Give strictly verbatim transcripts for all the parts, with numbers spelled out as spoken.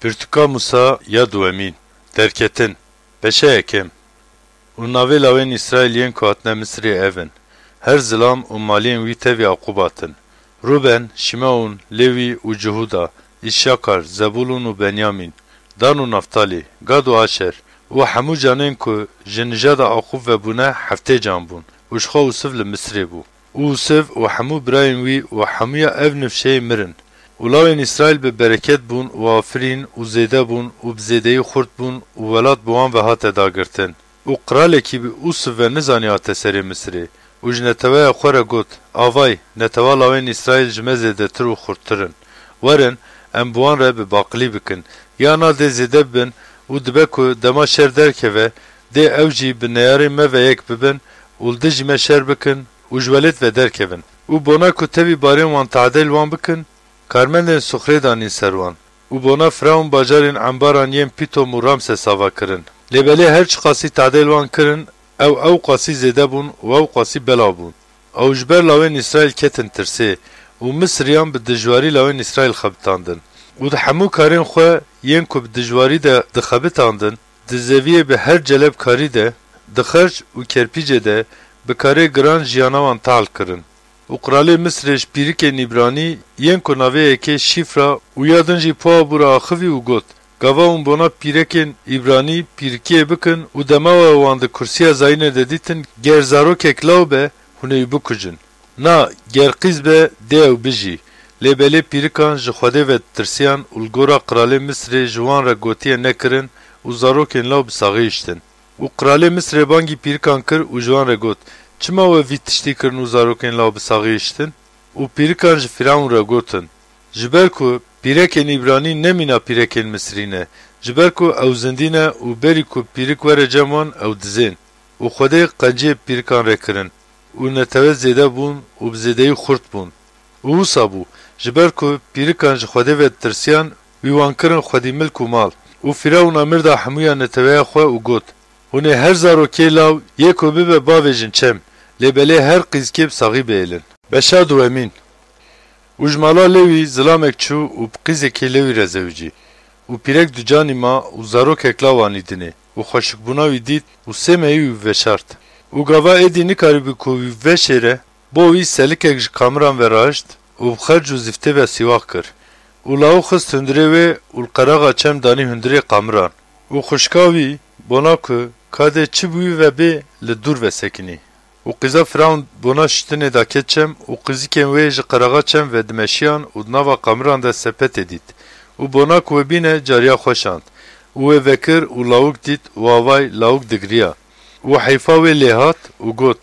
Pirtûka Musa ya duwemîn. Derketin. Beşa yekem. Û navê lawên Îsraîl yên ku hatine Misirê ev in: Her zilam û maliyên wî tevî Aqûb hatin: Rûben, Şimeûn, Lewî û Cihûda, Îşakar, Zebûlûn û Benyamîn, Dan û Naftalî, Gad û Aşer, û hemû canên ku ji nijada Aqûb ve bûne heftê can bûn û ji xwe Ûsiv li Misirê bû. Û Ûsiv û hemû birayên wî û hemûya ev nifşeyê mirin. Û lawên Îsraîl bi bereket bûn û afirîn û zêde bûn û bi zêdeyî xurt bûn û welat bi wan ve hate dagirtin. Û qiralekî bi Ûsiv ve nizanî hate serê Misirê. Û ji neteweya xwe re got: Avay, netewa lawên Îsraîl ji me zêdetir û xurttir in. Werin, em bi wan re bi baqilî bikin. Ya na dê zêde bibin û dibe ku dema şer derkeve, dê ew jî bi neyarên me ve yek bibin û li dijî me şer bikin û ji welêt ve derkevin. Û bona ku tevî barên wan tadê li wan bikin, karmendên suxrê danîn ser wan. Û bona Firewn bajarên embaran yên Pîtom û Ramses ava kirin. Lê belê her çiqasî tadê li wan kirin, ew ew qasî zêde bûn û ew qasî belav bûn. Ew ji ber lawên Îsraîl ketin tirsê û Misiriyan bi dijwarî lawên Îsraîl xebitandin. Û di hemû karên xwe yên ku bi dijwarî de dixebitandin, di zeviyê bi her celebkarî de, di xerc û kerpîcê de bi karê giran jiyana wan tehl kirin. Û qiralê Misirê ji pîrikên Îbranî yên ku navê yekê Şîfra û ya din jî Poa bû re axivî û got: Gava hûn bona pîrekên Îbranî pîrikiyê bikin û dema we wan di kursiya zayînê de dîtin, ger zarokek law be, hûn ê wî bikujin. Na, ger qîz be, dê ew bijî. Lê belê pîrikan ji Xwedê ve ditirsiyan û li gora qiralê Misirê ji wan re gotiye nekirin û zarokên law bi saxî hiştin. Û qiralê Misirê bangî pîrikan kir û ji wan re got: Çima we vî tiştî kirin û zarokên law bi saxî hiştin? Û pîrikan ji Firewn re gotin: Ji ber ku pîrekên Îbranî ne mîna pîrekên Misirî ne, ji ber ku ew zindî ne û berî ku pîrik were cem wan ew dizên. Û Xwedê qenciyê pîrikan re kirin û netewe zêde bûn û bi zêdeyî xurt bûn. Û wisa bû, ji ber ku pîrikan ji Xwedê ve ditirsiyan, wî wan kirin xwedî milk û mal. Û Firewn amir da hemûya neteweya xwe û got: Hûn ê her zarokê law yê ku bibe bavêjin çem, lê belê her qîzkê bi saxî bihêlin. Beşa duwemîn. Û ji mala Lewî zilamek çû û bi qîzekê Lewî re zewicî. Û pîrek ducanî ma û zarokek law anî dinê û xweşikbûna wî dît û sê mehî wî veşart. Û gava êdî nikarîbû ku wî veşêre, bo wî selikek ji qamiran ve rahişt û bi xerc û zîftê ve sîwax kir. Û lawik xist hundirê wê û li qeraxa çem danî hundirê qamiran. Û xwişka wî bona ku ka dê çi bi wî ve bê li dûr vesekinî. Û qîza Firewn bona şitinê da ket çem û qîzikên wê ji qeraxa çem ve dimeşiyan û di nava qamiran de sepetê dît. Û bona ku we bîne cariya xwe şand. Û wê vekir û lawik dît û avay lawik digiriya. Û heyfa wê lê hat û got: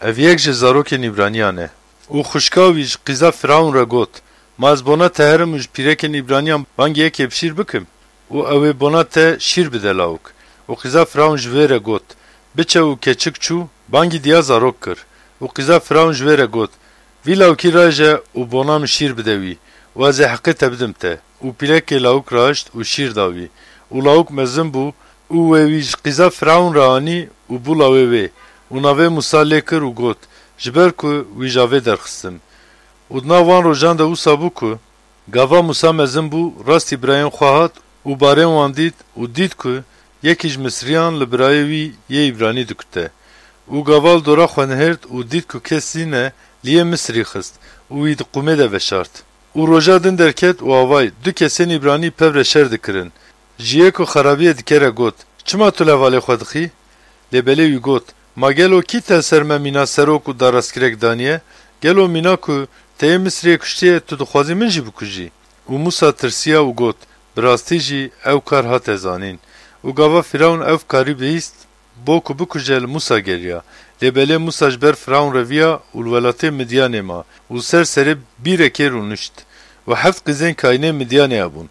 Ev yek ji zarokên Îbraniyan e. Û xwişka wî ji qîza Firewn re got: Ma ez bona te herim û ji pîrekên Îbraniyan bangî yekê bi şîr bikim? Û ew ê bona te şîr bide lawik. Û qîza Firewn ji wê re got: Biçe û keçik çû, bangî diya zarok kir. Û qîza Firewn ji wê re got: Vî lawikî raje û bona min şîr bide wî û ez ê heqê te bidim te. Û pîrekê lawik raşt û şîr da wî. Û lawik mezin bû û wê wî ji qîza Firewn re anî û bû lawê wê. Û navê Musa lê kir û got: Ji ber ku wî ji avê derxistim. Û di nav wan rojan de wisa bû ku gava Musa mezin bû, rastî birayên xwe hat û barên wan dît û dît ku yekî ji Misiriyan li birayê wî yê Îbranî dikute. Û gava li dora xwe nihêrt û dît ku kesî ne, li yê Misirî xist û wî di qûmê de veşart. Û roja din derket û avay du kesên Îbranî pev re şer dikirin. Ji yê ku xerabiyê dike re got: Çima tu li hevalê xwe dixî? Lê belê wî got: Ma gelo kî te li ser me mîna serok û darastkirek daniye? Gelo mîna ku te yê Misirê kuştiye, tu dixwazî min jî bikujî? Û Musa tirsiya û got: Bi rastî jî ew kar hate zanîn. Û gava Firewn ev karî bihîst, bo ku bikuje, li Musa geriya. Lê belê Musa ji ber Firewn reviya û li welatê Midyanê ma û ser serê bîrekê rûnişt. Û heft qîzên kayînê Midyanê hebûn.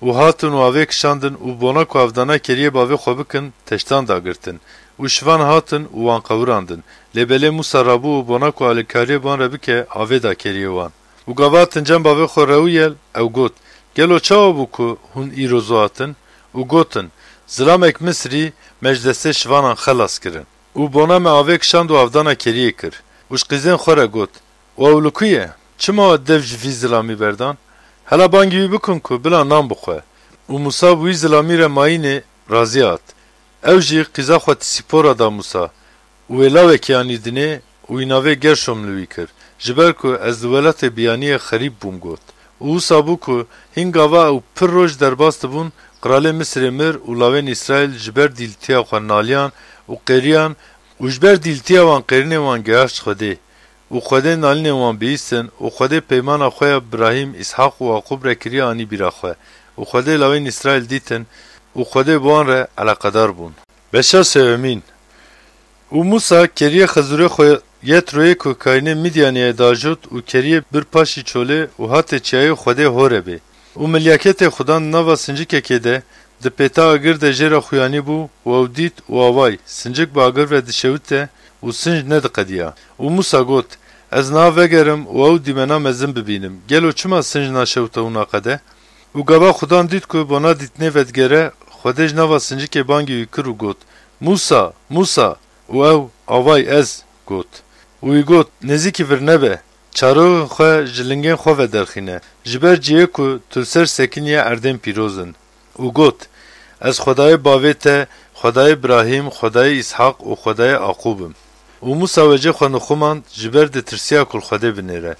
Û hatin û avê kişandin û bona ku avdana keriyê bavê xwe bikin, teştan dagirtin. Û şivan hatin û wan qewirandin. Lê belê Musa rabû û bona ku alîkariyê ban re bike, avê da keriyê wan. Û gava hatin cem bavê xwe rewiyel, ew got: Gelo çawa bû ku hûn îro zo hatin? Û gotin: Zilamek Misirî me ji destê şivanan xelas kirin. Û bona me avê kişand û avdana keriyê kir. Û ji qîzên xwe re got: Û ew li ku ye? Çima we dev ji vî zilamî berdan? Hela bangî wî bikin ku bila nan bixwe. Û Musa bi wî zilamî re mayînê razî hat. Ew jî qîza xwe ti sîpora da Musa û wê lawekî anî dinê û wî navê Gerşom li wî kir, ji ber ku ez li welatê biyaniyê xerîb bûm, got. Û wisa bû ku hîn gava ew pir roj derbas dibûn, qiralê Misirê mir û lawên Îsraîl ji ber dîltiya xwe naliyan û qêriyan û ji ber dîltiya wan qêrînên wan gihaşt Xwedê. Û Xwedê nalînên wan bihîstin û Xwedê peymana xwe ya Birahîm, Îshaq û Yaqûb re kiriye anî bîra xwe. Û Xwedê lawên Îsraîl dîtin û Xwedê bi wan re eleqedar bûn. Beşa sêwemîn. Û Musa keriye xezûrê xwe Yetroyê ku kaynê Midyaniyê dajot û keriye bir paşî çolê û hate çiyayê Xwedê Horebê. Û milyaketê Xudan di nava sincikekê de, di pêta agir de jê re xuyanî bû û ew dît û away, sincik bi agir ve dişewite û sinc nediqediya. Û Musa got, Ez niha vegerim û ew dîmena mezin bibînim. Gelo çima sinc naşewite û naqede? Û gava Xudan dît ku bona dîtinê vedigere, Xwedê ji nava sincikê bangî wî kir û got, Musa, Musa! Û ew, Avay ez, got. Û wî got, Nêzîkî vir nebe, çaroxên xwe ji lingên xwe ve derxîne, ji ber cihê ku tu li ser sekiniye erdên pîroz in. Û got, Ez Xwedayê bavê te, Xwedayê Birahîm, Xwedayê Îshaq û Xwedayê Aqûb im. Û Musa wecê xwe nixumand, ji ber ditirsiya ku li Xwedê binêre.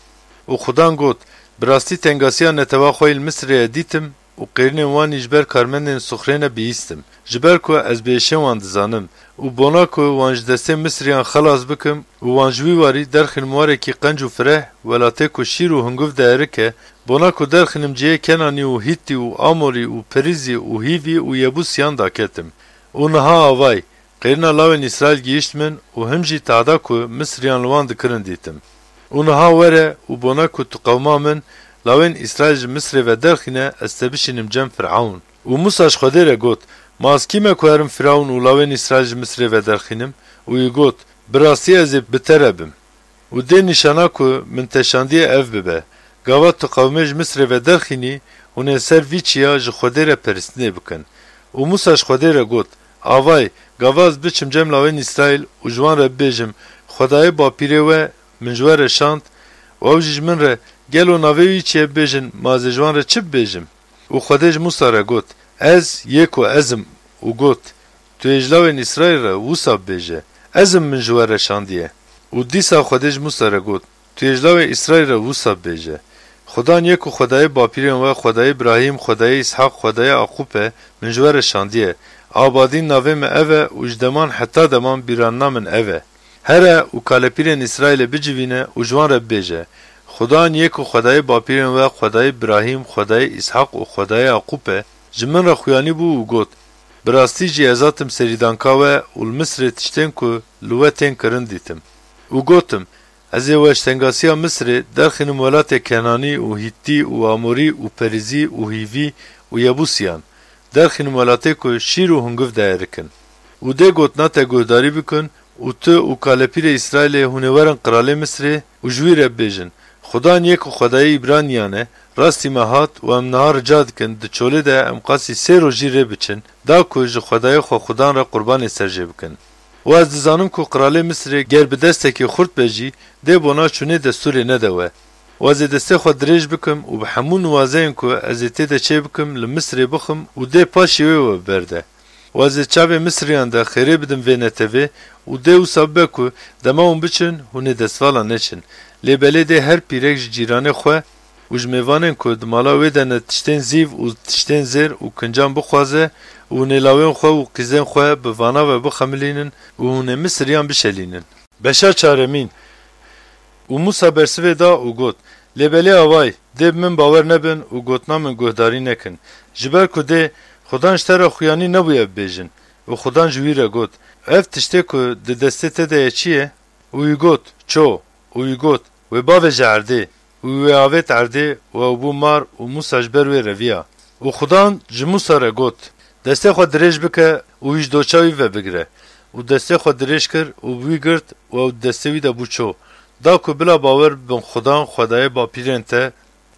Û Xudan got, Bi rastî tengasiya netewa xwe yî li Misirê ye dîtim, û qêrînên wan î ji ber karmendên sixrêne bihîstim, ji ber ku ez bi êşên wan dizanim, û bona ku wan ji destê Misiriyan xelas bikim û wan ji wî warî derxînim warekî qenc û fireh, welatê ku şîr û hunguv deyerik e, bona ku derxînim cihê Kenanî û Hîtî û Amorî û Perîzî û Hîvî û Yebûsiyan daketim. Û niha avay, qêrîna lawên Îsraîl gihîşt min û him jî tahda ku Misiriyan li wan dikirin dîtim. Û niha were û bona ku tu qewma min, lawên Îsraîl ji Misirê ve derxîne, ez te bişînim cem Firewn. Û Musa ji Xwedê re got, Ma ez kî me ku herim Firewn û lawên Îsraîl ji Misirê ve derxînim? Û wî got, Bi rastî ez ê bi te re bim. Û dê nîşana ku min te şandiye ev bibe, gava tu qewmê ji Misirê ve derxînî, hûn ê ser vî çiya ji Xwedê re peristinê bikin. Û Musa ji Xwedê re got, Avay, gava ez biçim cem lawên Îsraîl û ji wan re bibêjim, Xwedayê bapîrê we min ji we re şand, û ew jî ji min re, Gelo navê wî çi ye bibêjin, ma ez ê ji wan re çi bibêjim? Û Xwedê ji Musa re got, Ez yê ku ez im, û got, Tu yê ji lawên Îsraîl re wisa bibêje, Ez im min ji we re şandiye. Û dîsa Xwedê ji Musa re got, Tu yê ji lawên Îsraîl re wisa bibêje, Xudan yek û Xwedayê bapîrên we, Xwedayê Îbrahîm, Xwedayê Îshaq, Xwedayê Aqûb e, min ji we re şandiye. Abadîn navê me ev e û ji deman heta deman bîranina min ev e. Here û kalepîrên Îsraîlê bicivîne û ji wan re bibêje, Xudan yek û Xwedayê bapîrên we, Xwedayê Birahîm, Xwedayê Îshaq û Xwedayê Yaqûb e, ji min re xuyanî bû û got, Bi rastî jî ez hatim serîdanka we û li Misirê tiştên ku li we tên kirin dîtim. Û gotim, Ez ê we ji tengasiya Misirê derxînim welatê Kenanî û Hîtî û Amorî û Perîzî û Hîvî û Yebûsiyan, derxînim welatê ku şîr û hungiv deyerik in. Û dê gotina te guhdarî bikin û tu û kalepîrê Îsraîlê hûn ê werin qiralê Misirê û ji wî re bibêjin, Xudan yek û Xwedayê Îbraniyan e, rastî me hat û em niha rica dikin, di çolê de em qasî sê rojî rê biçin, da ku ji Xwedayê xwe Xudan re qurbanê ser jê bikin. Û ez dizanim ku qiralê Misirê ger bi destekî xurt be jî, dê bona çûnê destûrê nede we. Û ez ê destê xwe dirêj bikim û bi hemû niwazeyên ku ez ê tê de çê bikim li Misirê bixim û dê paşê wê we bi ber de. Û ez ê çavê Misiriyan de xêrê bidim vê netevê û dê wisa bibe ku dema hûn biçin, hûn ê destvala neçin. Lê belê dê her pîrek ji cîranê xwe û ji mêvanên ku di mala wê de ne tiştên zîv û tiştên zêr û kincan bixwaze û hûn ê lawên xwe û qîzên xwe bi vana ve bixemilînin û hûn ê Misiriyan bişelînin. Beşa çaremîn. Û Musa bersivê da û got, Lê belê away, dê bi min bawer nebin û gotina min guhdarî nekin. Ji ber ku dê, Xudan ji te re xuyanî nebûye bibêjin. Û Xudan ji wî re got, Ev tiştê ku di destê te de ye çi ye? Û wî got, Ço. Û wî got, Wê bavêje erdê. Û wî wê avêt erdê û ew bû mar û Musa ji ber wê reviya. Û Xudan ji Musa re got, Destê xwe dirêj bike û wî ji doça wî ve bigire. Û destê xwe dirêj kir û bi wî girt û ew di destê wî de bû ço. Da ku bila bawer bibin Xudan, Xwedayê bapîrên te,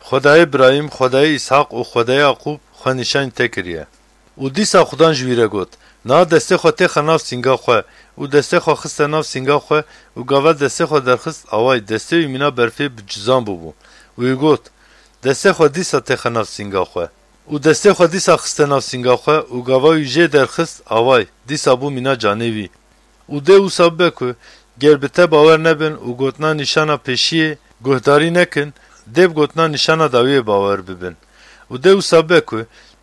Xwedayê Birahîm, Xwedayê Îshaq û Xwedayê Yaqûb xwe nîşanî te kiriye. Û dîsa Xudan ji wî re got, Niha destê xwe têxe nav sînga xwe, û destê xwe xiste nav sînga xwe, û gava destê xwe derxist, awayî destê wî mîna berfê bi cizan bûbû. Û wî got, Destê xwe dîsa têxe nav sînga xwe. û destê xwe dîsa xiste nav sînga xwe û gava wî jê derxist, away, dîsa bû mîna canê wî. Û dê wisa bibe ku ger bi te bawer nebin û gotina nîşana pêşiyê guhdarî nekin, dê bi gotina nîşana dawiyê bawer bibin. Û dê wisa bibe ku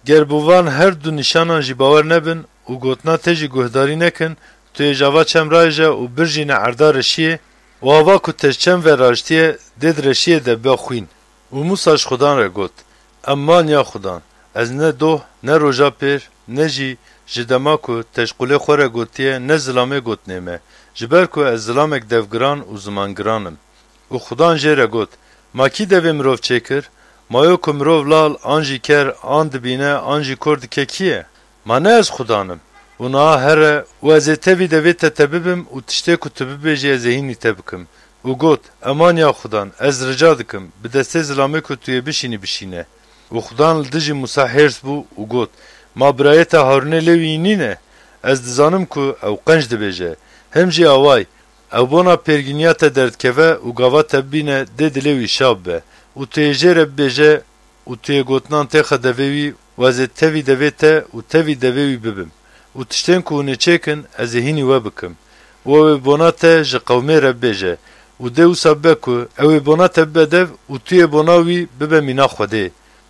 ger bi van her du nîşanan jî bawer nebin û gotina te jî guhdarî nekin, tu ê ji ava çem raêje û birjîne erda reşiyê û ava ku te ji çem ve raştiye dê di reşiyê de bibe xwîn. Û Mûsa ji Xudan re got, Eman ya Xudan, ez ne doh, ne roja pêr, ne jî ji dema ku te ji qulê xwe re gotiye, ne zilamê gotinê me, ji ber ku ez zilamek devgiran û zimangiran im. Û Xudan jê re got, Ma kî devê mirov çêkir? Ma yo ku mirov lal an jî ker an dibîne an jî kor dike kî ye? Ma ne ez Xudan im? Û niha here û ez ê tevî devê te te bibim û tiştê ku tu bibêjî ez ê hînî te bikim. Û got, Eman ya Xudan, ez rica dikim, bi destê zilamê ku tu yê bişînî bişîne. Û Xudan li dijî Mûsa hêrs bû û got, Ma birayê te Harûnê lê wî nîne? Ez dizanim ku ew qenc dibêje. Him jî away, ew bona pêrgîniya te derdikeve û gava te bibîne dê dilê wî şa bibe û tu yê jê re bibêje û tu yê gotinan têxe devê wî û ez ê tevî devê te û tevî devê wî bibim û tiştên ku hûn ê çêkin ez ê hînî we bikim û ew ê bona te ji qewmê re bibêje û dê wisa bibe ku ew ê bona te bibe dev û tu yê bona wî bibe mîna Xwedê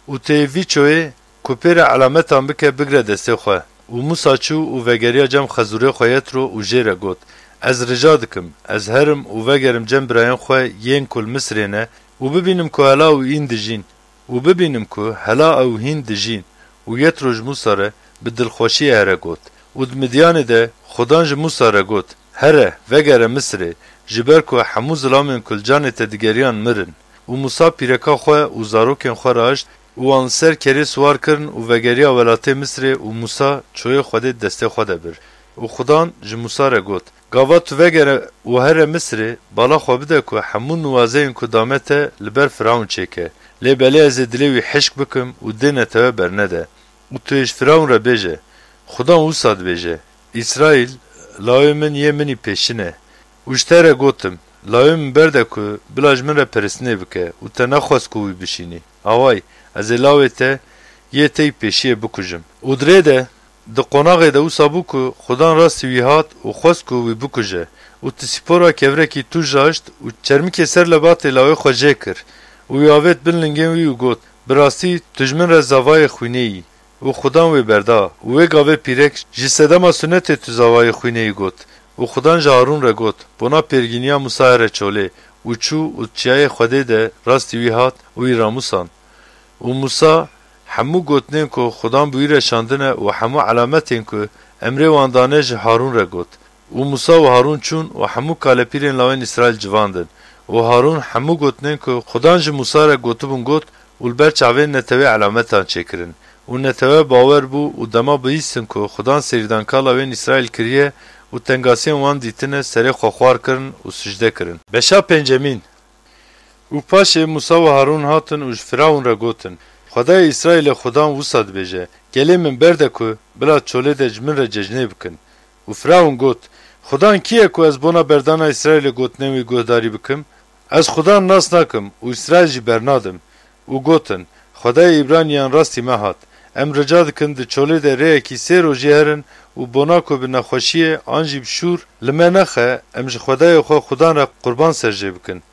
û tu yê vî çoyê ku pê re elametan bike bigre destê xwe. Û Mûsa çû û vegeriya cem xezûrê xwe Yetro û jê re got, Ez rica dikim, ez herim û vegerim cem birayên xwe yên ku li Misirê ne û bibînim ku hela ew hîn dijîn û bibînim ku hela ew hîn dijîn. Û Yetro ji Mûsa re bi dilxweşiyê here got, Û di Midyanê de Xudan ji Mûsa re got, Here, vegere Misirê, ji ber ku hemû zilamên ku li canê te digeriyan mirin. Û Mûsa pîreka xwe û zarokên xwe raşt û wan li ser kerê siwar kirin û vegeriya welatê Misirê û Mûsa çoyê Xwedê di destê xwe de bir. Û Xudan ji Mûsa re got, Gava tu vegere û here Misirê, bala xwe bide ku hemû niwazeyên ku dame te li ber Firawun çêke. Lê belê ez ê dilê wî hişk bikim û dê netewe bernede. Û tu yê ji Firawun re bêje, Xudan wisa dibêje, Îsraîl, lawê min yê min î pêşin e. Û ji te re gotim, lawê min berde ku bila ji min re peristinê bike û te nexwest ku wî bişînî. Away, ez ê lawê te yê te yî pêşiyê bikujim. Û di rê de, di qonaxê de wisa bû ku Xudan rastî wî hat û xwest ku wî bikuje. Û tu sîpora kevrekî tûj raşt û çermikê ser lebatê lawê xwe jê kir û wî avêt bin lingên wî û got, Bi rastî tu ji min re zavayê xwînê yî. Û Xudan wê berda. Û wê gavê pîrek ji sedema sunetê tu zavayê xwînê yî got. Û Xudan ji Harûn re got, Bona pêrgîniya Mûsa here çolê. Û çû û di çiyayê Xwedê de rastî wî hat û wî ramûsand. Û Mûsa hemû gotinên ku Xudan bi wî re şandine û hemû elametên ku emrê wan dane ji Harûn re got. Û Mûsa û Harûn çûn û hemû kalepîrên lawên Îsraîl civandin. Û Harûn hemû gotinên ku Xudan ji Mûsa re gotibûn got û li ber çavên netewê elametan çêkirin. Û netewe bawer bû û dema bihîstin ku Xudan serîdanka lawên Îsraîl kiriye û tengasiyên wan dîtine, serê xwe xwar kirin û sicde kirin. Beşa pêncemîn. Û paşê Mûsa û Harûn hatin û ji Firawun re gotin, Xwedayê Îsraîlê Xudan wisa dibêje, Gelê min berde ku bila çolê de ji min re cejnê bikin. Û Firawun got, Xudan kî ye ku ez bona berdana Îsraîlê gotinên wî guhdarî bikim? Ez Xudan nas nakim û Îsraîl jî bernadim. Û gotin, Xwedayê Îbraniyan rastî me hat. Em rica dikin di çolê de rêyekî sê rojî herin û bona ku bi nexweşiyê an jî bi şûr li me nexe, em ji Xwedayê xwe Xudan re qurban ser jê bikin.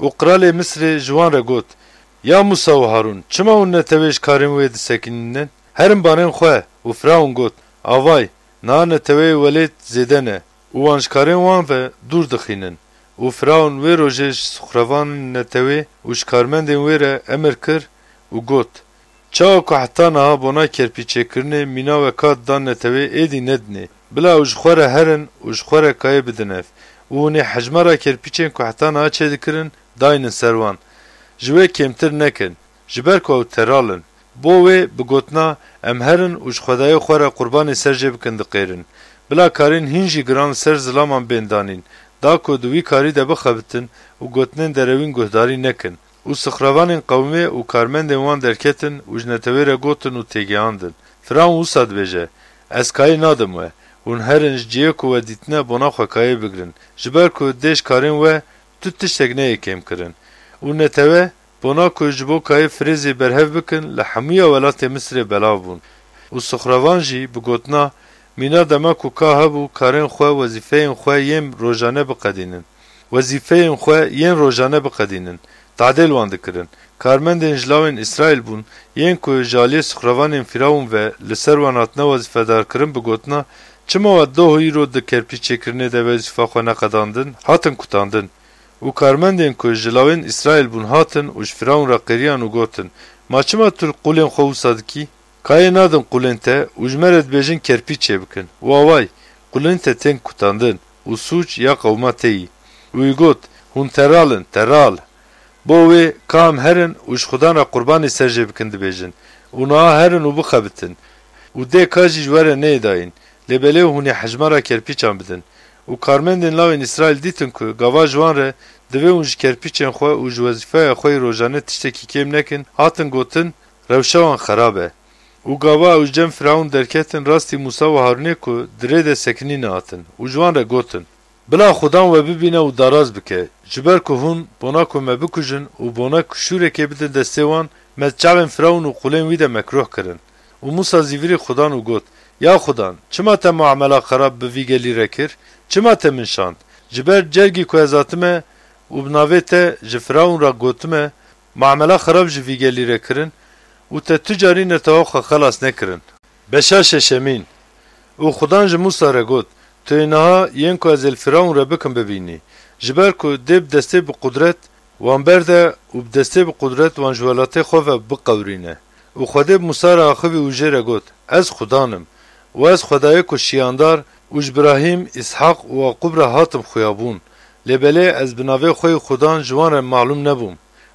Û qiralê Misirê ji wan re got, Ya Mûsa û Harûn, çima hûn netewê ji karên wê disekinînin? Herin banên xwe. Û Firawun got, Avay, niha neteweyê welêt zêde ne û wan ji karên wan ve dûr dixînin. Û Firawun wê rojê ji suxrevanên netewê û ji karmendên wê re emir kir û got, Çawa ku heta niha bona kerpîçêkirinê mîna we ka didan netewê êdî nedinê. Bila ew ji xwe re herin û ji xwe re kayê bidin ev. Û hûn ê hejmara kerpîçên ku heta niha çêdikirin daynin ser wan. Ji wê kêmtir nekin, ji ber ku ew teral in. Bo wê bi gotina, Em herin û ji Xwedayê xwe re qurbanê ser jê bikin diqêrin. Bila karên hîn jî giran li ser zilaman bên danîn, da ku di wî karî de bixebitin û gotinên derewîn guhdarî nekin. Û sixrevanên qewmê û karmendên wan derketin û ji netewê re gotin û têgehandin. Firawun wisa dibêje, Ez kayê nadim we. Hûn herin ji cihê ku we dîtine bona xwe kayê bigrin. Ji ber ku dê ji karên we tu tiştek neyê kêmkirin. Û netewe Bona ku ji bo kayê firêzê berhev bikin, li hemûya welatê Misirê belav bûn. Û sixrevan jî bi gotina, mîna dema ku ka hebû, karên xwe, wezîfeyên xwe yên rojane biqedînin. Wezîfeyên xwe yên rojane biqedînin. Tadê li wan dikirin. Karmendên ji lawên Îsraîl bûn, yên ku ji aliyê sixrevanên Fîrawûn ve li ser wan hatine wezîfedarkirin, bi gotina, çima we doh îro di kerpîççêkirinê de wezîfa xwe neqedandin, hatin kutandin. Û karmendên ku ji lawên Îsraîl bûn hatin û ji Fîrawûn re qêriyan û gotin, ma çima tu qûlên xwe wisa dikî? Kayê nadin qûlên te û ji me re dibêjin kerpîç çêbikin. Û away, qûlên te tên kutandin û sûc ya qewma te yî. Û wî got, hûn teral in, teral. Bo wê ka em herin û ji Xudan re qurbanê ser jê bikin dibêjin. Û niha herin û bixebitin. Û dê ka jî ji we re neyê dayîn. Lê belê hûn ê hejmara kerpîçan bidin. Û karmendên lawên Îsraîl dîtin ku gava ji wan re divê hûn ji kerpîçên xwe û ji wezîfeya xwe yê rojane tiştekî kêm nekin, hatin gotin, rewşa wan xerab e. Û gava ew ji cem Firaûn derketin rastî Mûsa û Harûnê ku di rê de sekinîne hatin û ji wan re gotin, bila Xudan we bibîne û daraz bike, ji ber ku hûn bona ku me bikujin û bona ku şûrekê bidin destê wan, me di çavên Firaûn û qûlên wî de mekruh kirin. Û Mûsa zîvirî Xudan û got, ya Xudan, çima te muamela xerab bi vî gelî re kir? Çima te min şand? Ji ber cergî ku ez hatime û bi navê te ji Firaûn re gotime, muamela xerab ji vî gelî re kirin û te tu carî netewa xwe xelas nekirin. Beşa şeşemîn. Û Xudan ji Mûsa re got, tu yê niha yên ku ez ê li Firaûn re bikim bibînî. Ji ber ku dê bi destê bi qudret wan berde û bi destê bi qudret wan ji welatê xwe ve biqewirîne. Û Xwedê bi Mûsa re axivî û jê re got, ez Xudan im. Û ez Xwedayê ku şiyandar û ji Birahîm, Îshaq û Yaqûb re hatim xuyabûn. Lê belê ez bi navê xwe yê Xudan ji wan re malûm nebûm.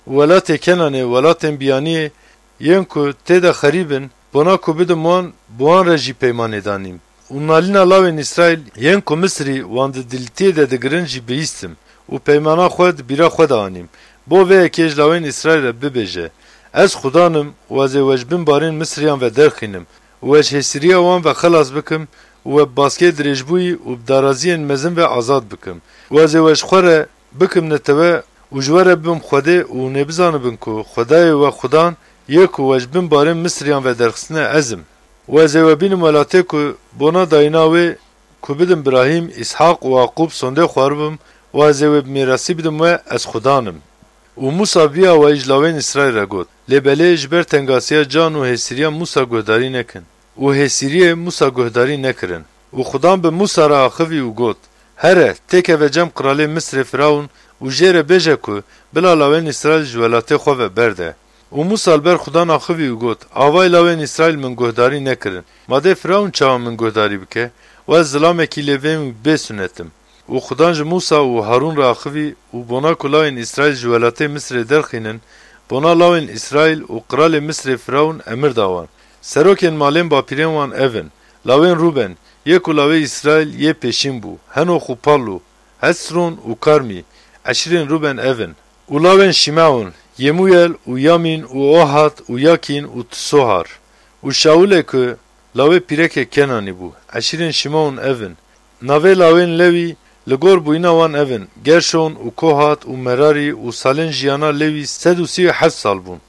Û welatê Kenanê, welatên biyaniyê, yên ku tê de xerîb in, bona ku bidim wan, bi wan re jî peymanê danîm. Û nalîna lawên Îsraîl, yên ku Misrî wan di diltiyê de digirin jî bihîstim û peymana xwe di bîra xwe de anîm. Bo vê yekê ji lawên Îsraîl re bibêje, ez Xudan im û ez ê we ji bin barên Misriyan ve derxînim û we ji hêsiriya wan ve xelas bikim û we bi baskê dirêjbûyî û bi daraziyên mezin ve azad bikim û ez ê we ji xwe re bikim netewe û ji we re bibim Xwedê û hûn ê bizanibin ku Xwedayê we Xudan yê ku we ji bin barên Misriyan ve derxistine ez im. Û ez ê we bînim welatê ku bona dayîna wê ku bidim Birahîm, Îshaq û Yaqûb sondê xwaribim û ez ê wê bi mêrasî bidim we, ez Xudan im. Û Mûsa vî awayî ji lawên Îsraîl re got, lê belê ji ber tengasiya can û hêsiriya Mûsa guhdarî nekin. Û hêsiriyê Mûsa guhdarî nekirin. Û Xudan bi Mûsa re axivî û got, here, têkeve cem qiralê Misrê Firaûn û jê re bêje ku bila lawên Îsraîl ji welatê xwe ve berde. Û Mûsa li ber Xudan axivî û got, avayî lawên Îsraîl min guhdarî nekirin. Ma dê Firaûn çawa min guhdarî bike? Û ez zilamekî lê vêm wî bê sunet im. Û Xudan ji Mûsa û Harûn re axivî û bona ku lawên Îsraîl ji welatê Misrê derxînin, bona lawên Îsraîl û qiralê Misrê Firaûn emir da wan. Serokên malên bapîrên wan ev in, lawên Rûben, yê ku lawê Îsraîl yê pêşîn bû, Henox û Pallu, Hesron û Karmî, eşîrên Rûben ev in. Û lawên Şimeûn, Yemûyel û Yamîn û Ohad û Yakîn û Tisohar. Û Şaûlê ku lawê pîrekê Kenanî bû, eşîrên Şimeûn ev in. Navê lawên Lewî, li gor bûyîna wan ev in, Gerşon û Kohat û Merarî û salên jiyana Lewî sed û sî û heft sal bûn.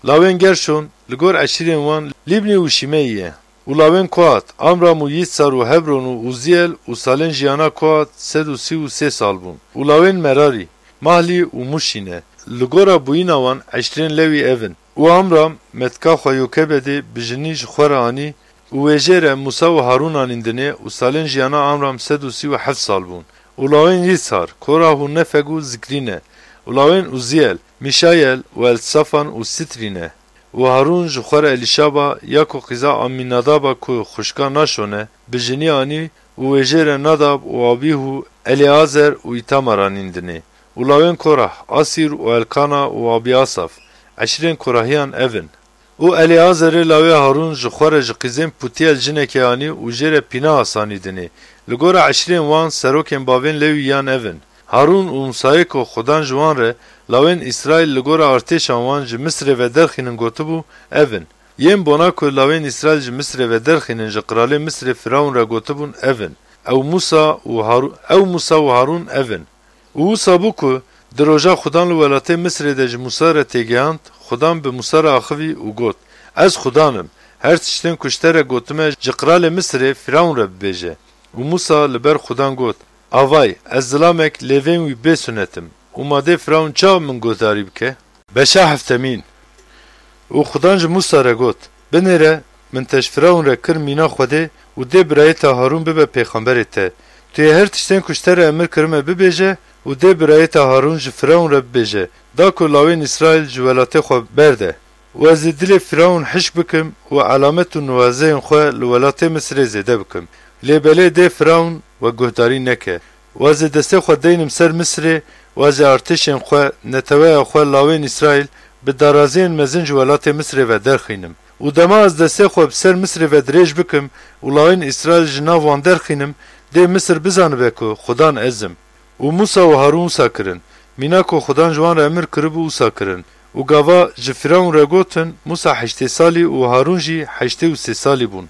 Lawên Gerşon, li gor eşîrên wan Lîbnî û Şîmeyî ye. Û lawên Kohat, Amram û Yîtsar û Hebron û Ûziyel û salên jiyana Kohat sed û sî û sê sal bûn. Û lawên Merarî, Mahlî û Mûşî ne. Li gora bûyîna wan eşîrên Lewî ev in. Û Amram, metka xwe Yokebedê bi jinî ji xwe re anî û wê jê re Mûsa û Harûn anîn dinê û salên jiyana Amram sed û sî û heft sal bûn. Û lawên Yîtsar, Korah û Nefeg û Zikrî ne. Û lawên Ûziyel, Mîşayel û Elsafan û Sitrî ne. Û Harûn ji xwe re Elîşaba, ya ku qîza Amînadaba ku xwişka Naşon e, bi jinî anî û wê jê re Nadab û Abîhû, Elîazer û Îtamar anîn dinê. Û lawên Korah, Asîr û Elkana û Abîasaf, eşîrên Korahiyan ev in. Û Elîazerê lawê Harûn ji xwe re ji qîzên Pûtiyel jinekê anî û jê re Pînehas anî dinê. Li gora eşîrên wan serokên bavên Lewî yan ev in. Harûn û Mûsayê ku Xudan ji wan re lawên Îsraîl li gora artêşan wan ji Misirê ve derxînin gotibû, ev in. Yên bona ku lawên Îsraîl ji Misirê ve derxînin ji qiralê Misirê Firaûn re gotibûn, ev in. Ew Mûsa û Harû-, ew Mûsa û Harûn ev in. Û wisa bû ku Di roja Xudan li welatê Misirê de ji Mûsa re têgihand, Xudan bi Mûsa re axivî û got, Ez Xudan im, her tiştên ku ji te re gotime ji qiralê Misirê Firawn re bibêje. Û Mûsa li ber Xudan got, Avay, ez zilamek lêvên wî bê sunet im û ma dê Firawn çawa min guhdarî bike? Beşa heftemîn. Û Xudan ji Mûsa re got, Binêre, min te ji Firawn re kir mîna Xwedê û dê birayê te Harûn bibe pêxemberê te. Tu yê her tiştên ku ji te re emir kirime bibêje û dê birayê te Harûn ji Firawn re bibêje, da ku lawên Îsraîl ji welatê xwe berde. Û ez ê dilê Firawn hişk bikim û elamet û niwazeyên xwe li welatê Misirê zêde bikim. Lê belê dê Firawn we guhdarî neke. Û ez ê destê xwe deynim ser Misirê û ez ê artêşên xwe, neteweya xwe, lawên Îsraîl bi daraziyên mezin ji welatê Misirê ve derxînim. Û dema ez destê xwe bi ser Misirê ve dirêj bikim û lawên Îsraîl ji nav wan derxînim, dê Misir bizanibe ku Xudan ez im. Û Mûsa û Harûn wisa kirin. Mîna ku Xudan ji wan re emir kiribû wisa kirin. Û gava ji Firawn re gotin, Mûsa heştê salî û Harûn jî heştê û sê salî bûn.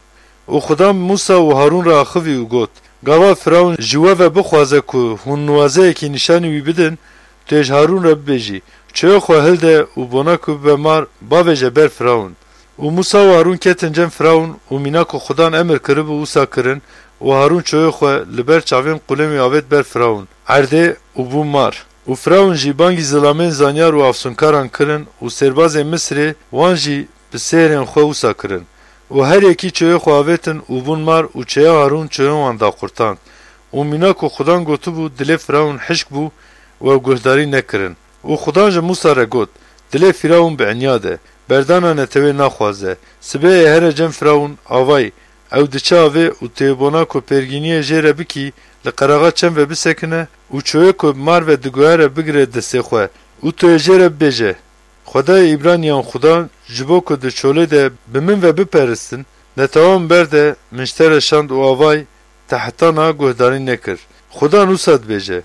Û Xudan Mûsa û Harûn re axivî û got, Gava Firawn ji we ve bixwaze ku hûn niwazeyekî nîşanî wî bidin, tu yê ji Harûn re bibêjî, Çoyê xwe hilde û bona ku bibe mar, bavêje ber Firawn. Û Mûsa û Harûn ketin cem Firawn û mîna ku Xudan emir kiribû wisa kirin û Harûn çoyê xwe li ber çavên qûlên wî avêt ber Firawn erdê û bû mar. Û Firawn jî bangî zilamên zanyar û afsûnkaran kirin û sêrbazên Misirê wan jî bi sêrên xwe wisa kirin. Û her yekî çoyê xwe avêtin û bûn mar û çeya Harûn çoyên wan daqurtand. Û mîna ku Xudan gotibû, dilê Firawn hişk bû û ew guhdarî nekirin. Û Xudan ji Mûsa re got, Dilê Firawn bi inyad e, berdana netewê naxwaze. Sibê ê here cem Firawn, avay, ew diçe avê û tu yê bona ku pêrgîniyê jê re bikî, li qeraxa çem ve bisekine û çoyê ku bi mar ve diguhere bigire destê xwe û tu yê jê re bibêje, Xwedayê Îbraniyan Xudan, ji bo ku di çolê de bi min ve biperistin, netewa min berde, min ji te re şand û avay, te heta niha guhdarî nekir. Xudan wisa dibêje,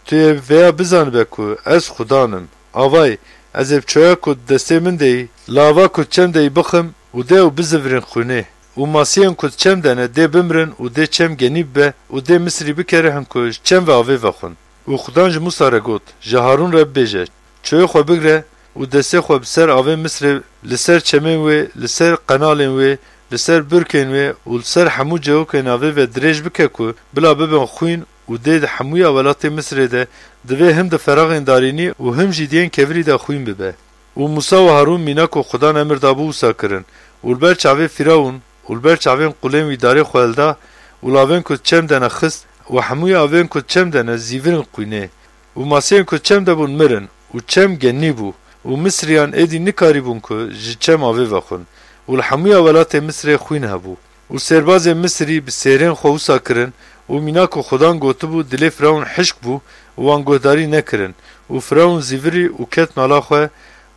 Tu yê vêya bizanibe ku ez Xudan im. Avay, ez ê bi çoya ku di destê min de yî, li ava ku di çem de yî bixim û dê ew bizivirîn xwînê. Û masiyên ku di çem de ne dê bimirin û dê çem genî bibe û dê Misirî bikerihin ku ji çem ve avê vexwin. Û Xudan ji Mûsa re got, Ji Harûn re bibêje, Çoyê xwe bigre û destê xwe bi ser avê Misirê, li ser çemên wê, li ser qenalên wê, li ser birkên wê û li ser hemû cewikên avê ve dirêj bike ku bila bibin xwîn û dê di hemûya welatê Misirê de divê him di feraxên darînî û him jî di yên kevirî de xwîn bibe. Û Mûsa û Harûn mîna ku Xudan emir dabû wisa kirin û li ber çavê Fîrawûn û li ber çavên qulên wî darê xwe hilda û lavên ku di çem de ne xist û hemûya avên ku di çem de ne zîvirîn xwînê. Û masiyên ku di çem de bûn mirin û çem genî bû û Misiriyan êdî nikarîbûn ku ji çem avê vexwin û li hemûya welatê Misirê xwîn hebû. Û sêrbazên Misirî bi sêrên xwe wisa kirin û mîna ku Xudan gotibû, dilê Firawun hişk bû û wan guhdarî nekirin. Û Firawun zîvirî û ket mala xwe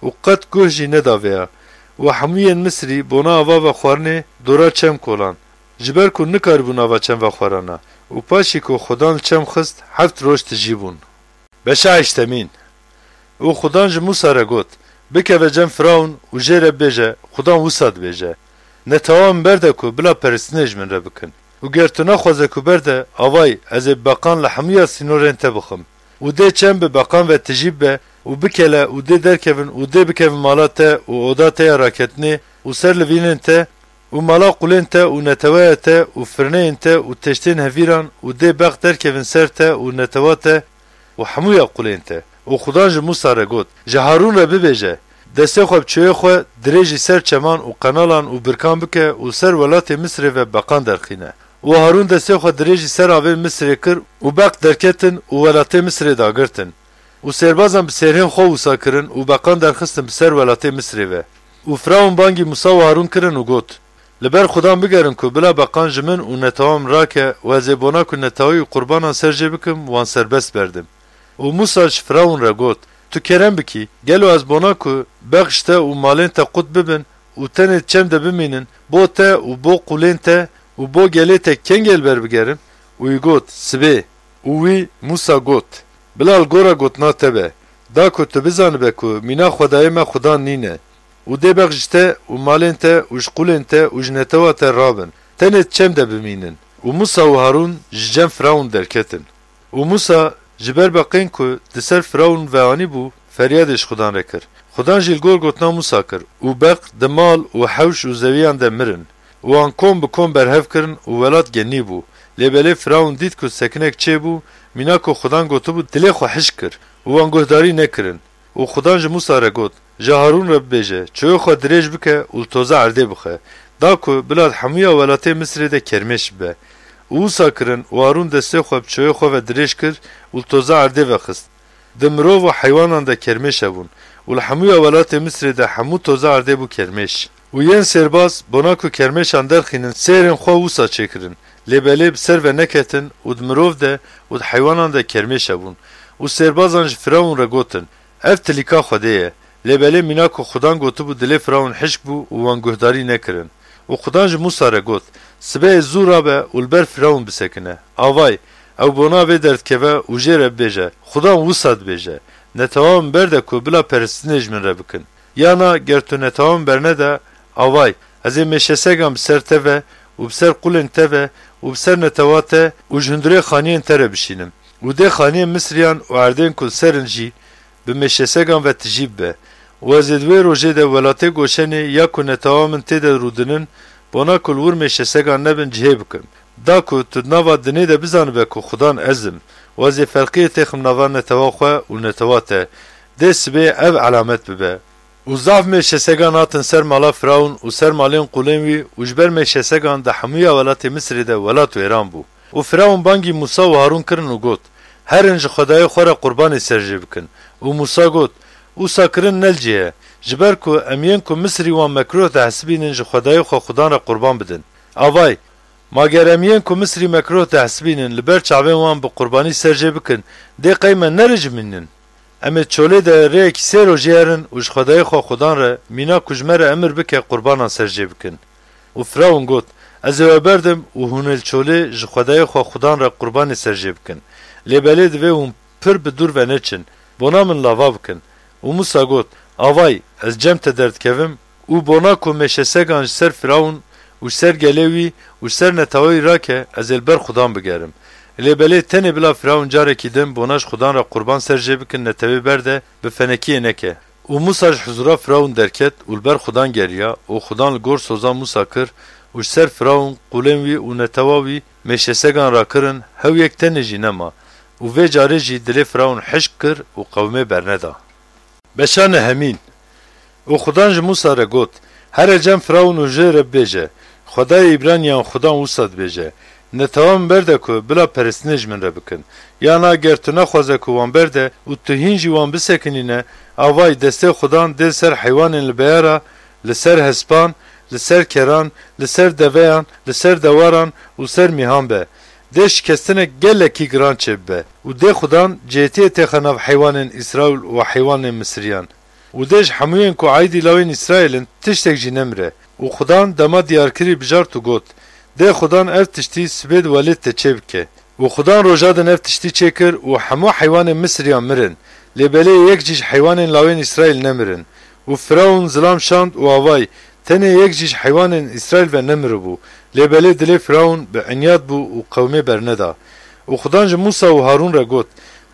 û qet guh jî neda vêya. Û hemû yên Misirî bona ava vexwarinê dora çem kolan, ji ber ku nikaribûn ava çem vexwarana. Û paşî ku Xudan li çem xist, heft roj tijî bûn. Beşa heştemîn. Û Xudan ji Mûsa re got, Bikeve cem Firawun û jê re bêje, Xudan wisa dibêje, Netewa min berde ku bila peristinê ji min re bikin. Û ger tu naxwaze ku berde, avay, ez ê bi beqan li hemûya sînorên te bixim. Û dê çem bi beqan ve tijî bibe û bikele û dê derkevin û dê bikevin mala te û oda te ya raketinê û ser livînên te û mala qulên te û neteweya te û firneyên te û teştên hevîran û dê beq derkevin ser te û netewa te û hemûya qulên te. Û Xudan ji Mûsa re got, Ji Harûn re bibêje, Destê xwe bi çoyê xwe dirêjî ser çeman û qenalan û birkan bike û ser welatê Misirê ve beqan derxîne. Û Harûn destê xwe dirêjî ser avên Misirê kir û beq derketin û welatê Misirê dagirtin. Û sêrbazan bi sêrhên xwe wisa kirin û beqan derxistin bi ser welatê Misirê ve. Û Firawun bangî Mûsa û Harûn kirin û got, Li ber Xudan bigerin ku bila beqan ji min û netewa min rake û ez ê bona ku netewa wî qurbanan ser jê bikim, wan serbest berdim. Û Mûsa ji Firawun re got, Tu kerem bikî, gelo ez bona ku beq ji te û malên te qut bibin û tenê di çem de bimînin, bo te û bo qulên te û bo gelê te kengê li ber bigerin? Û wî got, Sibê. Û wî, Mûsa, got, Bila li gora gotina te be, da ku tu bizanibe ku mîna Xwedayê me Xudan nîne, û dê beq ji te û malên te û ji qulên te û ji netewa te rabin, tenê di çem de bimînin. Û Mûsa û Harûn ji cem Firawun derketin. Û Mûsa Ji ber beqên ku di ser Firawûn ve anîbû, feryadê ji Xudan re kir. Xudan jî li gor gotina Mûsa kir û beq di mal û hewş û zewiyan de mirin. Û wan kom bi kom berhev kirin û welat genî bû. Lê belê Firawûn dît ku sekinek çêbû, mîna ku Xudan gotibû, dilê xwe hişk kir û wan guhdarî nekirin. Û Xudan ji Mûsa re got, Ji Harûn re bibêje, çoyê xwe dirêj bike û li toza erdê bixe, da ku bila di hemûya welatê Misirê de kermêş bibe. Û wisa kirin û Harûn destê xwe bi çoyê xwe ve dirêj kir û li toza erdê ve xist. Di mirov û heywanan de kermêş hebûn û li hemûya welatê Misirê de hemû toza erdê bû kermêş. Û yên sêrbaz, bona ku kermêşan derxînin, sêrên xwe wisa çêkirin. Lê belê bi ser ve neketin û di mirov de û di heywanan de kermêş hebûn. Û sêrbazan ji Firawûn re gotin, Ev tilîka Xwedê ye. Lê belê mîna ku Xudan gotibû, dilê Firawûn hişk bû û wan guhdarî nekirin. Û Xudan ji Mûsa re got, Sibehê zû rabe û li ber Firawûn bisekine. Avay, ew bona vê derdikeve û jê re bibêje, Xudan wisa dibêje, Netewa min berde ku bila peristinê ji min re bikin. Yana ger tu netewa min bernede, avay, ez ê mêşesegan bi ser te ve û bi ser qulên te ve û bi ser netewa te û ji hundirê xaniyên te re bişînim. Û dê xaniyên Misriyan û erdên ku li ser in jî bi mêşesegan ve tijî bibe. Û ez ê di wê rojê de welatê Goşenê ya ku netewa min tê de rûdinin, bona ku li wir mêşesegan nebin, cihê bikim. Da ku tu di nava dinê de bizanibe ku Xudan ez im, û ez ê felqiyê têxim nava netewa xwe û netewa te, dê sibê ev elamet bibe. Û zaf mêşesegan hatin ser mala Firawûn û ser malên qulên wî, û ji ber mêşesegan di hemûya welatê Misirê de welat wêran bû. Û Firawûn bangî Mûsa û Harûn kirin û got, Herin ji xwedayê xwe re qurbanê ser jê bikin. Û Mûsa got, Wisa kirin ne li cih e, ji ber ku em yên ku Misirî wan mekruh dihesibînin ji xwedayê xwe Xudan re qurban bidin. Avay, ma ger em yên ku Misirî mekruh dihesibînin li ber çavên wan bi qurbanî ser jê bikin, dê qey me nerijimînin? Em ê çolê de rêyekî sê rojî herin û ji xwedayê xwe Xudan re, mîna ku ji me re emir bike, qurbanan ser jê bikin. Û Firawûn got, Ez ê we berdim û hûn ê li çolê ji xwedayê xwe Xudan re qurbanê ser jê bikin. Lê belê divê hûn pir bi dûr ve neçin, bona min lava bikin. Û Mûsa got, Avay, ez cem te derdikevim û bona ku mêşesegan ji ser Firawûn û ji ser gelê wî û ji ser netewa wî rake, ez ê li ber Xudan bigerim. Lê belê tenê bila Firawûn carekî din bona ji Xudan re qurban ser jê bikin, netewê berde, bi fenekiyê neke. Û Mûsa ji huzûra Firawûn derket û li ber Xudan geriya, û Xudan li gor soza Mûsa kir, û ji ser Firawûn, qûlên wî û netewa wî mêşesegan rakirin, hew yek tenê jî nema. Û vê carê jî dilê Firawûn hişk kir û qewimê berneda. Beşa nehemîn. Û Xudan ji Mûsa re got, Here cem Firawûn û jê re bibêje, Xwedayê Îbraniyan Xudan wisa dibêje, Netewa min berde ku bila peristinê ji min re bikin. Yana ger tu nexwaze ku wan berde û tu hîn jî wan bisekinîne, avay destê Xudan dê li ser heywanên li beyara, li ser hespan, li ser keran, li ser deveyan, li ser dewaran û ser mîhan be. Dê şikestinek gelekî giran çêbibe û dê Xudan cêtiyê têxe nav heywanên Îsraîl û heywanên Misiriyan. Û dê ji hemûyên ku aîdî lawên Îsraîl in tiştek jî nemire. Û Xudan dema diyarkirî bijart û got, Dê Xudan ev tiştî sibê di welêt te çêbike. Û Xudan roja din ev tiştî çêkir û hemû heywanên Misiriyan mirin. Lê belê yek jî ji heywanên lawên Îsraîl nemirin. Û Firawûn zilam şand û avay, tenê yek jî ji heywanên Îsraîl ve nemiribû. Lê belê dilê Firawûn bi inyat bû û qewimê berneda. Û Xudan ji Mûsa û Harûn re got,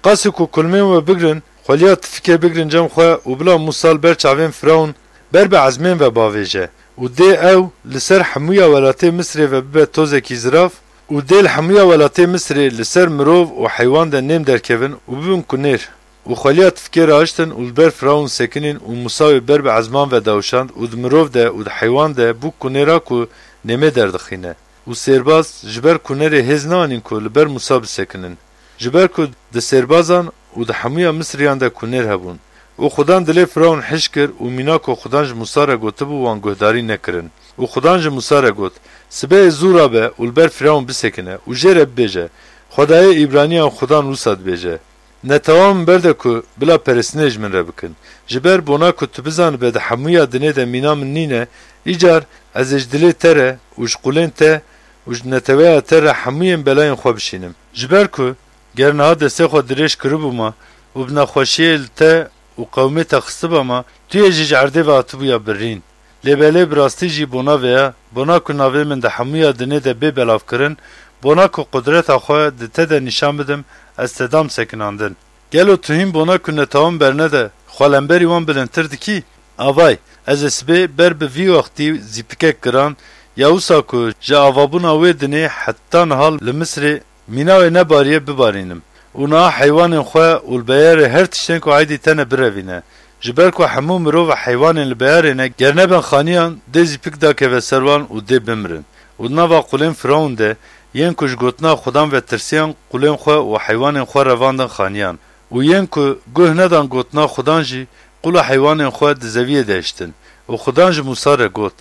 Qasî ku kulmên we bigrin, xweliya tifikê bigrin cem xwe û bila Mûsa li ber çavên Firawûn ber bi ezmên ve bavêje. Û dê ew li ser hemûya welatê Misirê ve bibe tozekî zirav û dê li hemûya welatê Misirê li ser mirov û heywan de nêm derkevin û bibin kunêr. Û xweliya tifikê rahiştin û li ber Firawûn sekinîn û Mûsa wê ber bi ezman ve dawşand û di mirov de û di heywan de bû kunêra ku nêmê derdixîne. Û sêrbaz ji ber kunêrê hêz neanîn ku li ber Mûsa bisekinin. Ji ber ku di sêrbazan û di hemûya Misiriyan de kunêr hebûn. Û Xudan dilê Firawûn hişk kir û mîna ku Xudan ji Mûsa re gotibû wan guhdarî nekirin. Û Xudan ji Mûsa re got, Sibehê zû rabe û li ber Firawûn bisekine û jê re bibêje, Xwedayê Îbraniyan Xudan wisa dibêje, Netewa min berde ku bila peristinê ji min re bikin. Ji ber bona ku tu bizanibe di hemûya dinê de mîna min nîne, îcar ez ê ji dilê te re û ji qulên te û ji neteweya te re hemûyên belayên xwe bişînim. Ji ber ku ger niha destê xwe dirêj kiribûma û bi nexweşiyê li te û qewmê te xistibama, tu yê jî ji erdê ve hatibûya birîn. Lê belê bi rastî jî bona vêya, bona ku navê min di hemûya dinê de bê belavkirin, bona ku qudreta xwe di te de nîşan bidim, ez te dam sekinandin. Gelo tu hîn bona ku netawan bernede, xwe lemberî wan bilindtir dikî? Avay, ez ê sibê ber bi vî wextî zîpikek giran, ya wisa ku ji avabûna wê dinê heta niha li Misrê mîna wê nebariye bibarînim. Û niha heywanên xwe û li beyarê her tiştên ku aîdî te ne birevîne. Ji ber ku hemû mirov û heywanên li beyarê ne, ger neben xaniyan, dê zîpik dakeve ser wan û dê bimirin. Û di nava qulên Firawûn de, yên ku ji gotina Xudan ve tirsiyan, qulên xwe û heywanên xwe revandin xaniyan. Û yên ku guh nedan gotina Xudan jî, qul û heywanên xwe di zeviyê de hiştin. Û Xudan ji Mûsa re got,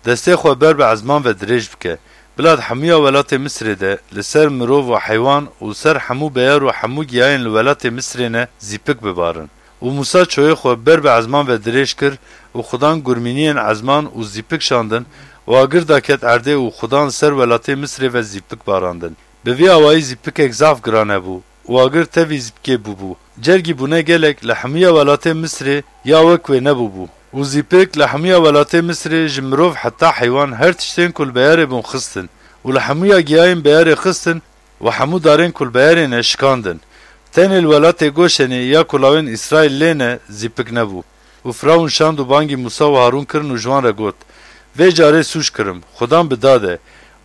Destê xwe ber bi ezman ve dirêj bike. Bila di hemûya welatê Misrê de li ser mirov û heywan û ser hemû beyar û hemû giyayên li welatê Misrê ne zîpik bibarin. Û Mûsa çoyê xwe ber bi ezman ve dirêj kir û Xudan gurmîniyên ezman û zîpik şandin û agir daket erdê û Xudan li ser welatê Misrê ve zîpik barandin. Bi vî awayî zîpikek zaf giran hebû û agir tevî zîpikê bûbû. Cergî bûne gelek li hemûya welatê Misrê ya wek wê nebûbû. Û zîpik li hemûya welatê Misrê ji mirov heta heywan her tiştên ku li beyarê bûn xistin û li hemûya giyayên beyarê xistin û hemû darên ku li beyarê ne şikandin. Tenê li welatê Goşenê ya ku lawên Îsraîl lê ne zîpik nebû. Û Firawûn şand û bangî Mûsa û Harûn kirin û ji wan re got, Vê carê sûc kirim, Xudan bi dad e,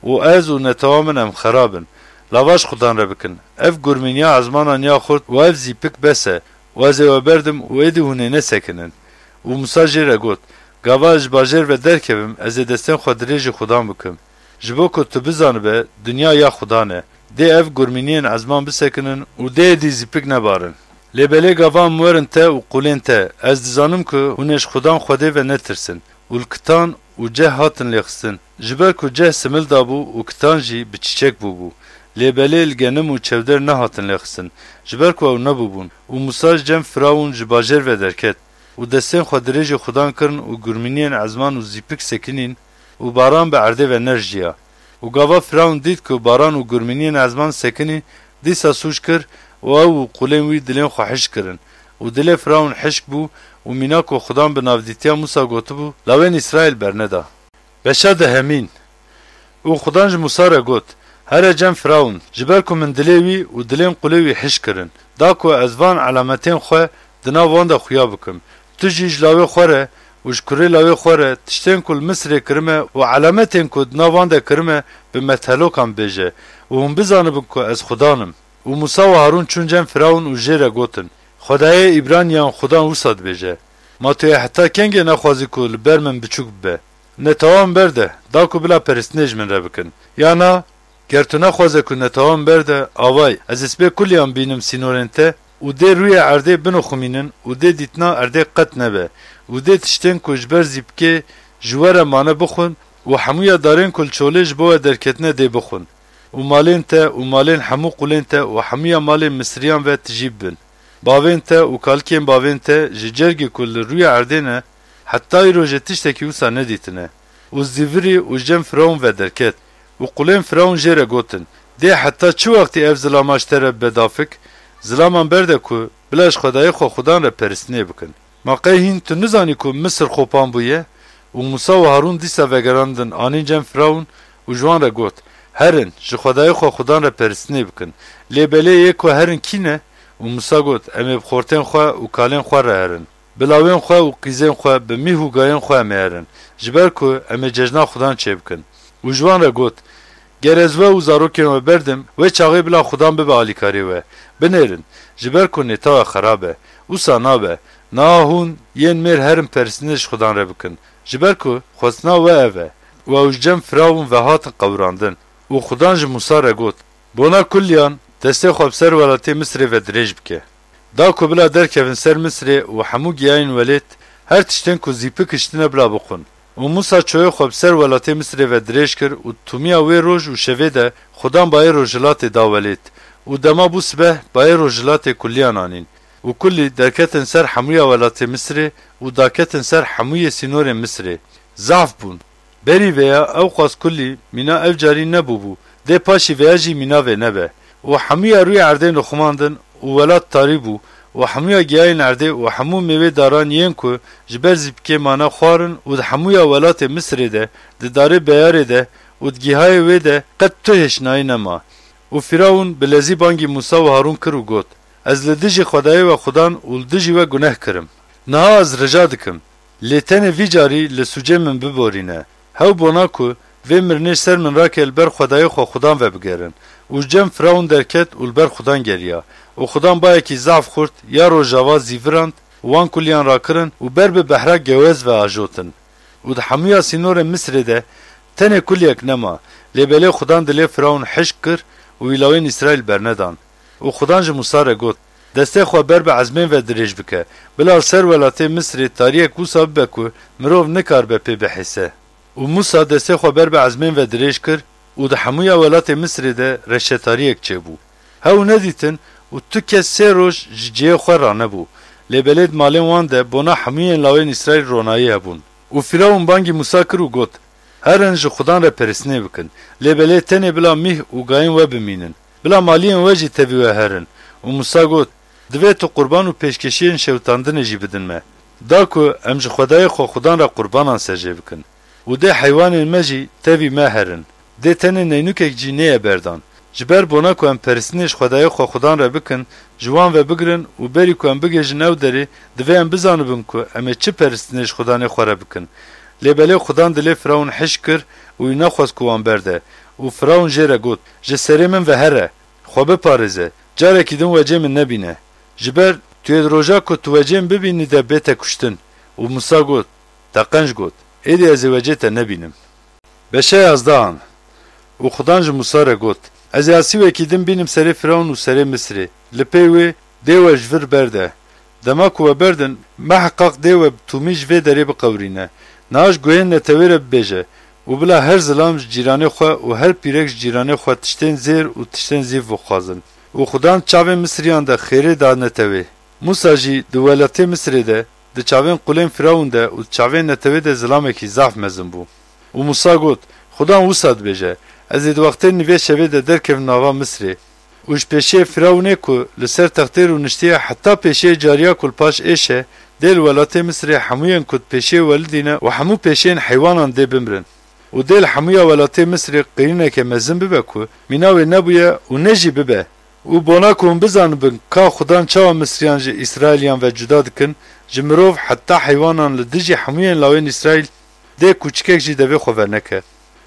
û ez û netewa min em xerab in. Lava ji Xudan re bikin. Ev gurmîniya ezmanan ya xurt û ev zîpik bes e, û ez ê we berdim û êdî hûn ê nesekinin. Û Mûsa jê re got, Gava ez ji bajêr ve derkevim, ez ê destên xwe dirêjî Xudan bikim. Ji bo ku tu bizanibe, dinya ya Xudan e. Dê ev gurmîniyên ezman bisekinin û dê êdî zîpik nebarin. Lê belê gava em werin te û qulên te, ez dizanim ku hûn ê ji Xudan Xwedê ve netirsin û li kitan û ceh hatin lêxistin. Ji ber ku ceh simil dabû û kitan jî bi çîçek bûbû. Lê belê li genim û çewder nehatin lêxistin, ji ber ku ew nebûbûn. Û Mûsa ji cem Firawûn ji bajêr ve derket û destên xwe dirêjî Xudan kirin û gurmîniyên ezman û zîpik sekinîn û baran bi erdê ve nerjiya. Û gava Firawûn dît ku baran û gurmîniyên ezman sekinî, dîsa sûc kir û ew û qulên wî dilên xwe hişk kirin. Û dilê Firawûn hişk bû û mîna ku Xudan bi navdîtiya Mûsa gotibû, lawên Îsraîl berneda. Beşa dehemîn. Û Xudan ji Mûsa re got, Here cem Firawûn, ji ber ku min dilê wî û dilên qulê wî hişk kirin, da ku ez van elametên xwe di nav wan de xuya bikim. Tu jî ji lawê xwe re û ji kurê lawê xwe re tiştên ku li Misrê kirime û elametên ku di nav wan de kirime bi methelokan bêje û hûn bizanibin ku ez Xudan im. Û Mûsa û Harûn çûn cem Firawûn û jê re gotin, Xwedayê Îbraniyan Xudan wisa dibêje, Ma tu yê heta kengê nexwazî ku li ber min biçûk bibe? Netewan berde, da ku bila peristinê ji min re bikin. Ya na, ger tu nexwaze ku netewan berde, avay, ez ê sibê kuliyan bînim sînorên te û dê rûyê erdê binixumînin û dê dîtina erdê qet nebe û dê tiştên ku ji ber zîpikê ji we re mane bixwin û hemûya darên ku li çolê ji bo we derketine dê bixwin. Û malên te û malên hemû qulên te û hemûya malên Misriyan ve tijî bibin. Bavên te û kalikên bavên te ji cergê ku li rûyê erdê ne, heta îro jî tiştekî wisa nedîtine. Û zîvirî û ji cem Firawûn ve derket. Û qulên Firawûn jê re gotin, Dê heta çi wextî ev zilama ji te re bibe dafik? Zilaman berde ku bila ji Xwedayê xwe Xudan re peristinê bikin. Ma qey hîn tu nizanî ku Misir xopan bûye? Û Mûsa û Harûn dîsa vegerandin anîn cem Firawûn û ji wan re got, Herin, ji Xwedayê xwe Xudan re peristinê bikin. Lê belê yê ku herin kî ne? Û Mûsa got, Em ê bi xortên xwe û kalên xwe re herin. Bi lawên xwe û qîzên xwe, bi mîh û gayên xwe em ê herin. Ji ber ku em ê cejna Xudan çêbikin. Û ji wan re got, Ger ez we û zarokên we berdim, wê çaxê bila Xudan bibe alîkarê we. Binêrin, ji ber ku nêta we xerab e. Wisa nabe. Niha hûn yên mêr herin peristinê ji Xudan re bikin. Ji ber ku xwestina we ev e. Û ew ji cem Firawûn ve hatin qewirandin. Û Xudan ji Mûsa re got, Bona kuliyan destê xwe bi ser welatê Misrê ve dirêj bike. Da ku bila derkevin ser Misrê û hemû giyayên welêt her tiştên ku zîpik hiştine bila bixwin. Û Mûsa çoyê xwe bi ser welatê Misrê ve dirêj kir û tûmiya wê roj û şevê de Xudan bayê rojhilatê da welêt. Û dema bû sibeh bayê rojhilatê kuliyan anîn. Û kulî derketin ser hemûya welatê Misrê û daketin ser hemûyê sînorên Misrê. Zaf bûn. Berî vêya ewqas kulî mîna ev carî nebûbû, dê paşî vêya jî mîna vê nebe. Û hemûya rûyê erdê nixumandin û welat tarî bû û hemûya giyayên erdê û hemû mêwê daran yên ku ji ber zîpikê mane xwarin û di hemûya welatê Misirê de, di darê beyarê de û di gihayê wê de qet tu hêşnayî nema. Û Fîrawûn bi lezî bangî Mûsa û Harûn kir û got, Ez li dijî Xwedayê we Xudan û li dijî we guneh kirim. Niha ez rica dikim, lê tenê vî carî li sûcê min biborîne. Hew bona ku vê mirinê ji ser min rake li ber Xwedayê xwe Xudan vebigerin. Û ji cem Fîrawûn derket û li ber Xudan geriya. Û Xudan bayekî zaf xurt ya rojava zîvirand û wan kuliyan rakirin û ber bi behra gewez ve ajotin. Û di hemûya sînorê Misirê de tenê kuliyek nema. Lê belê Xudan dilê Fîrawûn hişk kir û wî lawên Îsraîl bernedan. Û Xudan ji Mûsa re got, Destê xwe ber bi ezmên ve dirêj bike, bila li ser welatê Misirê tariyek wisa bibe ku mirov nikaribe pê bihêse. Û Mûsa destê xwe ber bi ezmên ve dirêj kir û di hemûya welatê Misirê de reşetariyek çêbû. Hew nedîtin û tu kes sê roj ji cihê xwe ranebû. Lê belê di malên wan de bona hemûyên lawên Îsraîl ronayî hebûn. Û Fîrawûn bangî Mûsa kir û got, Herin ji xudan re peristinê bikin, lê belê tenê bila mîh û gayên we bimînin. Bila maliyên we jî tevî we herin. Û Mûsa got, Divê tu qurban û pêşkêşiyên şewitandinê jî bidin me. Da ku em ji Xwedayê xwe xudan re qurbanan serjê bikin. Û dê heywanên me jî tevî me herin. Dê tenê neynûkek jî nêye berdan. Ji ber bona ku em peristinê ji Xwedayê xwe xudan re bikin, ji wan ve bigirin û berî ku em bigihêjin ew derê, divê em bizanibin ku em ê çi peristinê ji xudanê xwe re bikin. Lê belê xudan dilê Firawûn hişk kir û wî nexwest ku wan berde. Û Firawûn jê re got, Ji serê min ve here, xwe biparêze, carekî din wecê min nebîne. Ji ber tu yê di roja ku tu wecê min bibînî de bête kuştin. Û Mûsa got, Te qenc got, êdî ez ê wecê te nebînim. Beşa yazdehan. Û xudan ji Mûsa re got, Ez ê asî wekî din bînim serê Firawûn û serê Misirê. Li pey wê dê we ji vir berde. Dema ku we berdin, miheqaq dê we bi tûmî ji vê derê biqewirîne. Niha ji guhên netewê re bibêje û bila her zilam ji cîranê xwe û her pîrek ji cîranê xwe tiştên zêr û tiştên zîv bixwazin. Û xudan di çavên Misiriyan de xêrê da netewê. Mûsa jî di welatê Misirê de, di çavên qulên Firawûn de û di çavên netewê de zilamekî zaf mezin bû. Û Mûsa got, Xudan wisa dibêje, Ez ê di wextê nîvê şevê de derkevim nava Misirê. Û ji pêşiyê Firawûnê ku li ser textê rûniştiye heta pêşiyê cariya ku li paş êş e, dê li welatê Misirê hemûyên ku di pêşiyê welidî ne û hemû pêşiyên heywanan dê bimrin. Û dê li hemûya welatê Misirê qirîneke mezin bibe ku mîna wê nebûye û ne jî bibe. Û bona ku hûn bizanibin ka xudan çawa Misiriyan ji Îsraîliyan ve cuda dikin, ji mirov heta heywanan li dijî hemûyên lawên Îsraîl dê kûçikek jî devê xwe verneke.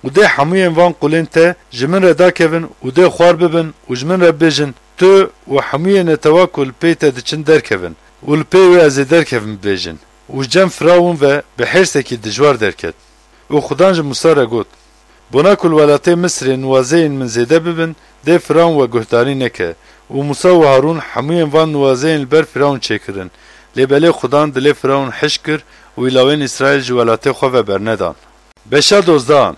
Û dê hemûyên van qulên te ji min re dakevin û dê xwar bibin û ji min re bibêjin, Tu û hemûyê netewa ku li pey te diçin derkevin û li pey wê ez ê derkevim bibêjin. Û ji cem Firawûn ve bi hêrsekî dijwar derket. Û xudan ji Mûsa re got, Bona ku li welatê Misirê niwazeyên min zêde bibin, dê Firawûn we guhdarî neke. Û Mûsa û Harûn hemûyên van niwazeyên li ber Firawûn çêkirin. Lê belê xudan dilê Firawûn hişk kir û wî lawên Îsraîl ji welatê xwe ve bernedan. Beşa dozdehan.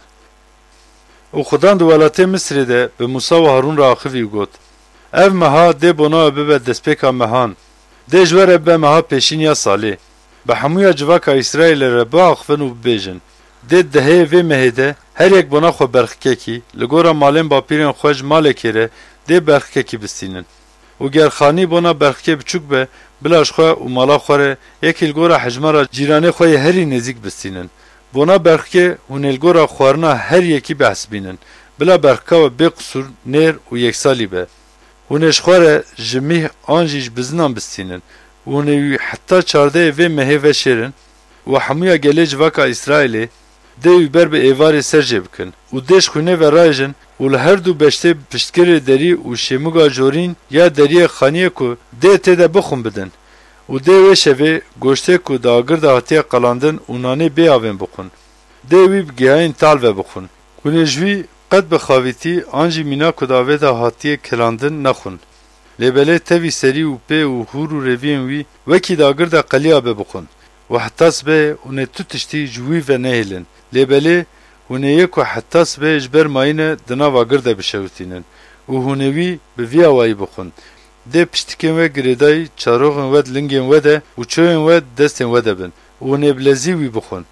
Û xudan di welatê Misirê de bi Mûsa û Harûn re axivî û got, Ev meha dê bona we bibe destpêka mehan. Dê ji we re bibe meha pêşîn ya salê. Bi hemûya civaka Îsraîlê re biaxivin û bibêjin, Dê dehê vê mehê de her yek bona xwe berxikekî, li gora malên bapîrên xwe ji malekê re dê berxikekî bistînin. Û ger xanî bona berxikê biçûk be, bila ji xwe û mala xwe re yekî li gora hejmara cîranê xwe yê herî nêzîk bistînin. Bona berxikê hûn ê li gora xwarina her yekî bihesibînin. Bila berxika we bê qisûr, nêr û yeksalî be. Hûn ê ji xwe re ji mîh an jî ji bizinan bistînin û hûn ê wî heta çardehê vê mehê veşêrin û hemûya gelê civaka Îsraîlê dê wî ber bi êvarê serjê bikin û dê ji xwînê ve rayêjin û li her du beştê piştgirê derî û şêmiga jorîn ya deriyê xaniyê ku dê tê de bixwin bidin û dê wê şevê goştê ku di agir de hatiye qelandin û nanê bê avên bixwin. Dê wî bi gihayên tal ve bixwin. Hûn ê ji wî qet bi xavîtî an jî mîna ku di avê de hatiye kilandin nexwin. Lê belê tevî serî û pê û hûr û rêviyên wî wekî di agir de qeliyabe bixwin û heta sibehê hûn ê tu tiştî ji wî ve nehêlin. Lê belê hûn ê yê ku heta sibehê ji ber mayîne di nav agir de bişewitînin û hûn ê wî bi vî awayî bixwin. Dê piştikên we girêdayî çaroxên we di lingên we de û çoyên we di destên we de bin û hûn ê bi lezî wî bixwin.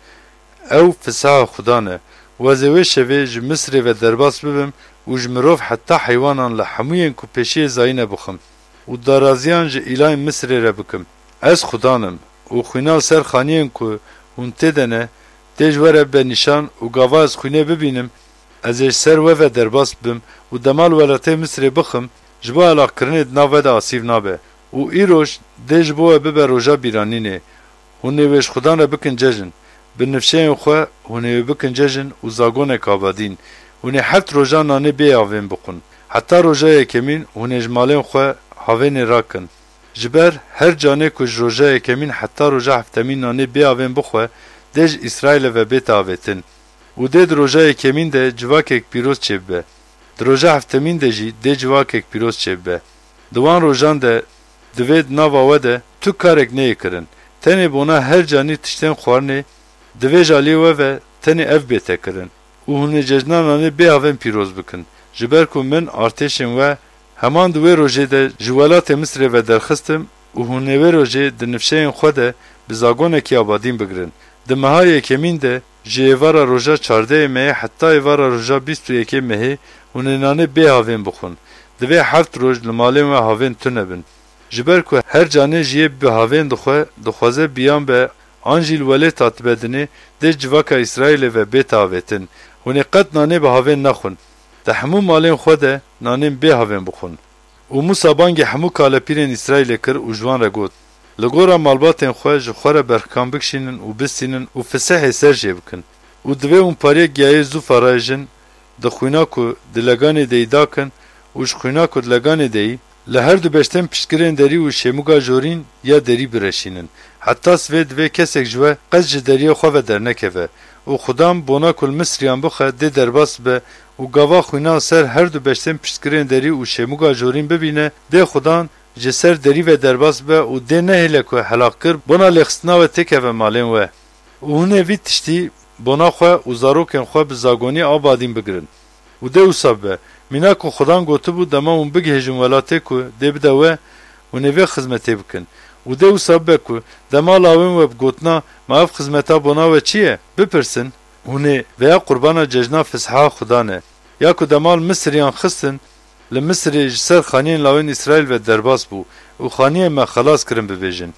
Ew fisaha Xudan e. Û ez ê wê şevê ji Misirê ve derbas bibim û ji mirov heta heywanan li hemûyên ku pêşiyê zayîne bixwim û daraziyan ji îlayên Misirê re bikim. Ez Xudan im û xwîna li ser xaniyên ku hûn tê de ne, tê ji we re bibe nîşan û gava ez xwînê bibînim, Ez ê ji ser we ve derbas bibim û dema li welatê Misirê bixim, ji bo alaqkirinê di nav we de asîv nabe. Û îroj dê ji bo we bibe roja bîranînê. Hûn ê wê ji Xudan re bikin cejn. Bi nifşeyên xwe hûn ê wê bikin cejn û zagonek abadîn. Hûn ê heft rojan nanê bê havên bixwin. Heta roja yekemîn hûn ê ji malên xwe havênê rakin. Ji ber her canê ku ji roja yekemîn heta roja heftemîn nanê bê havên bixwe, dê ji Îsraîlê ve bête avêtin. Û dê di roja yekemîn de civakek pîroz çêbibe. Di roja heftemîn de jî dê civakek pîroz çêbibe. Di wan rojan de divê di nava we de tu karek neyê kirin. Tenê bona her canî tiştên xwarinê, divê ji aliyê we ve tenê ev bête kirin. Û hûn ê cejna nanê bê havên pîroz bikin. Ji ber ku min artêşên we heman di wê rojê de ji welatê Misirê ve derxistim û hûn ê wê rojê di nifşeyên xwe de bi zagonekî abadîn bigirin. Di meha yekemîn de ji êvara roja çardehê mehê heta êvara roja bîst û yekê mehê hûn ê nanê bê havên bixwin. Divê heft roj li malên we havên tune bin. Ji ber ku her canê ji yê bi havên dixwe, dixwaze biyan be an jî li welêt hatibe dinê, dê civaka Îsraîlê ve bête avêtin. Hûn ê qet nanê bi havên nexwin. Di hemû malên xwe de nanên bê havên bixwin. Û Mûsa bangê hemû kalepîrên Îsraîlê kir û ji wan re got, Li gora malbatên xwe ji xwe re berxkan bikişînin û bistînin û fisehê ser jê bikin. Û divê hûn pariyek giyayê zûfa rayijin, di xwîna ku di leganê deyî dakin û ji xwîna ku di leganê deyî, li her du beştên piştgirên derî û şêmûga jorîn ya derî bireşînin. Heta sivê divê kesek ji we qet ji deriyê xwe ve dernekeve û Xudan bona ku li Misriyan bixe dê derbas be û gava xwînan ser her du beştên piştgirên derî û şêmûga jorîn bibîne, dê Xudan ji ser derî ve derbas be û dê nehêle ku helaqkir bona lêxistina we têkeve malên we. Û hûn ê vî tiştî bona xwe û zarokên xwe bi zagonî abadîn bigirin. Û dê wisa bibe, mîna ku Xudan gotibû, dema hûn bigihêjin welatê ku dê bide we, hûn ê vê xizmetê bikin. Û dê wisa bibe ku dema lawên we bi gotina, Ma ev xizmeta bona we çi ye? Bipirsin, hûn ê, Vêya qurbana cejna Fisha Xudan e. Ya ku dema li Misiriyan xistin, li Misirê ji ser xaniyên lawên Îsraîl ve derbas bû û xaniyên me xelas kirin bibêjin.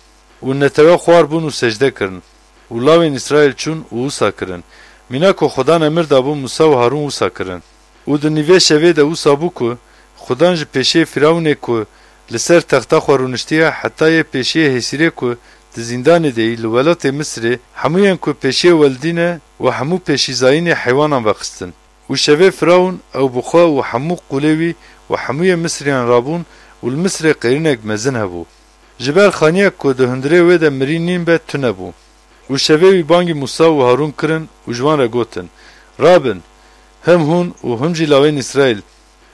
Û netewe xwar bûn û secde kirin. Û lawên Îsraîl çûn û wisa kirin. Mîna ku Xudan emir dabû, Mûsa û Harûn wisa kirin. Û di nîvê şevê de wisa bû ku Xudan ji pêşiyê Fîrawûnê ku li ser texta xwe rûniştiye, heta yê pêşiyê hêsîrê ku di zîndanê de yî li welatê Misirê, hemûyên ku pêşiyê welidî ne û hemû pêşîzayînê heywanan vexistin. Û şevê Firawûn ew bi xwe û hemû qûlê wî û hemûyê Misriyan rabûn û li Misrê qeyrinek mezin hebû. Ji ber xaniyek ku di hundirê wê de mirî nîn be tune bû. Û şevê wî bangî Mûsa û Harûn kirin û ji wan re gotin, Rabin, him hûn û him jî lawên Îsraîl,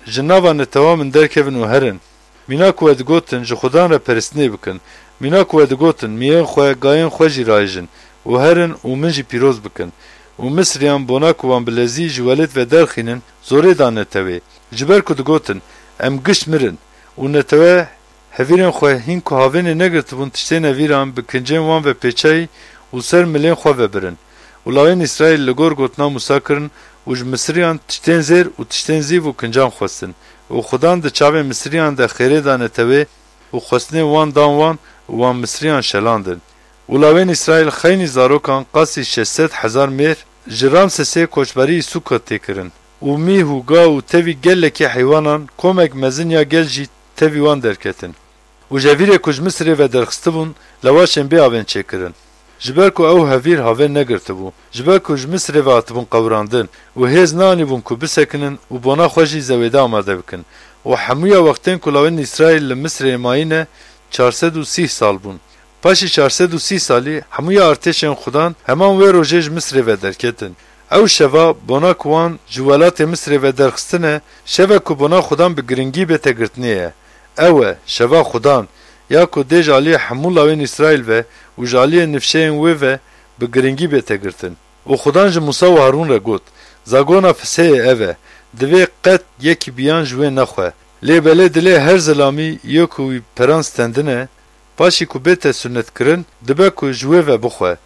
ji nava netewa min derkevin û herin. Mîna ku we digotin, ji Xudan re peristinê bikin. Mîna ku we digotin, miyên xwe, gayên xwe jî rayijin û herin û min jî pîroz bikin. Û Misriyan bona ku wan bi lezî ji welêt ve derxînin, zorê da netewê. Ji ber ku digotin, Em giş mirin û netewe hevîrên xwe hîn ku havênê negirtibûn tiştên evîran bi kincên wan ve pêçayî û ser milên xwe ve birin. Û lawên Îsraîl li gor gotina Mûsa kirin û ji Misriyan tiştên zêr û tiştên zîv û kincan xwestin. Û Xudan di çavên Misriyan de xêrê da netewê û xwestinên wan dan wan û wan Misriyan şelandin. Û lawên Îsraîl xeynî zarokan qasî şeş sed hezar mêr ji Ramsesê koçberî Sûkotê kirin. Û mîh û ga û tevî gelekî heywanan, komek mezin ya gel jî tevî wan derketin. Û ji hevîrê ku ji Misirê ve derxistibûn, lewaşên bê havên çêkirin. Ji ber ku ew hevîr havên negirtibû, ji ber ku ji Misirê ve hatibûn qewirandin û hêz neanîbûn ku bisekinin û bona xwe jî zewêde amade bikin. Û hemûya wextên ku lawên Îsraîl li Misirê mayîne, çar sed û sîh sal bûn. Paşî çar sed û sîh salî hemûya artêşên Xudan heman wê rojê ji Misirê ve derketin. Ew şeva bona ku wan ji welatê Misirê ve derxistine, şevek ku bona Xudan bi giringî bête girtinê ye. Ew e, şeva Xudan, ya ku dê ji aliyê hemû lawên Îsraîl ve û ji aliyê nifşeyên wê ve bi giringî bête girtin. Û Xudan ji Mûsa û Harûn re got, Zagona Fiseyê ev e, divê qet yekî biyan ji wê nexwe. Lê belê dilê her zilamî yê ku wî peran stendine, paşî ku bête sunetkirin, dibe ku ji wê ve bixwe.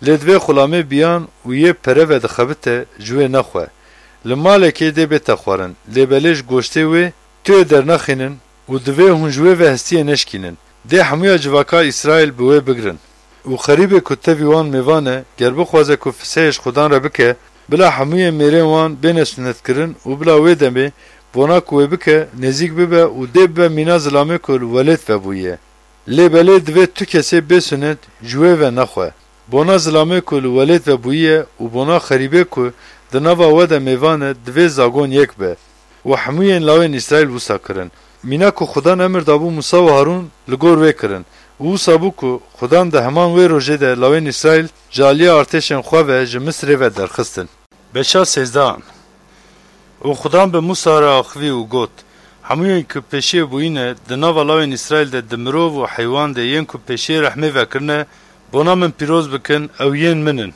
Lê divê xulamê biyan û yê pere vedixebite ji wê nexwe. Li malekê dê bête xwarin, lê belê ji goştê wê tu yê dernaxînin û divê hûn ji wê ve hestiyê neşkînin. Dê hemûya civaka Îsraîl bi wê bigrin. Û xerîbê ku tevî wan mêvan e, ger bixwaze ku fiseyê ji Xudan re bike, Bila hemûyên mêrên wan bêne sunetkirin û bila wê demê bona ku wê bike, nêzîk bibe û dê bibe mîna zilamê ku li welêt vebûye. Lê belê divê tu kesê bê sunet ji wê ve nexwe. Bona zilamê ku li welêt ve bûyiye û bona xerîbê ku di nava we de mêvan e, divê zagon yek be. Û hemûyên lawên Îsraîl wisa kirin. Mîna ku Xudan emir dabû Musa û Harûn li gor wê kirin. Û wisa bû ku Xudan di heman wê rojê de lawên Îsraîl ji aliyê artêşên xwe ve ji Misrê ve derxistin. Beşa sêzdehan. Û Xudan bi Musa re axivî û got, Hemûyên ku pêşiyê bûyîne di nava lawên Îsraîl de di mirov û heywan de yên ku pêşiyê rehmê vekirine, bona min pîroz bikin, ew yên min in.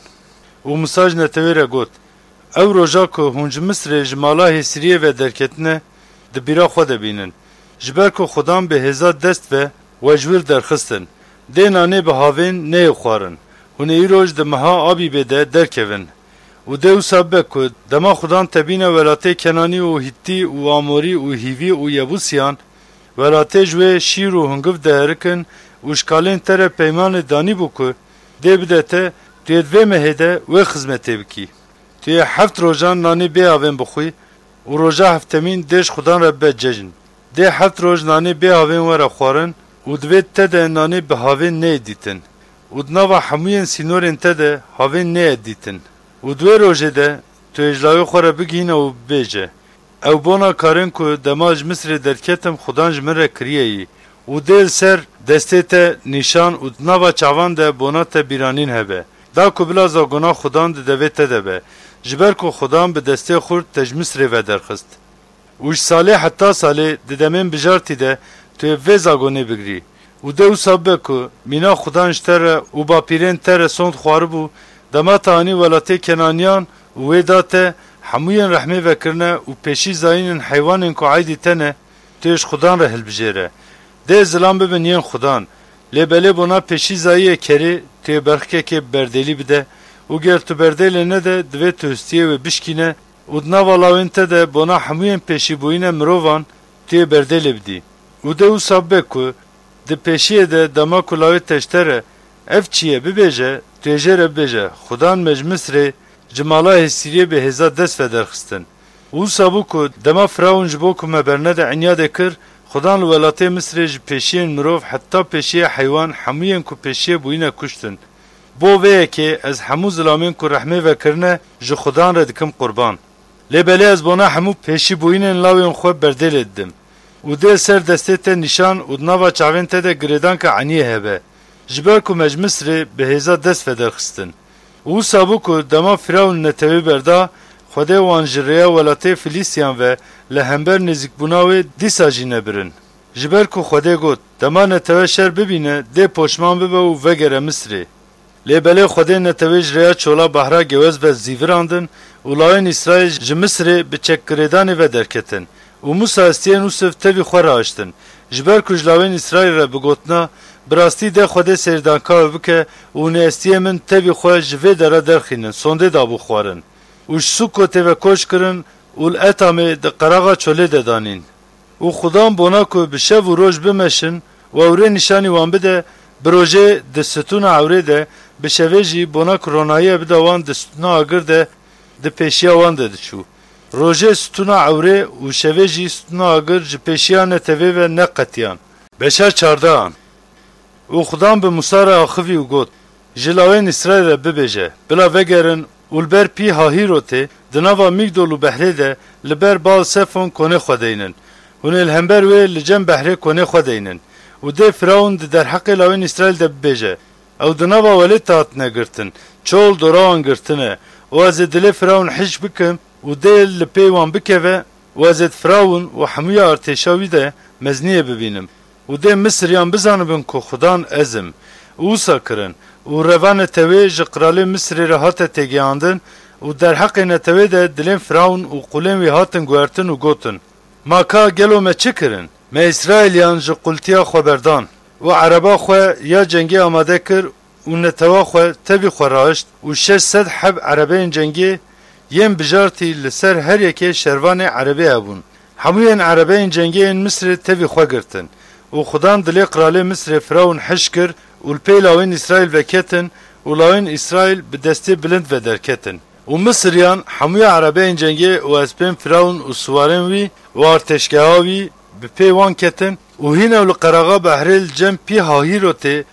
Û Musa ji netewê re got, Ew roja ku hûn ji Misrê ji mala hêsiriyê ve derketine, di bîra xwe de bînin. Ji ber ku Xudan bi hêza dest ve we ji wir derxistin. Dê nanê bi havên neyê xwarin. Hûn ê îroj di meha Abîbê de derkevin. Û dê wisa bibe ku dema Xudan te bîne welatê Kenanî û Hîtî û Amorî û Hîvî û Yebûsiyan, welatê ji wê şîr û hungiv diherikin û ji kalên te re peymanê danîbû ku dê bide te, tu yê di vê mehê de wê xizmetê bikî. Tu yê heft rojan nanê bê havên bixwî û roja heftemîn dê ji Xudan re bibe cejn. Dê heft roj nanê bê havên were xwarin û divê te de nanê bi havên neyê dîtin û di nava hemûyên sînorên te de havên neyê dîtin. Û di wê rojê de tu yê ji lawê xwe re bigihîne û bibêje, Ew bona karên ku dema ji Misrê derketim Xudan ji min re kiriyeyî û dê li ser destê te nîşan û di nava çavan de bona te bîranîn hebe. Da ku bila zagona Xudan di devê te de be, ji ber ku Xudan bi destê xurt te ji Misrê ve derxist. Û ji salê heta salê di demên bijartî de tu yê vê zagonê bigirî. Û dê wisa bibe ku mîna Xudan ji te re û bapîrên te re sond xwaribû, dema te anî welatê Kenaniyan û wê da te, hemûyên rehmê vekirine û pêşî zayînên heywanên ku eydî te ne, tu yê ji Xudan re hilbijêre. Dê zilam bibin yên Xudan, lê belê bona pêşîzayiyê kerê tu yê berxikekê bi berdêlî bide û ger tu berdêlê nede, divê tu histiyê wê bişkîne û di nava lawên te de bona hemûyên pêşîbûyîne mirovan tu yê berdêlê bidî. Û dê wisa bibe ku di pêşiyê de dema ku lawê te ji te re, Ev çi ye? Bibêje, tu yê jê re bibêje, Xudan me ji Misrê, ji mala hêsiriyê bi hêza dest ve derxistin. Û wisa bû ku dema Firawun ji bo ku me bernede enyadê kir, Xudan li welatê Misrê ji pêşiyên mirov heta pêşiyê heywan hemûyên ku pêşiyê bûyîne kuştin. Bo vê yekê ez hemû zilamên ku rehmê vekirine ji Xudan re dikim qurban. Lê belê ez bona hemû pêşîbûyînên lawên xwe berdêlê didim. Û dê li ser destê te nîşan û di nava çavên te de girêdanka eniyê hebe. Ji ber ku me ji Misrê bi hêza dest ve derxistin. Û wisa bû ku dema Firawun netewê berda, Xwedê wan ji rêya welatê Filîstiyan ve li hember nêzîkbûna wê dîsa jî nebirin. Ji ber ku Xwedê got, Dema netewe şer bibîne, dê poşman bibe û vegere Misrê. Lê belê Xwedê netewê ji rêya çola behra gewez ve zîvirandin û lawên Îsraîl ji Misrê bi çekgirêdanê ve derketin. Û Musa hestiyên Ûsiv tevî xwe rahiştin. Ji ber ku ji lawên Îsraîl re bigotina, Bi rastî dê Xwedê sêrdanka we bike û hûn ê hestiyê min tevî xwe ji vê dera derxînin, sondê dabû xwarin. Û ji Sukotê ve koç kirin û li Etamê di qeraxa çolê de danîn. Û Xudan bona ku bi şev û roj bimeşin û ew rê nîşanî wan bide, bi rojê di stûna ewrê de, bi şevê jî bona ku ronahiye bida wan di stûna agir de di pêşiya wan de diçû. Rojê stûna ewrê û şevê jî stûna agir ji pêşiya netewê ve neqetiyan. Beşa çardehan. Û Xudan bi Musa re axivî û got, Ji lawên Îsraîl re bibêje, Bila vegerin û li ber pî Hahîrotê di nava Mîgdol û behrê de li ber Baal Sefon konê xwe deynin. Hûn ê li hember wê li cem behrê konê xwe deynin. Û dê Firawun di derheqê lawên Îsraîl de bibêje, Ew di nava welêt de hatine girtin, çol dora wan girtine. Û ez ê dilê Firawun hişk bikim û dê li pê wan bikeve û ez ê di Firawun û hemûya artêşa wî de mezniyê bibînim. Û dê Misiriyan bizanibin ku Xudan ez im. Û wisa kirin. Û reva netewê ji qiralê Misirê re hate têgehandin û derheqê netewê de dilên Firawun û qulên wî hatin guhertin û gotin, Ma ka gelo me çi kirin? Me Îsraîliyan ji qultiya xwe berdan û ereba xwe ya cengê amade kir û netewa xwe tevî xwe rahişt û şeş sed heb erebeyên cengê yên bijartî li ser her yekê şervanê erebê hebûn. Hemûyên erebeyên cengê yên Misrê tevî xwe girtin û Xudan dilê qiralê Misrê Firawun hişk kir û li pê lawên Îsraîl ve ketin û lawên Îsraîl bi destê bilind ve derketin. Û Misiriyan hemûya erebeyên cengê û espên Firawun û siwarên wî û artêşgeha wî bi pê wan ketin û hîn ew li qeraxa behrê li cem Pî Hahîrotê